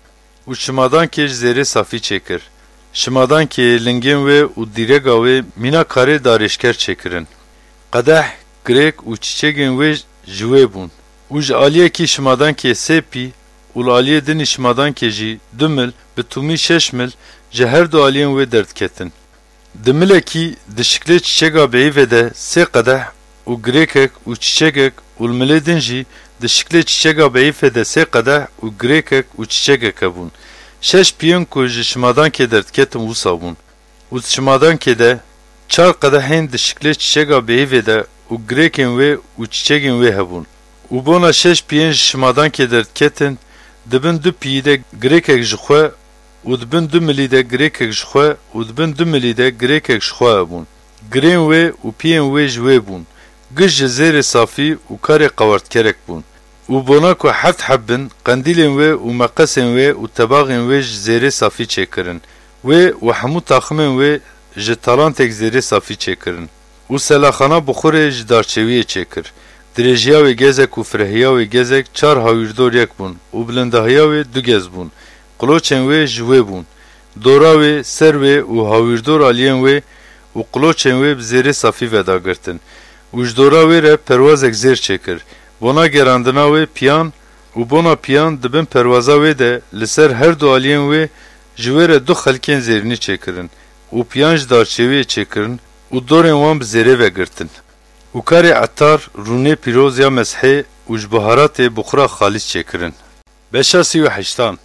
Û şimadankê ji zêrê safî çêkir. Şimadankê lingên wê û dîrega wê mîna karê darêşker çêkirin. Qedeh, girêk û çiçegên wê ji wê bûn. Û ji aliyekî şimadankê sê pî û li aliyê dinî şimadankê jî du mil, bi tûmî şeş mil ji her du aliyên wê derdiketin. Di milekî di şiklê çiçega bêîvê de sê qedeh û girêkek û çiçegek û li milê din jî di şiklê çiçega bêîvê de sê qedeh û girêkek û çiçegek hebûn. Şeş piyên ku ji şimadankê derdiketin wisa bûn. Û di şimadankê de çar qedehên di şiklê çiçega bêîvê de û girêkên wê û çiçegên wê hebûn. Û bona şeş piyên ji şimadankê derdiketin, di bin du piyî de girêkek ji xwe û di bin du milî de girêkek ji xwe û di bin du milî de girêkek ji xwe hebûn. Girên wê û piyên wê ji wê bûn. Giş ji zêrê safî û karê qewertkerek bûn. Û bona ku heft heb bin, qendîlên wê û meqesên wê û tebaxên wê ji zêrê safî çêkirin. Wê û hemû taximên wê ji talantek zêrê safî çêkirin. Û selaxana bixurê ji darçewiyê çêkir. Dirêjiya wê gezek û firehiya wê gezek çar hawîrdor yek bûn û bilindahiya wê du gez bûn. Qiloçên wê ji wê bûn. Dora wê, ser wê û hawîrdor aliyên wê û qiloçên wê bi zêrê safî vedagirtin. Û ji dora wê re perwazek zêr çêkir. Bona gerandina wê piyan û bona piyan di bin perwaza wê de li ser her du aliyên wê ji wê re du xelkên zêrînî çêkirin û piyan ji darçewiyê çêkirin û dorên wan bi zêrê vegirtin. Û karê etar, rûnê pîroz ya mezhê û ji biharatê bixura xalîs çêkirin. Beşa sî û heştan.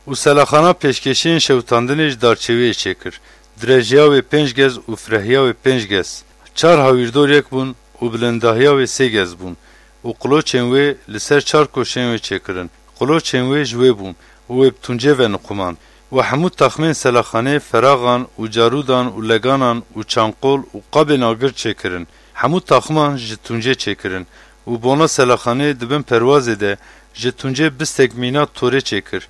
Û selaxana pêşkêşiyên şewitandinê ji darçewiyê çêkir. Dirêjiya wê pênc gez û firehiya wê pênc gez. Çar hawîrdor yek bûn û bilindahiya wê sê gez bûn. Û qiloçên wê li ser çar koşên wê çêkirin. Qiloçên wê ji wê bûn û wê bi tuncê ve niqumand. Û hemû taxmên selaxanê feraxan û carûdan û leganan û çanqol û qabên agir çêkirin. Hemû taximan ji tuncê çêkirin. Û bona selaxanê di bin perwazê de ji tuncê bistek mîna torê çêkir.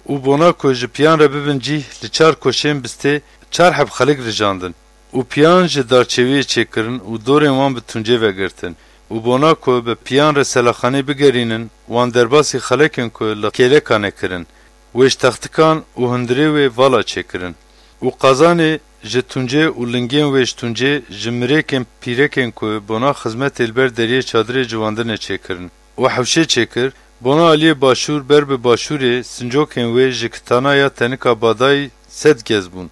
Û bona ku ji piyan re bibin cîh, li çar koşên bistê çar heb xelik rijandin. Û piyan ji darçewiyê çêkirin û dorên wan bi tuncê vegirtin. Û bona ku bi piyan re selaxanê bigerînin, wan derbasî xelekên ku li kêlekan e kirin. Wê ji textikan û hundirê wê vala çêkirin. Û qazanê ji tuncê û lingên wê ji tuncê ji mirêkên pîrekên ku bona xizmetê li ber deriyê çadirê civandinê çêkirin. Û hewşê çêkir, bona aliyê başûr ber bi başûrê sincokên wê ji kitana ya tenika badayî sed gez bûn.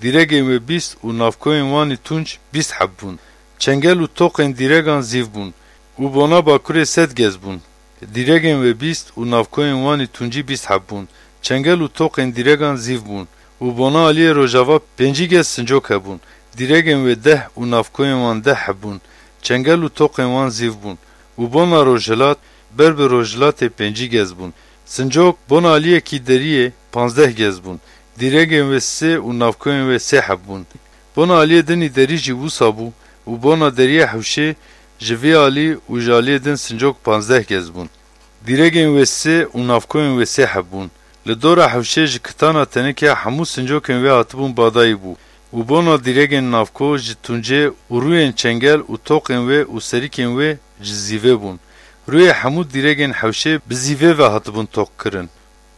Dîregên wê bîst û navkoyên wanî tunc bîst heb bûn. Çengel û toqên dîregan zîv bûn. Û bona bakurê sed gez bûn. Dîregên wê bîst û navkoyên wanî tuncî bîst heb bûn. Çengel û toqên dîregan zîv bûn. Û bona aliyê rojava pêncî gez sincok hebûn. Dîregên wê deh û navkoyên wan deh heb bûn. Çengel û toqên wan zîv bûn. Û bona rojhilat ber bi rojhilatê pêncî gez bûn. Sincok bona aliyekî deriyê panzdeh gez bûn. Dîregên wê sê û navkoyên wê sê heb bûn. Bona aliyê dinî derî jî wisa bû û bona deriyê hewşê ji vê alî û ji aliyê din sincok panzdeh gez bûn. Dîregên wê sê û navkoyên wê sê heb bûn. Li dora hewşê ji kitana tenik ya hemû sincokên wê hatibûn badayî bû û bona dîregên navko ji tuncê û rûyên çengel û toqên wê û serîkên wê ji zîvê bûn. Rûyê hemû dîregên hewşê bi zîvê ve hatibûn toqkirin.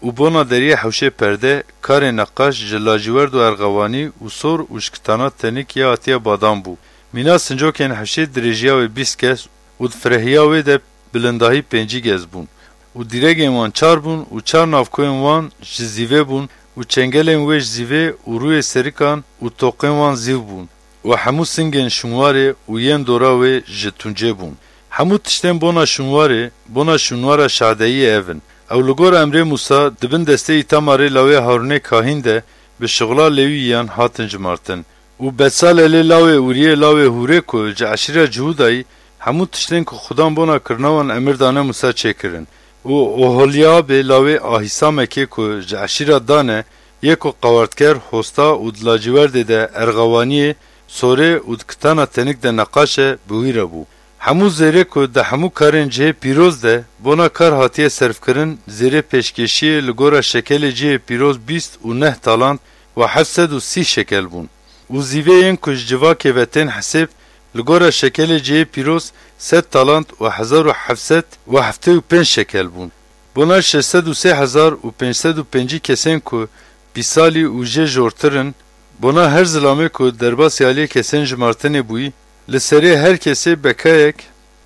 Û bona deriyê hewşê perde, karê neqaş ji lacîwerd û erxewanî û sor û ji kitana tenik ya hatiye badan bû. Mîna sincokên hewşê dirêjiya wê bîst gez û di firehiya wê de bilindahî pêncî gez bûn. Û dîregên wan çar bûn û çar navkoyên wan ji zîvê bûn û çengelên wê ji zîvê û rûyê serikan û toqên wan zîv bûn. Û hemû singên şûnwarê û yên dora wê ji tuncê bûn. Hemû tiştên bona şûnwarê, bona şûnwara şadeyiyê ev in. Ew li gor emrê Mûsa di bin destê Îtamarê lawê Harûnê kahîn de bi şixula Lewîyan hatin jimartin. Û Betsalelê lawê Ûriyê lawê Hûrê ku ji eşîra Cihûdayî, hemû tiştên ku Xudan bona kirina wan emir dane Mûsa çêkirin. Û Oholiyabê lawê Ahîsamekê ku ji eşîra Dan e, yê ku qewertker, hosta û di lacîwerdê de erxewaniyê, sorê û di kitana tenik de neqaş e, bi wî re bû. Hemû zêrê ku di hemû karên cihê pîroz de bona kar hatiye serfkirin, zêrê pêşkêşiyê li gora şekelê cihê pîroz bîst û neh talant û heft sed û sî şekel bûn. Û zîvê yên ku ji civakê ve tên hesêb, li gora şekelê cihê pîroz sed talant û hezar û heft sed û heftê û pênc şekel bûn. Bona şeş sed û sê hezar û pênc sed û pêncî kesên ku pîsalî û jê jortir in, bona her zilamê ku derbasî aliyê kesên jimartinê bûyî, li serê her kesê bekayek,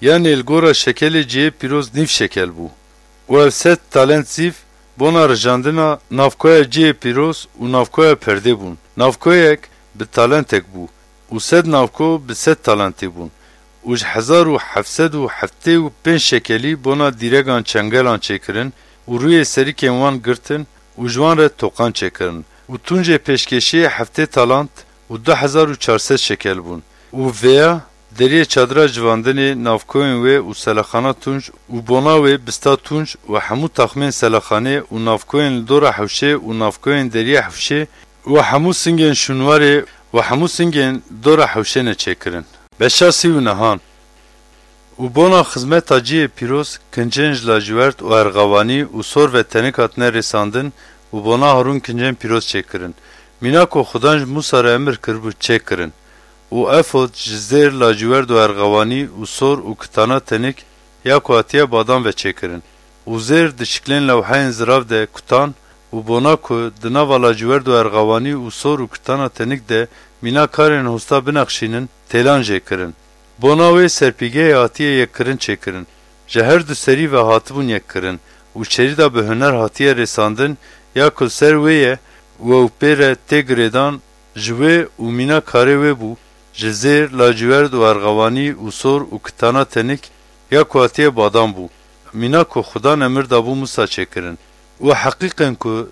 yanê li gora şekelê cihê pîroz nîv şekel bû. Û ev sed talent zîv bona rijandina navkoya cihê pîroz û navkoya perdê bûn. Navkoyek bi talentek bû û sed navko bi sed talentê bûn. Û ji hezar û heft sed û heftê û pênc şekelî bona dîregan çengelan çêkirin û rûyê serikên wan girtin û ji wan re toqan çêkirin. Û tuncê pêşkêşiyê heftê talant û du hezar û çar sed şekel bûn. Û vêya deriyê çadira civandinê, navkoyên wê û selaxana tunc û bona wê bista tunc û hemû taxmên selaxanê û navkoyên li dora hewşê û navkoyên deriyê hewşê û hemû singên şûnwarê û hemû singên dora hewşê ne çêkirin. Beşa sî û nehan. Û bona xizmeta cihê pîroz kincên ji lacivert û erxawanî û sor ve tenik hatine rêsandin û bona Harûn kincên pîroz çêkirin. Mîna ku Xudan ji Mûsa re emir kiribû çêkirin. Û efod ji zêr, lacivert û erxawanî û sor û kitana tenik ya ku hatiye badan ve çêkirin. Û zêr di şiklên lewheyên zirav de kutan û bona ku di nava lacivert û erxawanî û sor û kitana tenik de mîna karên hosta binexşînin, têlan jê kirin. Bona wê serpîgehê hatiye yekkirin çêkirin. Ji her du serî ve hatibûn yekkirin û şerîda bi huner hatiye rêsandin ya ku li ser wê ye û ew pê re tê girêdan, ji wê û mîna karê wê bû, ji zêr, lacivert û erxawanî û sor û kitana tenik ya ku hatiye badan bû, mîna ku Xudan emir dabû Mûsa çêkirin. Û heqîqên ku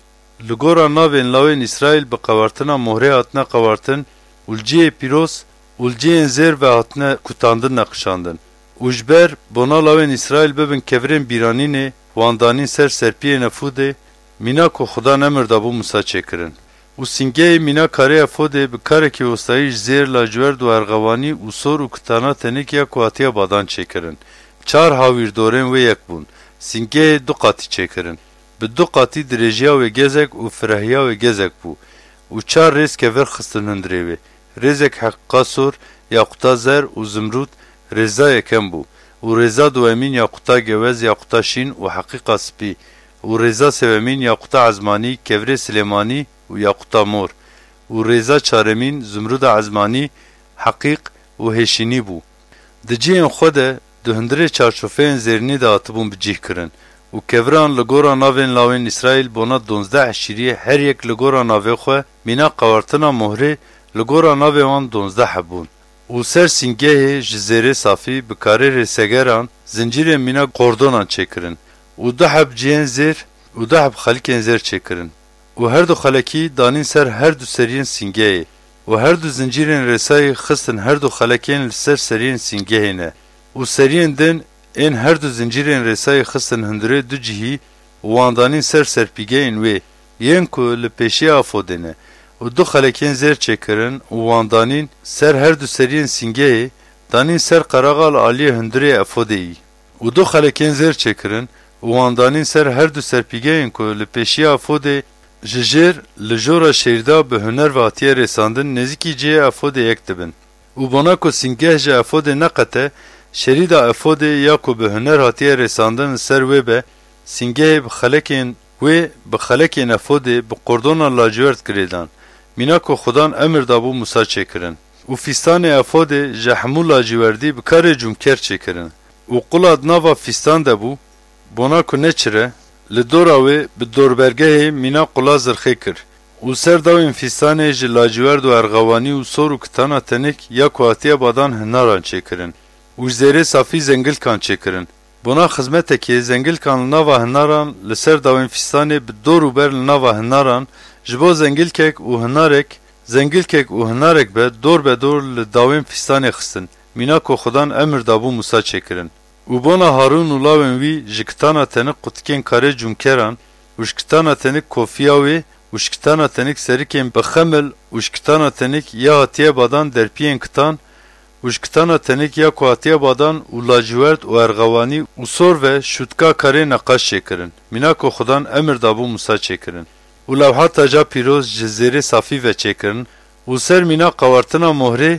li gora navên lawên Îsraîl bi qewertina mohrê hatine qewertin û li cihê pîroz û li cihên zêr ve hatine kutandin neqişandin. Û ji ber bona lawên Îsraîl bibin kevirên bîranînê wan danîn ser serpiyên efodê, mîna ku Xudan emir dabû Mûsa çêkirin. Û sîngehê mîna karê efodê bi karekî westayî ji zêr, lacivert û erxewanî û sor û kitana tenik ya ku hatiye badan çêkirin. Çar hawîr dorên wê yek bûn. Sîngehê du qatî çêkirin. Bi du qatî dirêjiya wê gezek û firehiya wê gezek bû. Û çar rêz kevir xistin hundirê wê. Rêzek heqîqa sor, yaquta zer û zimrûd, rêza yekem bû. Û rêza duwemîn yaquta gewez, yaquta şîn û heqîqa spî. Û rêza sêwemîn yaquta ezmanî, kevirê silêmanî û yaquta mor. Û rêza çaremîn zimrûda ezmanî, heqîq û hêşînî bû. Di cihên xwe de, di hundirê çarçofeyên zêrînî de hatibûn bi cih kirin. Û keviran li gora navên lawên Îsraîl bona donzdeh eşîriyê, her yek li gora navê xwe, mîna qewertina mohrê li gora navê wan donzdeh hebûn. Û ser sîngehê ji zêrê safî bi karê rêsegeran zincîrên mîna qordonan çêkirin. Û du heb cihên zêr û du heb xelikên zêr çêkirin. Û her du xelekî danîn ser her du seriyên sîngehê. Û her du zincîrên rêsayî xistin her du xelekên li ser seriyên sîngehê ne. Û seriyên din ên her du zincîrên rêsayî xistin hundirê du cihî û wan danîn ser serpîgeyên wê, yên ku li pêşiya efodê ne. Û du xelekên zêr çêkirin û wan danîn ser her du seriyên sîngehê, danîn ser qeraxa li aliyê hundirê efodê yî. Û du xelekên zêr çêkirin û wan danîn ser her du serpîgeyên ku li pêşiya efodê ji jêr, li jora şêrîda bi huner ve hatiye rêsandin, nêzîkî cihê efodê yek dibin. Û bona ku sîngeh ji efodê neqete, şerîda efodê ya ku bi huner hatiye rêsandin li ser wê be, sîngehê bi xelekên wê, bi xelekên efodê, bi qordona lacivert girêdan, mîna ku Xudan emir dabû Mûsa çêkirin. Û fîstanê efodê ji hemû laciverdî bi karê cûmker çêkirin. Û qula di nava fîstan de bû, bona ku neçire, li dora wê bi dorbergehê mîna qula zirxê kir. Û ser dawên fîstanê ji laciverd û erxewanî û sor û kitana tenik ya ku hatiye badan hinaran çêkirin. Û ji zêrê safî zengilkan çêkirin. Bona xizmetekê zengilkan li nava hinaran li ser dawên fîstanê bi dor û ber li nava hinaran, ji bo zengilkek û hinarek, zengilkek û hinarek be dor be dor li dawên fîstanê xistin, mîna ku Xudan emir dabû Mûsa çêkirin. Û bona Harûn û lawên wî ji kitana tenik qutikên karê cûmkeran û ji kitana tenik kofiya wê û ji kitana tenik serikên bi xemil û ji kitana tenik ya hatiye badan derpiyên kitan û ji kitana tenik ya ku hatiye badan û lacivert û erxewanî û sor ve şûtka karê neqaş çêkirin, mîna ku Xudan emir dabû Mûsa çêkirin. Û lewha taca pîroz ji zêrê safî ve çêkirin û ser mîna qewertina mohrê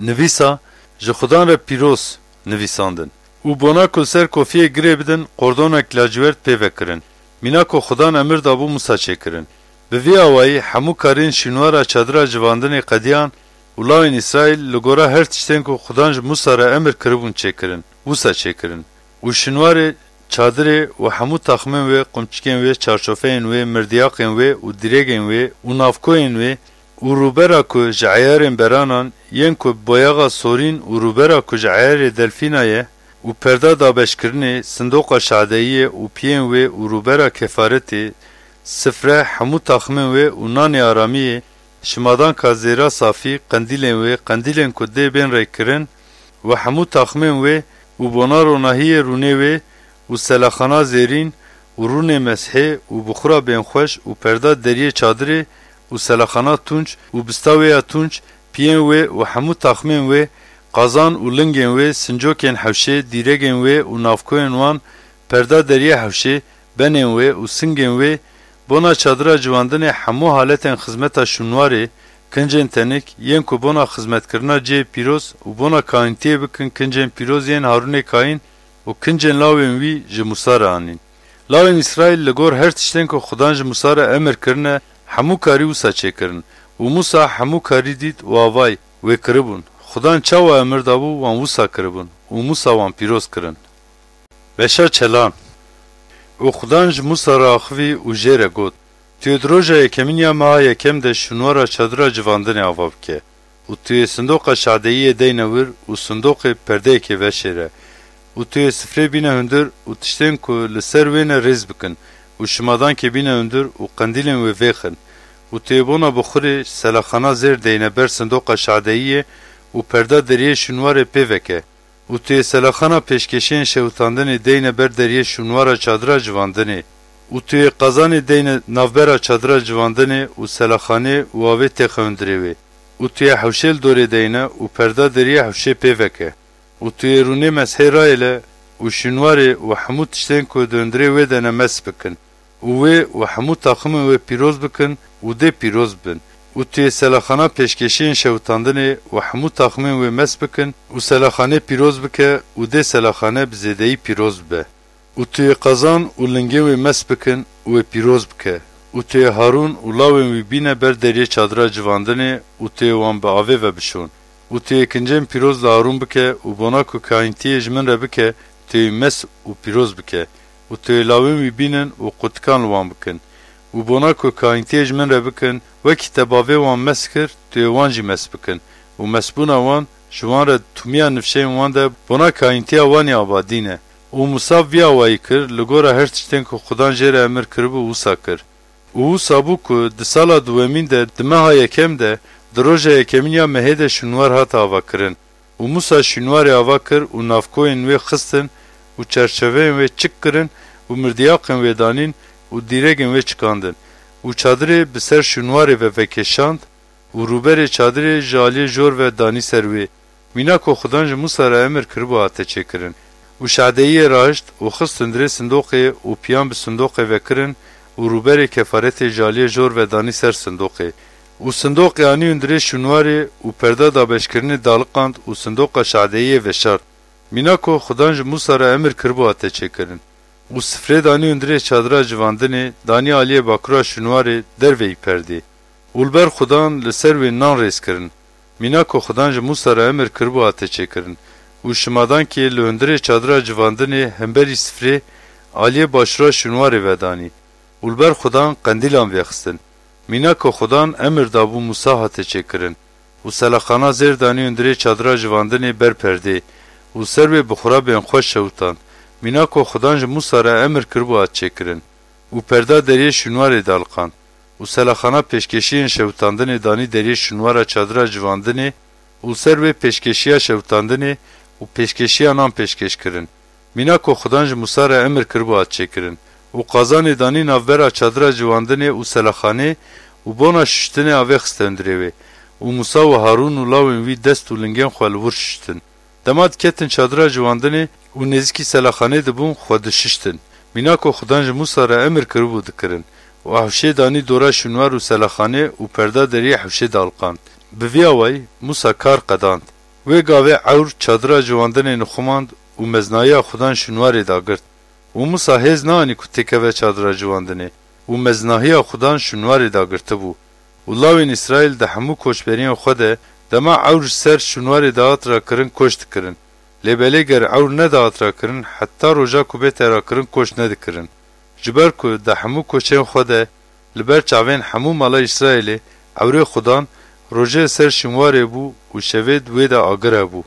nivîsa, Ji Xudan re pîroz nivîsandin. Û bona ku li ser kofiyê girê bidin, qordonek lacivert pê ve kirin, mîna ku Xudan emir dabû Mûsa çêkirin. Bi vî awayî hemû karên şînwara çadira civandinê qediyan û lawên Îsraîl li gora her tiştên ku Xudan ji Mûsa re emir kiribûn çêkirin, wisa çêkirin. Û şînwarê çadirê û hemû taxmên wê, qumçikên wê, çarçofeyên wê, mirdiyaqên wê û dirêgên wê û navkoyên wê û rûbera ku ji eyarên beranan yên ku bi boyaxa sorîn û rûbera ku ji eyarê delfîna ye û perda dabeşkirinê, sindoqa şadeyiyê û piyên wê û rûbera kefaretê, sifre, hemû taxmên wê û nanê aramiyê, şimadanka zêra safî, qendîlên wê, qendîlên ku dê bên rêkirin, û hemû taxmên wê û bona ronahiyê rûnê wê û selaxana zêrîn û rûnê meshê û bixura bênxweş û perda deriyê çadirê û selaxana tunc û bista wê ya tunc, piyên wê û hemû taxmên wê Qazan û lingên wê, sincokên hewşê, dîregên wê û navkoyên wan, perda deriyê hewşê, benên wê û singên wê, bona çadira civandinê hemû haletên xizmeta şûnwarê, kincên tenik, yên ku bona xizmetkirina cihê pîroz û bona kahîntiyê bikin kincên pîroz yên Harûnê Kayîn û kincên lawên wî ji Mûsa re anîn. Lawên Îsraîl li gor her tiştên ku Xudan ji Mûsa re emir kirine, hemû karî wisa çêkirin. Û Mûsa hemû karî dît û avayî, wê kiribûn. Xudan çawa emir dabû, wan wisa kiribûn. Û Mûsa wan pîroz kirin. Beşa çelan. Û Xudan ji Mûsa re axivî û jê re got, Tu yê di roja yekemîn ya meha yekem de şûnwara çadira civandinê ava bike. Û tu yê sindoqa şadeyiyê deyne wir û sindoqê perdeyekê veşêre. Û tu yê sifrê bîne hundir û tiştên ku li ser wê ne rêz bikin û şimadankê bîne hundir û qendîlên wê vêxin. Û tu yê bona bixurê selaxana zêr deyne ber sindoqa şadeyiyê û perda deriyê şûnwarê pê veke. Û tu yê selaxana pêşkêşiyên şewitandinê deyne ber deriyê şûnwara çadira civandinê. Û tu yê qazanê deyne navbera çadira civandinê û selaxanê û avê têxe hundirê wê. Û tu yê hewşê li dorê deyne û perda deriyê hewşê pê veke. Û tu yê rûnê meshê rayêle û şûnwarê û hemû tiştên ku di hundirê wê de ne mesh bikin. Û wê û hemû taximên wê pîroz bikin û dê pîroz bibin. Û tu yê selaxana pêşkêşiyên şewitandinê û hemû taximên wê mesh bikin û selaxanê pîroz bike û dê selaxane bi zêdeyî pîroz bibe. Û tu yê qazan û lingên wê mesh bikin û wê pîroz bike. Û tu yê Harûn û lawên wî bîne ber deriyê çadira civandinê û tu yê wan bi avê ve bişon. Û tu yê kincên pîroz li Harûn bike û bona ku kahîntiyê ji min re bike, tu yê mesh û pîroz bike. Û tu yê lawên wî bînin û qutikan li wan bikin. Û bona ku kahîntiyê ji min re bikin, wekî te bavê wan mesh kir, tu yê wan jî mesh bikin. Û meshbûna wan ji wan re di tumiya nifşeyên wan de bona kahîntiya wan ê abadî ne. Û Mûsa vî awayî kir, li gora her tiştên ku Xudan jê re emir kiribû wisa kir. Û wisa bû ku di sala duwemîn de, di meha yekem de, di roja yekemîn ya mehê de şûnwar hat avakirin. Û Mûsa şûnwarê ava kir û navkoyên wê xistin û çerçeveyên wê çik kirin û mirdiyaqên wê danîn û dîregên wê çikandin. Û çadirê bi ser şûnwarê ve vekêşand û rûberê çadirê ji aliyê jor ve danî ser wê. Mîna ku Xudan ji Mûsa re emir kiribû hate çêkirin. Û şadeyiyê rahişt û xist hundirê sindoqê û piyan bi sindoqê ve kirin û rûberê kefaretê ji aliyê jor ve danî ser sindoqê. Û sindoqê anî hundirê şûnwarê û perda dabeşkirinê daliqand û sindoqa şadeyiyê veşart. Mîna ku Xudan ji Mûsa re emir kiribû hate çêkirin. Û sifrê danî hundirê çadira civandinê, danî aliyê bakura şûnwarê derveyî perdê. Û li ber Xudan li ser wê nan rêz kirin. Mîna ku Xudan ji Mûsa re emir kiribû hate çêkirin. Û şimadankê li hundirê çadira civandinê hemberî sifrê aliyê başûra şûnwarê vedanî. Û li ber Xudan qendîlan vêxistin. Mîna ku Xudan emir dabû Mûsa hate çêkirin. Û selaxana zêr danî hundirê çadira civandinê ber perdê. Û ser wê bixurabên xwe şewitand. Mîna ku Xudan ji Mûsa re emir kiribû hat çêkirin. Û perda deriyê şûnwarê daliqand. Û selaxana pêşkêşiyên şewitandinê danî deriyê şûnwara çadira civandinê û ser wê pêşkêşiya şewitandinê û pêşkêşiya nan pêşkêş kirin. Mîna ku Xudan ji Mûsa re emir kiribû hat çêkirin. Û qazanê danî navbera çadira civandinê û selaxanê û bona şuştinê avê xiste hundirê wê. Û Mûsa û Harûn û lawên wî dest û lingên xwe li wir şuştin. Dema diketin çadira civandinê û nêzîkî selaxanê dibûn, xwe dişiştin. Mîna ku Xudan ji Mûsa re emir kiribû dikirin. Û hewşê danî dora şûnwar û selaxanê û perda deriyê hewşê daliqand. Bi vî awayî Mûsa kar qedand. Wê gavê ewr çadira civandinê nixumand û meznahiya Xudan şûnwarê dagirt. Û Mûsa hêz neanî ku têkeve çadira civandinê û meznahiya Xudan şûnwarê dagirtibû. Û lawên Îsraîl di hemû koçberiyên xwe de, dema ewr ji ser şûnwarê dihat rakirin, koç dikirin. Lê belê ger ewr nedihat rakirin, heta roja ku bête rakirin koç nedikirin. Ji ber ku di hemû koçên xwe de, li ber çavên hemû mala Îsraîlê, ewrê Xudan rojê li ser şûnwarê bû û şevê di wê de agir hebû.